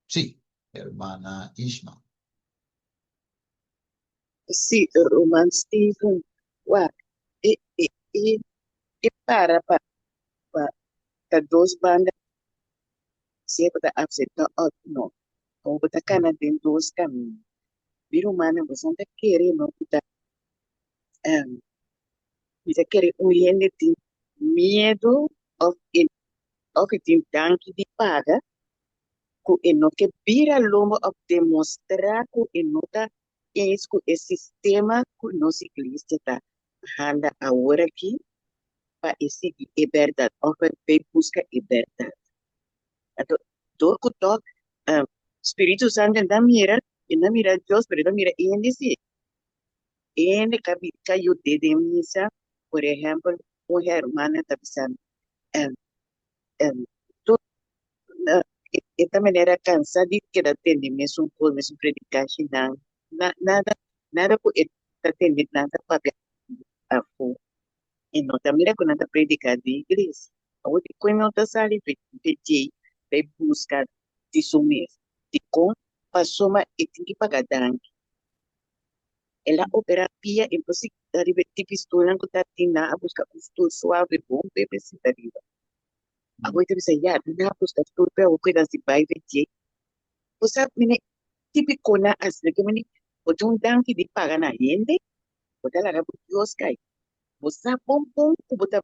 Sí, hermana Ishma. Sí, ruman Steven, wak, e, e, e, e para pa, pa ta dos banda, sea bo ta acepta of no, o bo ta cana den dos camino. Mi rumannan, boso ta kere no ku ta, um, mi ta kere un hende tin miedu of e, of e tin danki di paga, ku e no ke bira lomba of demostrá ku e no ta eens ku e sistema ku nos iglesia ta handa awor aki pa e sigui e bèrdat òf pa e buska e bèrdat. Anto dor ku tòg Spiritu Santu ta mira, e ta mira Dios pero e ta mira hende si. Hende ka ka yud'é den misa, por ehèmpel un hermana ta bisa mi tur e ta manera cansa di keda tende mesun cos, mesun predicashinan, nada, nada cu e ta tende nan ta papia afo, e no ta mira cu nan ta predica den iglesia. Awor dicon no ta sali djey pa e busca di su mes? Dicon? Pasobra e tin ki paga danki. El a opera pia e por sinta riba e tipi stulnan cu ta tin nan a busca un stul suave bon pa e por sinta riba. Awor e ta bisa ya nan a busca stul pe awor cu e ta haci bai ve dje. Bo sa mene tipiconan asina ke mene bo tin un danki di paga na hende bo ta laga bo Dios cay. Bo sa bon bon cu bo ta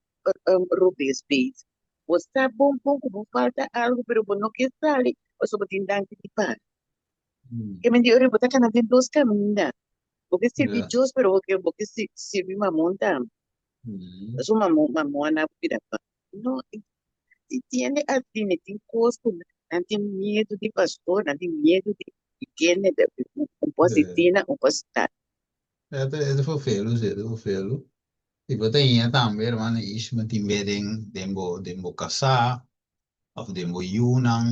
robes bezig. Bo sa bon bon cu bo falta algo pero bo no ke sali pasobra bo tin danki di paga. Ke men di ora bo ta kana den dos kaminda. Bo ke sirbi Dios pero bo ke bo ke sirbi mamon tambe. Pasobra mamon mamon a na bira pa. No, si tiende asina tin kos ku nan tin miedu di pastor, nan tin miedu di di kende un por asina un por asina. E ta e ta vervelu si, e ta vervelu. I bo ta hia tambe hermano Ishma tin be den den bo den bo kasá òf den bo yunan.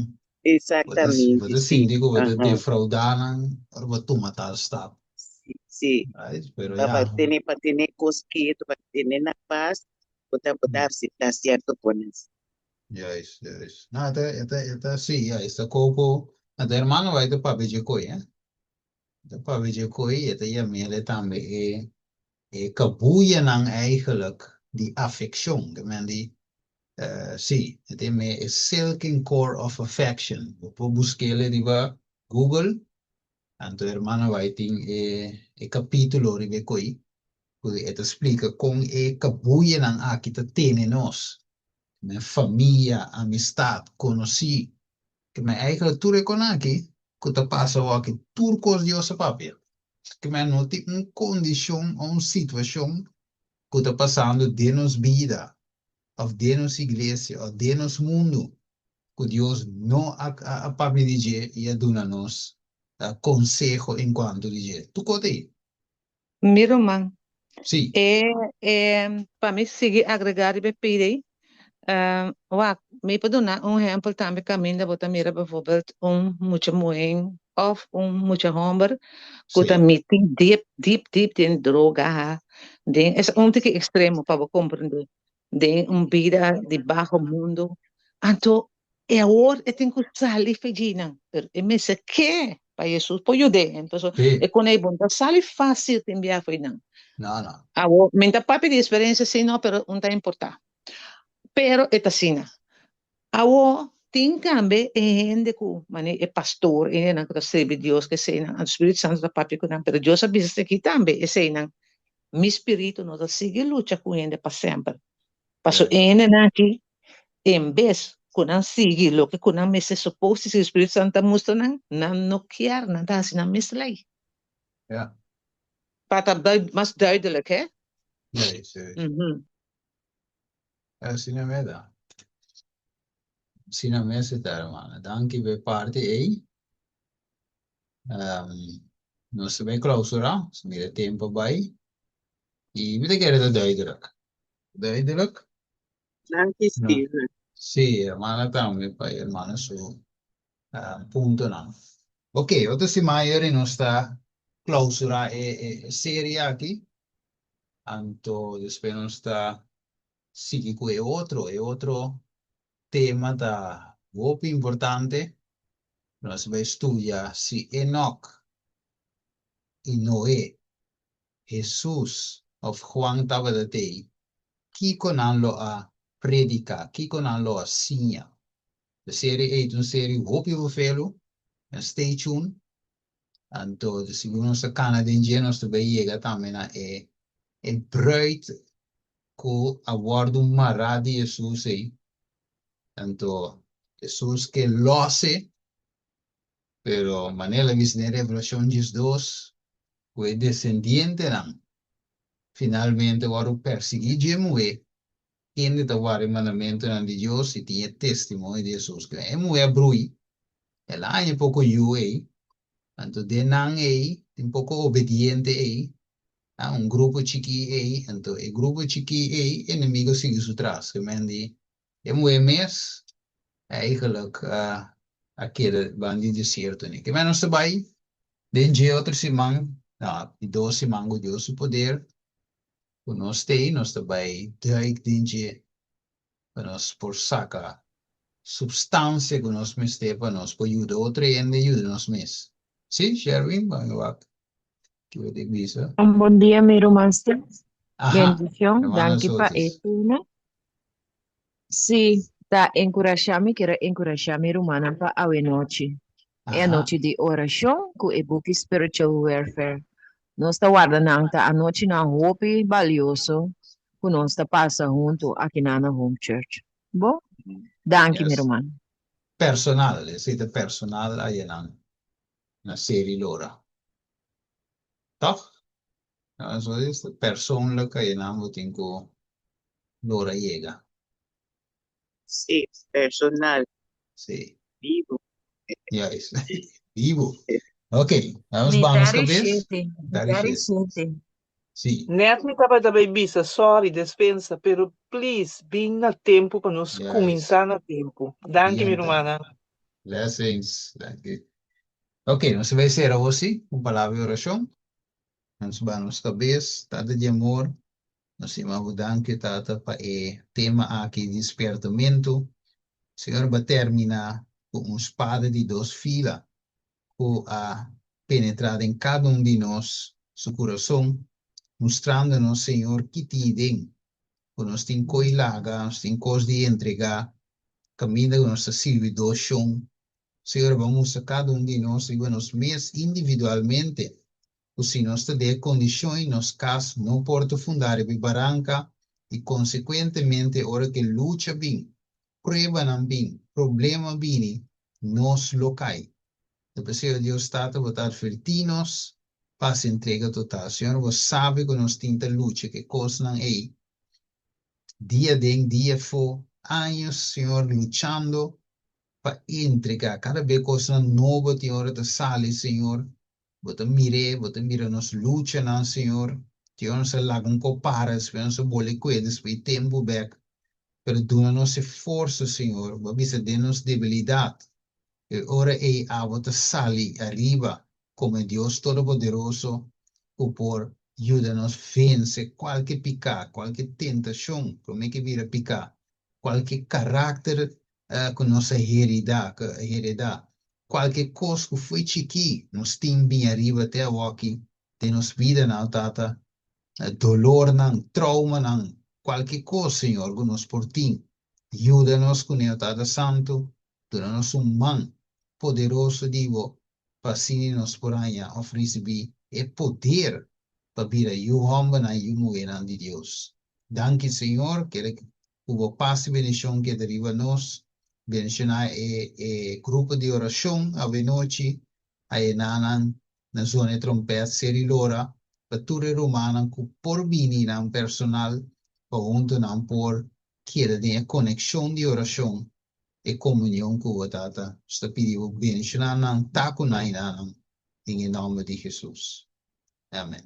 Bo ta bo Exactamente, ta sí. sinti ku bo ta Aha. defraudá nan ora bo tuma tal stap. Sí, sí. Right? Pero Pa ya. pa tene pa tene kos ketu, pa tene na pas, bo ta bo ta aseptá sierto konas. Juist, juist. No, e ta e ta e ta sí, juist. Ta koko. Anto hermano bai ta papia dje koi, eh. Ta papia dje koi, e ta yam'é tambe e e kabuyanan eigenlijk di afekshon, ke men di, sí, e tin me e silken core of affection. Bo por busk'el riba Google, anto hermano bai tin e e kapitulo riba e koi, ku e ta splika kon e kabuyanan aki ta tene nos, men famia, amistat, konosí, Ke men eigenlijk tur e kon aki ku ta pasa awor aki tur kos Dios a papia. Ke men no tin un kondishon o un situashon ku ta pasando den nos bida òf den nos iglesia òf den nos mundu ku Dios no a a papia di dje i a duna nos konseho enkuanto di dje. Tur kos ta ei. Mi ruman, Sí. e, e, pa mi sigui agregá riba e pida ei, wak, mi por duna un ehèmpel tambe kaminda bo ta mira bijvoorbeeld un mucha muhé òf un mucha hòmber ku ta Sí. miti diep, diep, diep den droga, den, es un tiki ekstremo pa bo komprendé, den un bida di baho mundo. Anto E awor e tin ku sali fejinan, pero e mester ke pa Hesus por yud'é. Entonces, Sí. e kon ei bon ta sali fácil tin bia fo'i nan. No, no. Awor, mi ta papia di experiencia sí no, pero un ta importá. Pero e ta asina. Awor, tin tambe e hende ku, mane e pastor, e hendenan ku ta sirbi Dios, ku eseinan, anto Spiritu Santu ta papia ku nan, pero Dios a bisa esaki tambe, eseinan, Mi spiritu no ta sigui lucha ku hende pa semper. Paso e hendenan aki, en bes ku nan sigui loke ku nan mester supos di sigui Spiritu Santu ta mustra nan, nan no kier, nan ta hasi nan mes lei. Ja. Pa ta mas duidelijk, hè? Juist, juist. Asina mes ta. Asina mes ta, hermana. Danki pa e parti ei. Nos ta bai clausura, nos mira e tempo bai. I mi ta kere ta duidelijk. Duidelijk? Danki, Steven. Sí, hermana tambe pa e hermana su puntonan. Ok, otro siman yori nos ta clausura e serie aki. Anto despues nos ta sigui ku e otro. E otro tema ta hopi importante. Nos bai studia si Enoch i Noe, Hesus of Juan tabata tei, kiko nan lo a prediká, kiko nan lo a siña. E serie ei ta un serie hopi bufelu, stay tuned. Anto segun nos ta kana den dje nos ta bai yega tambe na e e bruid ku a wòrdu mará di Hesus ei. Anto Hesus ke lòs e, pero manera el a bisa den Revelashon 12 ku e desendientenan finalmente wòrdu persiguí dje muhé kende ta warda e mandamentunan di Dios i tin e testimonio di Hesus. Kila e muhé a brui, el a haña poko yu ei, anto den nan ei tin poko obediente ei, un grupo chikí ei, anto e grupo chikí ei enemigo a sigui su tras. Ke men di e muhé mes eigenlijk a keda banda di desierto ni. Ke men nos ta bai den dje otro siman, no, di dos siman ku Dios su poder, Ku nos t'ei nos ta bai duik den dje pa nos por saka supstansia ku nos mester pa nos por yuda otro hende yuda nos mes. Sí, Sherwin, ban mi wak ki bo tin bisa. Un bon dia mi ruman Steve. Aha, Bendicion, hermana danki pa e Sotis. tema. Sí, ta enkurashá mi kier a enkurashá mi rumannan pa awenochi. E Aha. anochi di orashon ku e buki Spiritual Warfare. Nos ta warda nan ta anochinan hopi balioso ku nos ta pasa huntu akinan na Home Church. Bo? Danki mi Yes. ruman. Personal, esei ta personal ayanan na Seri Lora. Tòg? So es persoonlijk ayanan bo tin ku lora yega. Sí, personal. Sí. Vivo. Juist. Vivo. Ok, vamos Mi baha nos ta kabes. rishete, mi Ta ta rishete. rishete. Sí. Net mi tabata bay bisa, sorry, despensa, pero please bin na tempo pa nos Juist. cuminsa na tempo. Danki mi Bien ta. rumannan. Blessings. Danki. Ok, nos ta bay cera hosi cu un palabra di oracion. Nos baha nos kabes. Tata di amor, Nos stima bo danki, Tata, pa e tema aki di spiertamentu. Señor, bo a termina ku un spada di dos fila ku a penetrá den kada un di nos su kurason, mustrando nos, Señor, ki tin den, ku nos tin koi laga, nos tin kos di entregá, kaminda ku nos ta sirbi dos shon. Señor, bo a mustra kada un di nos riba nos mes individualmente ku si nos ta den e kondishon ei nos kas no por ta fundá riba e baranka i konsekuentemente ora ku e lucha bin, pruebanan bin, problema bini, nos lo kai. Ta p'esei, o Dios Tata, bo ta atvertí nos pa hasi entrega total. Señor, bo sabi ku nos tin ta lucha ku e kosnan ei dia den, dia afó, años, Señor, luchando pa entregá. Kada be kosnan nobo tin ora ta sali, Señor, Bo ta mir'é, bo ta mira nos luchanan, Señor. Tin ora nos a laga un ko para, despues nos a bole kué despues di tempu bèk. Pero duna nos e forsa, Señor. Bo a bisa den nos debilidat, e ora ei abo ta sali ariba komo e Dios Todopoderoso ku por yuda nos vense kualke piká, kualke tentashon promé ke bira piká, kualke karakter ku nos a heridá, ku a heredá. Kualke kos ku foi chikí nos tin bin ariba te awoki den nos bidanan, Tata, dolornan, troumanan, kualke kos, Señor, ku nos por tin, yuda nos kuné, o Tata Santu, duna nos un man poderoso di Bo pa asina nos por haña òf risibí e poder pa bira yu hòmbernan i yu muhénan di Dios. Danki, Señor. Kere. Ku bo pas i bendishon keda riba nos. Bendishoná e e grupo di orashon awenochi, ayenanan na zona e trompèt seri lora pa tur e rumannan ku por bini nan personal pa huntu nan por keda den e konekshon di orashon, e komunion ku bo Tata. Nos ta pidi bo bendishoná nan, ta ku nan i nan den e nòmber di Hesus. Amen.